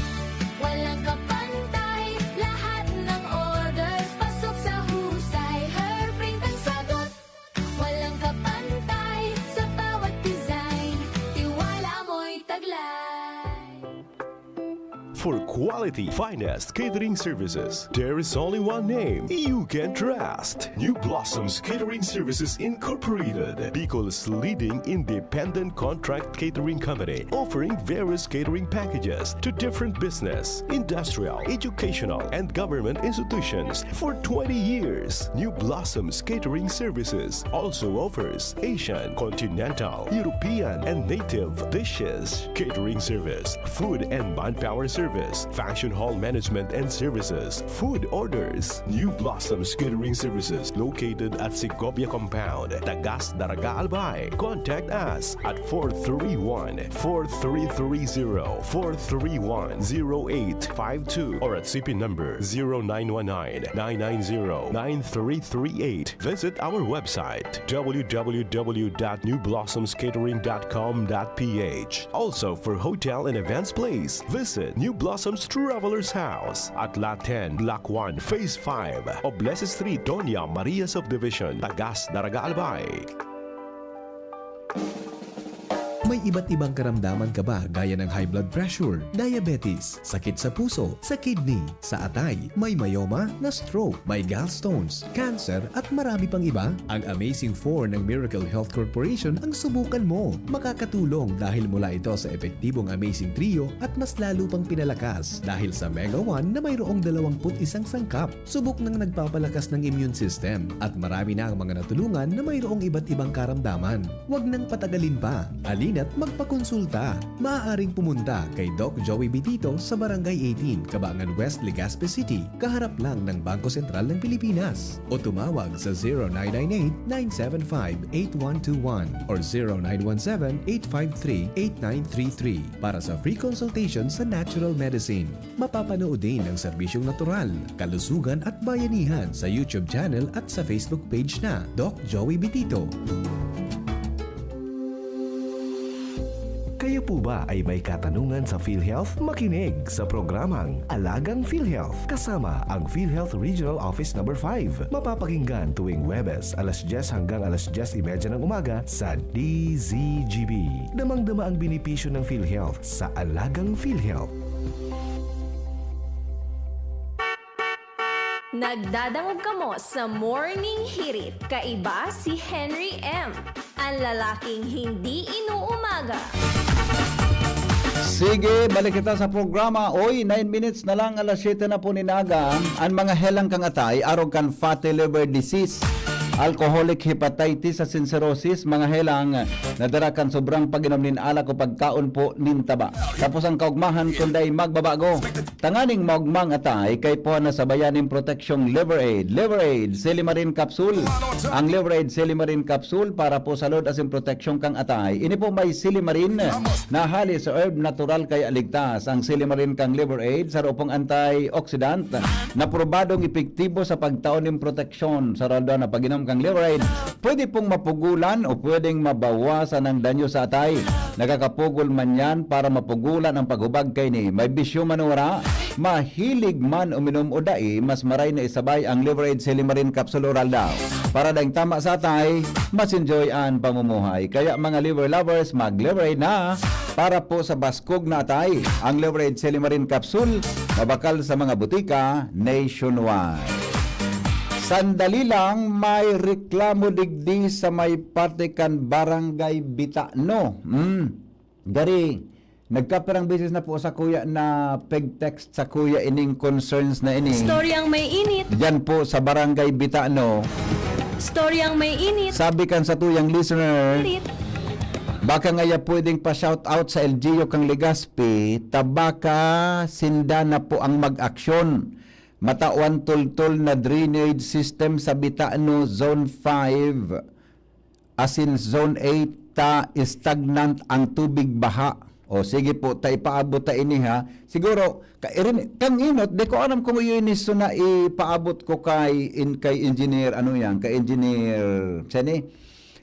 walang kapantay. Lahat ng orders, pasok sa husay. Hairprint ang sagot, walang kapantay. Sa bawat design, tiwala mo'y taglay. For quality, finest catering services, there is only one name you can trust. New Blossoms Catering Services Incorporated, Bicol's leading independent contract catering company, offering various catering packages to different business, industrial, educational, and government institutions. For twenty years, New Blossoms Catering Services also offers Asian, continental, European, and native dishes, catering service, food and manpower service, function hall management and services, food orders. New Blossoms Catering Services located at Segovia Compound, Tagas, Daraga, Albay. Contact us at four three one, four three three zero, four three one, zero eight five two or at C P number zero nine one nine, nine nine zero, nine three three eight. Visit our website, w w w dot new blossoms catering dot com dot p h. Also, for hotel and events, please visit New Blossoms Travelers House at Lot ten, Block one, Phase five, Oblese Street, Doña Maria Subdivision, Tagas, Daraga, Albay. May iba't ibang karamdaman ka ba, gaya ng high blood pressure, diabetes, sakit sa puso, sa kidney, sa atay, may myoma, na-stroke, may gallstones, cancer, at marami pang iba? Ang Amazing four ng Miracle Health Corporation ang subukan mo. Makakatulong dahil mula ito sa epektibong Amazing Trio at mas lalo pang pinalakas dahil sa Mega one na mayroong dalawang put isang sangkap. Subok nang nagpapalakas ng immune system at marami na ang mga natulungan na mayroong iba't ibang karamdaman. Huwag nang patagalin pa. Halina't magpakonsulta. Maaaring pumunta kay Doc Joey Bitito sa Barangay eighteen, Cabangan West, Legazpi City, kaharap lang ng Bangko Sentral ng Pilipinas. O tumawag sa zero nine nine eight, nine seven five, eight one two one or zero nine one seven, eight five three, eight nine three three para sa free consultation sa natural medicine. Mapapanood din ang serbisyong natural, kalusugan at bayanihan sa YouTube channel at sa Facebook page na Doc Joey Bitito. Kayo po ba ay may katanungan sa PhilHealth? Makinig sa programang Alagang PhilHealth kasama ang PhilHealth Regional Office Number five. Mapapakinggan tuwing Huwebes, alas dyes hanggang alas dyes y media ng umaga sa D Z G B. Damang-dama ang benepisyo ng PhilHealth sa Alagang PhilHealth. Nagdadangog kamo sa Morning Hirit. Kaiba si Henry M, an lalaking hindi inuumaga. Sige, balik kita sa programa. Oy, nine minutes na lang, alas siyete na po nin aga. An mga helang kan atay, arog kan fatty liver disease, alcoholic hepatitis asin cirrhosis, mga helang na dara kan sobrang pag-inom nin alak o pagkaon po nin taba. Tapos ang kaugmahan, kundi magbabago. Tanganing maugmang atay, kaipuhan na sabayan nin proteksyong Liver Aid. Liver Aid, Silimarin Capsule. Ang Liver Aid Silimarin Capsule para po sa load asin proteksyon kan atay. Ini po may silimarin na hali sa herb natural kaya ligtas. Ang silimarin kan Liver Aid, saro pong antioxidant na probadong epektibo sa pagtao nin proteksyon sa aldaw-aldaw na pag-inom kan Liver Aid. Pwede pong mapugulan o pwedeng mabawasan ang danyo sa atay. Nakakapugol man yan para mapugulan ang paghubag kaini. May bisyo man o wala, mahilig man uminom o dai, mas maray na isabay ang Liver Aid Silimarin Capsule Oral daw. Para daing tama sa atay, mas enjoy an pamumuhay. Kaya mga liver lovers, mag-Liver Aid na para po sa baskog na atay. Ang Liver Aid Silimarin Capsule, mabakal sa mga butika nationwide. Sandali lang, may reklamo digdi sa may parte kan Barangay Bitano. Hmm. Gari, nagkapirang beses na po sa kuya na peg-text sa kuya ining concerns na ini. Storyang may init. Diyan po sa Barangay Bitano. Storyang may init. Sabi kan sa tuyang listener, Init. Baka ngaya pwedeng pa-shout out sa L G U kang Legazpi, ta baka sinda na po ang mag-aksyon. Matawan tultol na drainage system sa Bitano, Zone five, asin Zone eight, ta stagnant ang tubig baha. O sige po, ta ipaabot ta ini ha. Siguro, ka, irin, kang inot, di ko alam kung iyo ini so na ipaabot ko kay, in, kay engineer, ano yan, kay engineer, sini?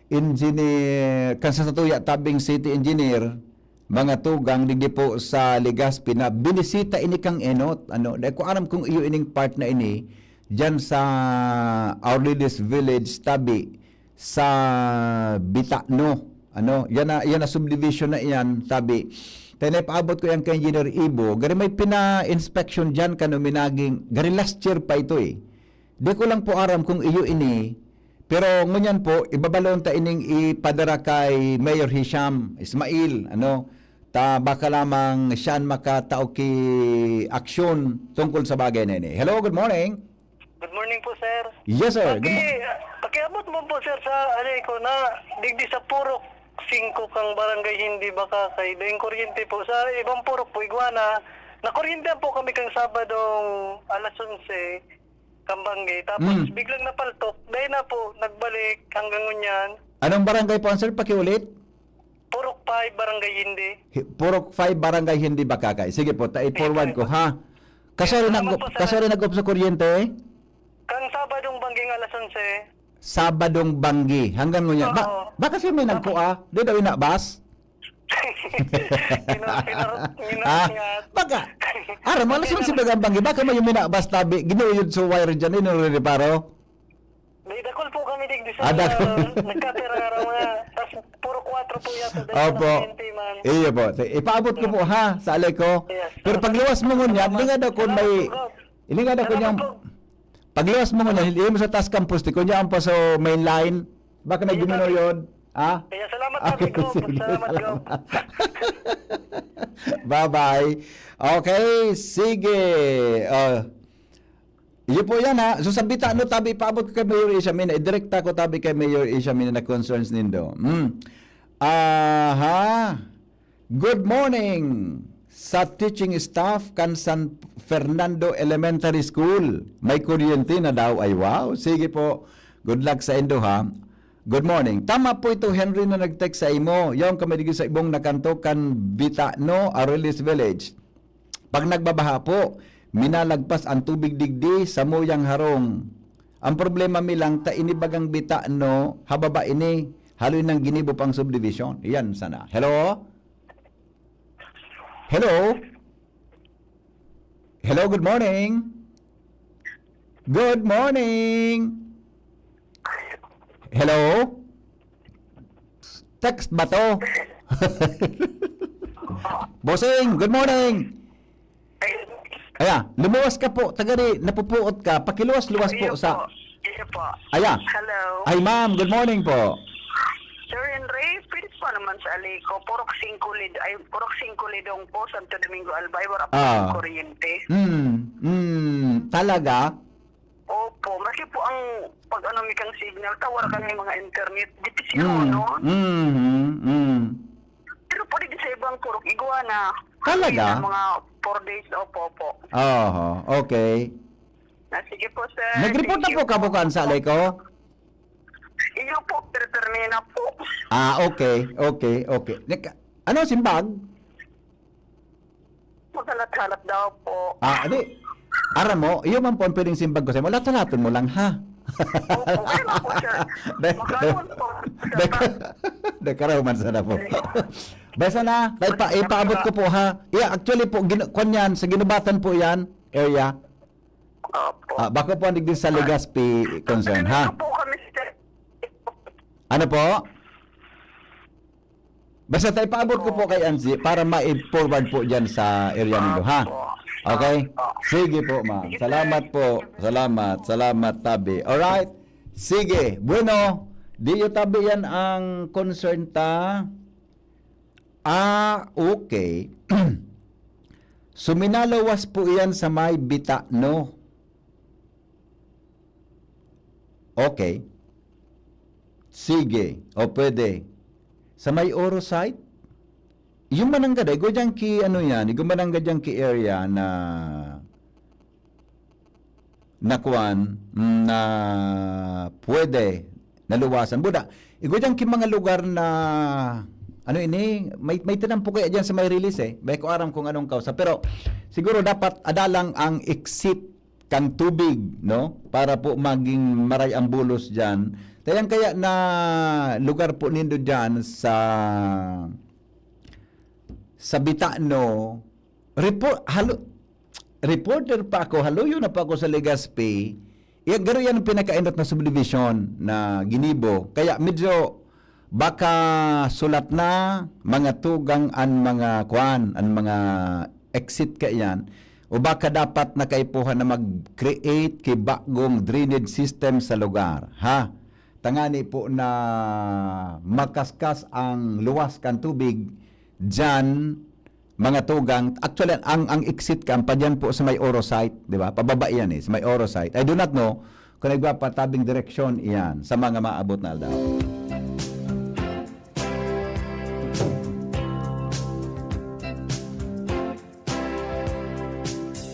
Engineer, kan sa satuya, tabing city engineer, mga tugang digdi po sa Legazpi na binisita ini kang enot. Ano, dai ko aram kung iyo ining part na ini, diyan sa Our Lady's Village, tabi sa Bitano. Ano, yan na, yan na subdivision na iyan, tabi. Tayo na ipaabot ko yan kay Engineer Ibo. Gari may pina-inspection dyan kan uminaging. Gari last year pa ito eh. Di ko lang po aram kung iyo ini. Pero ngunyan po, ibabalon ta ining ipadara kay Mayor Hisham Ismail. Ano? Ta baka lamang siya an makatao ki aksyon tungkol sa bagay na ini. Hello, good morning. Good morning po, sir. Yes, sir. Good Paki, mo- pakiabot mo po, sir, sa, ano ko na, digdi sa Purok singko kang Barangay Hindi Bacacay. Dahil kuryente po. Sa ibang purok po, Iguana, nakuryente po kami kang Sabadong alas onse, kang Banggi. Tapos, Mm. biglang napaltok. Dahil na po, nagbalik hanggang ngunyan. Anong barangay po, sir? Pakiulit? Purok five, Barangay Hindi. Hi-, Purok five, Barangay Hindi Bacacay. Sige po, ta-, i-forward Sige po. ko, ha? Kasari Salamat nag-, po, sir. kasari nag-off sa kuryente? Kang Sabadong Banggi nga alas onse. Sabadong Banggi. Hanggang ngunyan. Ba-, Oo. baka siya may nagkua? Di daw inabas? Ino-, ino-, ino-, Ah, ingat. baka. Aram mo, alas onse bagang Banggi. Baka may minabas tabi. Ginuyod sa wire dyan. Ino, reparo? May dakul po kami digdi sa, Ah, dakul. nagkapira nga raw nga. Tas puro kwatro po yata. Dahil Opo. sa kuryente, man. Iyo po. Sige, ipaabot ko po, ha, sa Aleco. Yes. Pero pagluwas mo ngunyan, Salamat. hindi nga daw kung may, Salamat po, Gov. hindi nga daw kung Salamat yung, po. pagluwas mo ngunyan, hindi mo sa taas campus, di ko niya ang paso main line. Baka may Sige, dumino Gov. yun. Ha? Kaya salamat, Ah, Ate Gov. sige, Salamat, Gov. salamat. Bye-bye. Okay, sige. Ah, Iyo po yan, ha. So, sa Bitano, tabi, ipaabot ko kay Mayor Isha Mina. Idirekta ko tabi kay Mayor Isha Mina na concerns nindo. Hmm. Aha. Good morning sa teaching staff kan San Fernando Elementary School. May kuryente na daw. Ay, wow. Sige po. Good luck sa indo, ha. Good morning. Tama po ito, Henry, na nag-text sa imo. Yaon kami digdi sa ibong na kanto kan Bitano, Arilis Village. Pag nagbabaha po, minalagpas ang tubig digdi sa muyang harong. Ang problema mi lang, ta ini bagang Bitano, ha baba ini, haloy nang ginibo pang subdivision. Iyan sana. Hello? Hello? Hello, good morning. Good morning. Hello? Text ba to? Bossing, good morning. Aya, lumuwas ka po, tagari, napupuot ka, pakiluwas-luwas po Iyo sa po. Iyo po. Aya. Hello. Ay, ma'am, good morning po. Sir Henry, pwede pa naman sa Aleco. Purok singko Lid-, ay, Purok singko Lidong po, Santo Domingo, Albay, wala pa Ah. ang kuryente. Hmm, hmm, talaga? Opo, maski po ang pag-ano mi kang signal, ta wala kami mga internet. Dipisyon, Hmm, no? hmm, hmm, hmm. Pero pwede din sa ibang purok, Iguana. Talaga? Kami na mga four days, opo, opo. Oho, okay. Ah, sige po, sir. Nag-report na Thank you po ka po. bukan sa Aleco? Iyo po, perpermi na po. Ah, okay, okay, okay. Nagka-, ano, simbag? Maghanap-hanap daw po. Ah, di. Aram mo, iyo man po ang pwedeng simbag ko sa'yo. Lahat-lahaton mo lang, ha? Opo, kaya nga po, sir. Dahil, Maghanap po. dahil, dahil, dahil karaw man sana po. Basta na, dahil pa, ipaabot ko po, ha? Yeah, actually po, gin-, kwan yan, sa Ginubatan po yan, area. Opo. Ah, baka po ang digdi sa Legazpi concern, ha? Nandito po kami, sir. Ano po? Basta tayo, paabot ko po kay Angie para ma-forward po dyan sa area nindo, ha? Opo. Okay? Opo. Sige po, ma'am. Sige, sir. Salamat po. Salamat. Salamat, tabi. Alright? Sige. Bueno, di yung tabi yan ang concern ta. Ah, okay. So, minalawas po iyan sa may Bitano. Okay. Sige. O pwede. Sa may Oro site? Yung mananggad, igo dyan ki, ano yan, igo mananggad dyan ki area na, na kuwan, na pwede naluwasan. Buda, igo dyan ki mga lugar na, ano ini, may, may tinampo kaya dyan sa may release eh. May ko aram kung anong kausa. Pero siguro dapat adalang ang exit kan tubig, no? Para po maging maray ang bulos diyan. Kaya kaya na lugar po nindo diyan sa, sa Bitano, report, halo-, reporter pa ako, haluyo na pa ako sa Legazpi. Iya, garo yan ang pinakainot na subdivision na ginibo. Kaya medyo Baka sulat na, mga tugang, an mga kuan, an mga exit kaiyan, o baka dapat na kaipuhan na mag-create ki bagong drainage system sa lugar, ha? Tangani po na makaskas ang luwas kan tubig diyan, mga tugang. Actually, ang, ang exit kan pa diyan po sa may Oro site, di ba? Pababa yan eh, sa may Oro site. I do not know kung nagpapatabing direksyon iyan sa mga maabot na aldaw.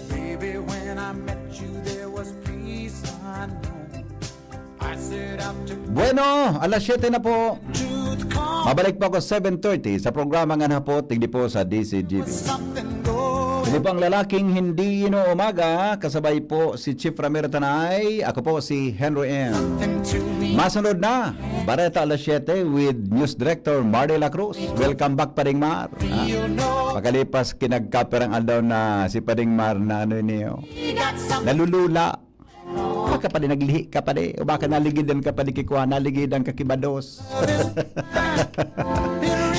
Baby, when I met you, there was peace unknown. I set out to Bueno, alas siyete na po. Truth come. Mabalik po ako seven thirty sa programa Ngani Hapot, digdi po sa D C G B. Something going Ini po ang Lalaking Hindi Inuumaga, kasabay po si Chief Ramiro Tanay, ako po si Henry M. Something to me. Masunod na, Bareta alas siyete with News Director Marley La Cruz. Welcome back, Pading Mar. Ha? You know Pagkalipas, kinagkaperang aldaw na si Pading Mar na ano niyo, He got something nalulula. Baka pa di naglihi ka pa di, o baka naligidan ka pa di kikwa, naligidan ka kibados.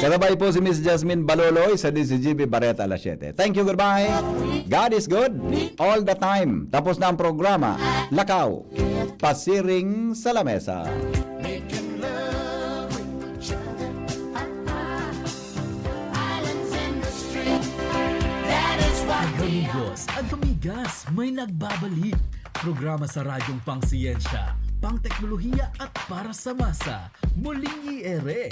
Kasabay po si Miss Jasmine Baloloy sa D C G B Bareta alas siyete. Thank you, goodbye. God is good all the time. Tapos na ang programa. Lakaw, pasiring sa lamesa. Making love with each other. Islands in the stream. That is what we are. Amigos at amigas, may nagbabalik. Programa sa radyong pangsiyensya, pangteknolohiya at para sa masa. Muling i-ere.